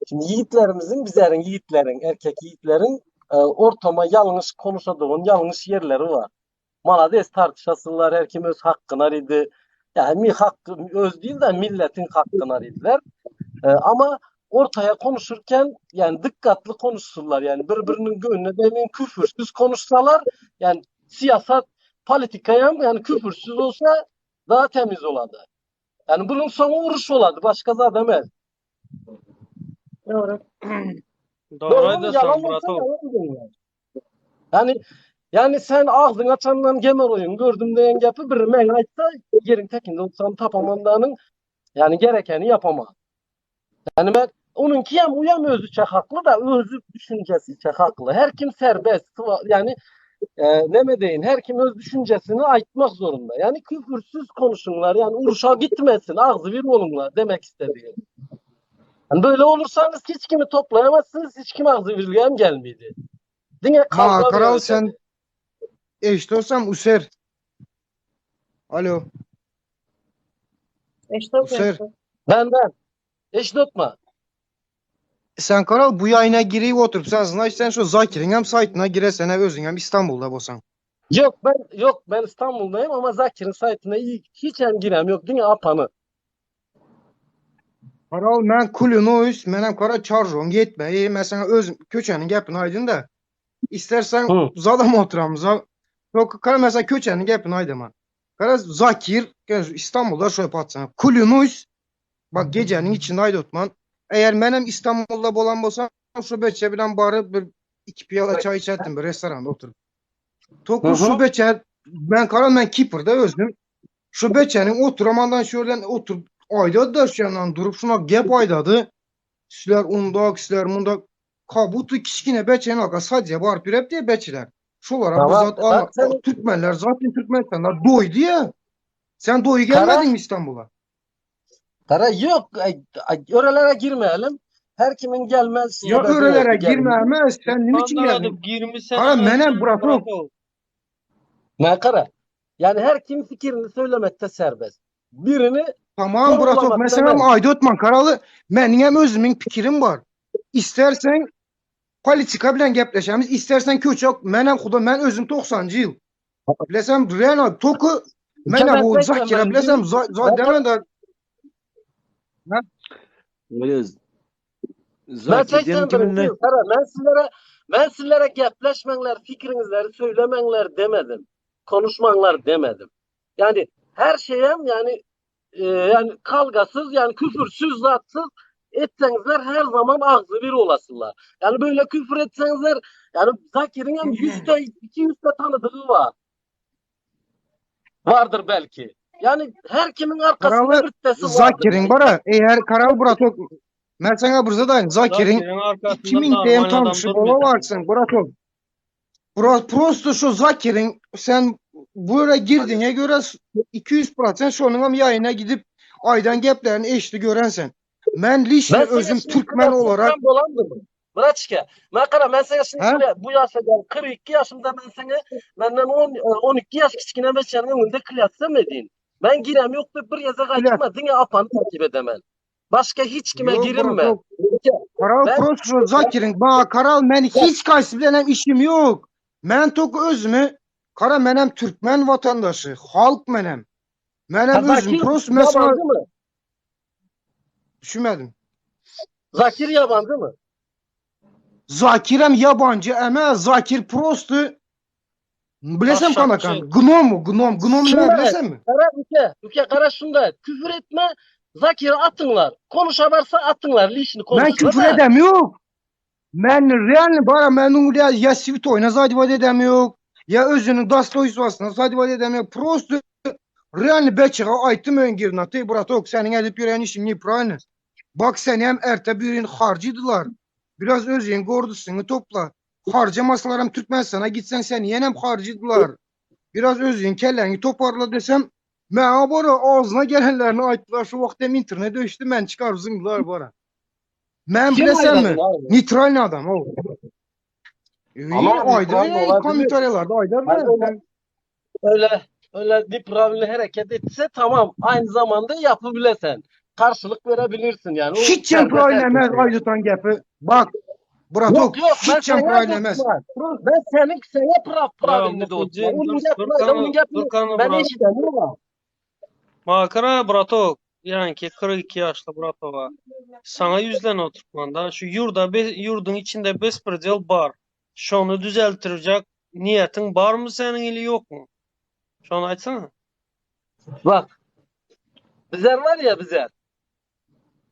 Şimdi yiğitlerimizin, bizlerin yiğitlerin, erkek yiğitlerin e, ortama yanlış konuşadığın yanlış yerleri var. Malades tartışasılar, her kim öz hakkını arıydı. Yani mi hakkı öz değil de milletin hakkını arıydılar. E, ama ortaya konuşurken yani dikkatli konuşsunlar. Yani birbirinin gönlüne demeyin küfürsüz konuşsalar yani siyasat politikaya yani küfürsüz olsa daha temiz oladı. Yani bunun sonu uruş oladı. Başka zaten demez. Doğru. Doğru Doğru mu? aýdasan, Yalan olsa Muratow. yalan diyorlar. Yani yani sen ağzın açandan kemer oyun gördüm diyen gapy bir men aýtsa ýeriň tekinde otursam tapamandanın yani gerekeni yapamam. Yani ben onunki hem uyam özüçe haklı da özü düşüncesiçe haklı. Her kim serbest yani e, neme deyin her kim öz düşüncesini aytmak zorunda. Yani küfürsüz konuşunlar yani uruşa gitmesin ağzı bir olunlar demek istediğim. Yani böyle olursanız hiç kimi toplayamazsınız hiç kim ağzı birliğe gelmedi. Diňe Ma kavga karal bile sen ötedi. eşitorsam User. Alo Eşitokma User. eşitok. Benden. Eşitotma. Sen karal bu yayına girip oturup sen znaş sen şu Zakir'in hem saytına giresene özün hem İstanbul'da bolsan. Yok ben yok ben İstanbul'dayım ama Zakir'in saytına iyi, hiç hem girem yok. Diňe apanı. Karal men kulünoyuz men hem kara çarjon yetme. Mesela öz köçenin gepini aydın da. İstersen Hı. zadam oturamıza. Yok kara mesela köçenin gepini aydın. Kara Zakir gel İstanbul'da şöyle patsan. Kulünoyuz bak gecenin içinde aydotman. Eğer menem İstanbul'da bolan bolsam şu beçe bilen barı bir iki piyala çay içerdim bir restoranda oturup. Hı Toku şu hı. beçe ben kara ben Kipır'da özüm. Şu beçenin oturamandan şöyle oturup aydadı da şu yandan durup şuna gep aydadı. Sizler undak, sizler mundak. Kabutu kiçkine beçenin arka sadece var pürep diye beçiler. Şolara bu Tamam. zat Bak ana, sen Türkmenler zaten Türkmenistanlar doydu ya. Sen doyu Kara gelmedin mi İstanbul'a? Kara yok. Ay, ay, Örelere girmeyelim. Her kimin gelmez Ya sebebi oldu örelere gelmedi. girmemez. Sen ne için Kandan geldin? adyp girmişsen Kara menem özüň bırak yok. Muratow. Ne kara? Yani her kim fikrini söylemekte serbest. Birini Tamam Bratok sorgulamakta mesela ben. Aydotman Karalı benim özümün fikrim var. İstersen politika bilen gepleşemiz, istersen köçek menem xuda men özüm 90 yıl. Bilesem real toku mene bu Mükemmel Zakir'e ben. bilesem za, za Ben, demen de Ha? Öyle ben Zakir 81. kiminle? yıl. Kara, ben sizlere ben sizlere gepleşmenler, fikrinizleri söylemenler demedim. Konuşmanlar demedim. Yani her şeye yani e, yani kavgasız yani küfürsüz zatsız etsenizler her zaman ağzı bir olasınlar. Yani böyle küfür etsenizler yani Zakir'in hem yüzde 200 de tanıdığı var. Vardır belki. Yani her kimin arkasında Karalı bir tesi vardır. Zakir'in bara eğer Karalı Bratok ben sana burada da Zakir'in Zakir'in arkasında 2000 TM normal adam tanışı durmaýar. bola varsın Bratok. Bro, prosto şu Zakir'in sen buraya girdiğine göre 200% şonun yayına gidip aydan geplerini eşli görensen. Men lişni Ben sana özüm şimdi Türkmen kral olarak Türkmen bolandı mı? Braçka. Ben kara ben sana şimdi he? kre- bu yaşa gel 42 yaşımda ben sana benden 10, e, 12 yaş kiçkine beşerin önünde kıyatsam edin. Ben girem yok da bir yaza Kılyat. kaçma diňe apanı takip edemem. Başka hiç kime Yok girinme. Bratok. Karal Ben prosto Zakir'in bana Karal men hiç kaysı bilen işim yok. Men tok özümü Kara menem Türkmen vatandaşı, halk menem. ha, Menem özüm Zakir prosto mesela yabancı mı? düşünmedim. Zakir yabancı mı? Zakirem yabancı ama Zakir prosto bilesem Taşşakçy. kanakan. Gnom gnom gnom ne Şunda et. bilesem mi? Kara ülke, ülke kara şunda et. Küfür etme. Zakir'i atınlar. Konuşavarsa atınlar. Lişini Ben konuşsunlar küfür da. edem yok. Men real bara men ya, ya Svitoyna zadivade edem yok. Ya özünün Dostoyevskisine zadivade edem yok. Prosto real beçiğe aytım öngirna. Tey bratok senin edip yürüyen işin неправильно. Bak sen hem erte birin harcıydılar. Biraz özün gordusunu topla. Harjamaslaram Türkmenistana gitseň sen ýenem harjydylar. Biraz özüň kelläňi toparla desem, maňa bora agzyna gelenlerini aýtdylar. Şu wagt hem internet öçdi, meni çykaryp zyňdylar bora. Men Kim bilesenmi? aýdady abi? Neytralny adam o. Ama Aýdar neytral ey, olabilir. kommentariýalarda aýdar Yani da. öyle, öyle, öyle neutral hareket etse tamam. Aynı zamanda yapabilirsen. Karşılık verebilirsin yani. O Hiç hem serbest proylemez herkese. aýdytan gepi. Bak, bratok, Yok yok ben hiç hem sana proylemez. dostum. Ben senin sana prav Ya pravilni dostum. Muhitdin Onun dur gepini dur onun kana gepini dur kana ben brat. eşidemiyorum. Makara bratok. Yani 42 yaşlı bratova. Sana yüzlen oturtmanda şu yurda be, yurdun içinde bespredel bar. Şonu düzelttirecek niyetin bar mı senin ili yok mu? Şonu aytsana. Bak bizler var ya bizler.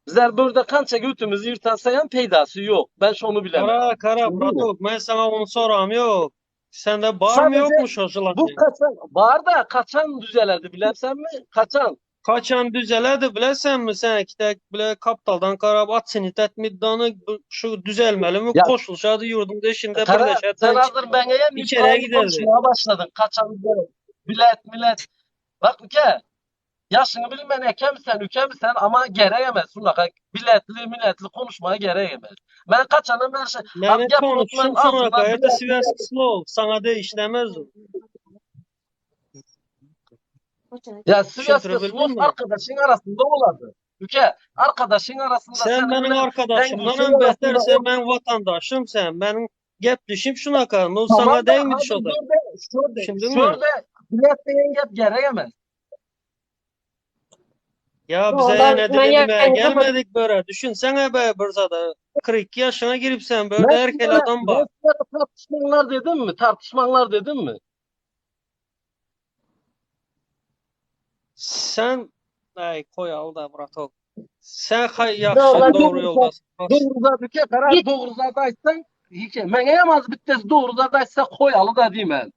Bizler burada kança götümüzü yırtarsa peydası yok. Ben şunu bilemem. Kara kara Anladın mı? bratok ben sana onu soram yok. Sende bar mı yok Sadece mu şoşulan? bu kaçan var da kaçan düzelerdi bilemsen mi? Kaçan. Kaçan düzeledi bilesen mi sen iki bile kaptaldan karab at seni tetmiddanı şu düzelmeli mi Ya koşulşadı yurdun dışında Kara birleşe sen hazır ben içeriye neytralni giderdi. konuşmaya başladın. Kaçan düzelir. Bilet millet. Bak ülke yaşını bilmen eke misin üke misin ama gereğemez. Sunaka biletli milletli konuşmaya gereğemez. Ben kaçanın ben şey. Abi Meni gel konuşsun unutmanın sonra altından gayet de bilet svязки slov sana de işlemez o. Ya Sivas'ta Düşündürebildin Slof mi? arkadaşın arasında olardı. Üke arkadaşın arasında Sen senin benim bilen arkadaşımdan denguşun hem beter arasında sen o benim vatandaşım sen benim gepleşim şuna kadar. O sana tamam da değmedi hazır şoda. şurada şurada Düşündün mü? şurada bilet diyen gep gereğemez. Ya bize Yo, yine ben dile demeye yayını kapat. gelmedik böyle. Düşünsene be Bursa'da. 42 yaşına girip sen böyle Ben her sizlere, adam ben var. sizlere tartışmanlar dedim mi? Tartışmanlar dedim mi? Sen ay koy al da bratok. Sen hay Yo, yaxşı ben doğru yoldasın. Bas. Doğru zat üke karar Git. doğru zat aytsan hike. Men eyemez bittesi doğru zat aytsa koyalı da diyeyim ben.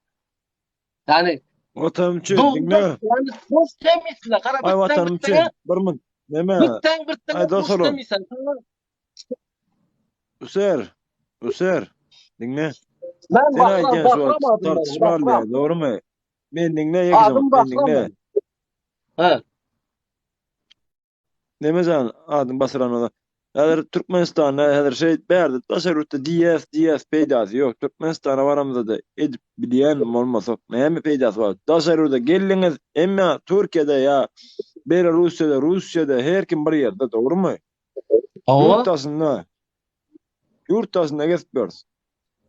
Yani Vatanım üçin doğru diňle. zat yani boş demişler. Kara Ay bitten vatanım üçin bittene bir mun. Neme? bitten bittene Ay boş dost olam. demişsen. Üser. Üser. Diňle. Ben Sen bakram aýdýan şu bakram wagt adım benim tartışma bakram. alýar, dogrymy? Men diňle ýeke Adım zaman, men bakram diňle. benim. He. Nemejan adyny basyran ola. Häzir Türkmenistanda häzir şeý bärde daşary ýurtda diýýäs diýýäs peýdasy ýok. Türkmenistana baramyzda-da edip bilýän bolmasak näme peýdasy bar. Daşary ýurda geldiňiz hemme Türkiýede ýa Belarussiýada Russiýada her kim bir ýerde dogrymy? Hawa. Ýurt daşynda ýurt daşynda gezip ýörüs.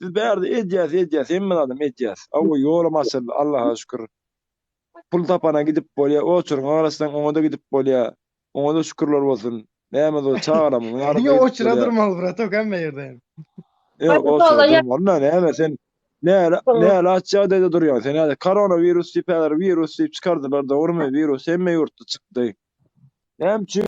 Biz bärde edýäs edýäs hemme zadam edýäs. Hawa ýolam açyldy Allaha şükür. Pul tapana gidip bolýa, oçuryňa garaşsaň oňa-da gidip bolýa. Oňa-da şükürler bolsun. Näme zor çagalarymyň ýanynda Diňe gidip oçura bolýa. durmaly bratok hemme ýerde hem. Ýok, oçura durmaly da näme sen näle näle aç ýagdaýda durýaň sen häzir koronawirus diýip häzir wirus diýip çykardylar dogrymy wirus hemme ýurtda çykdy. Näme üçin?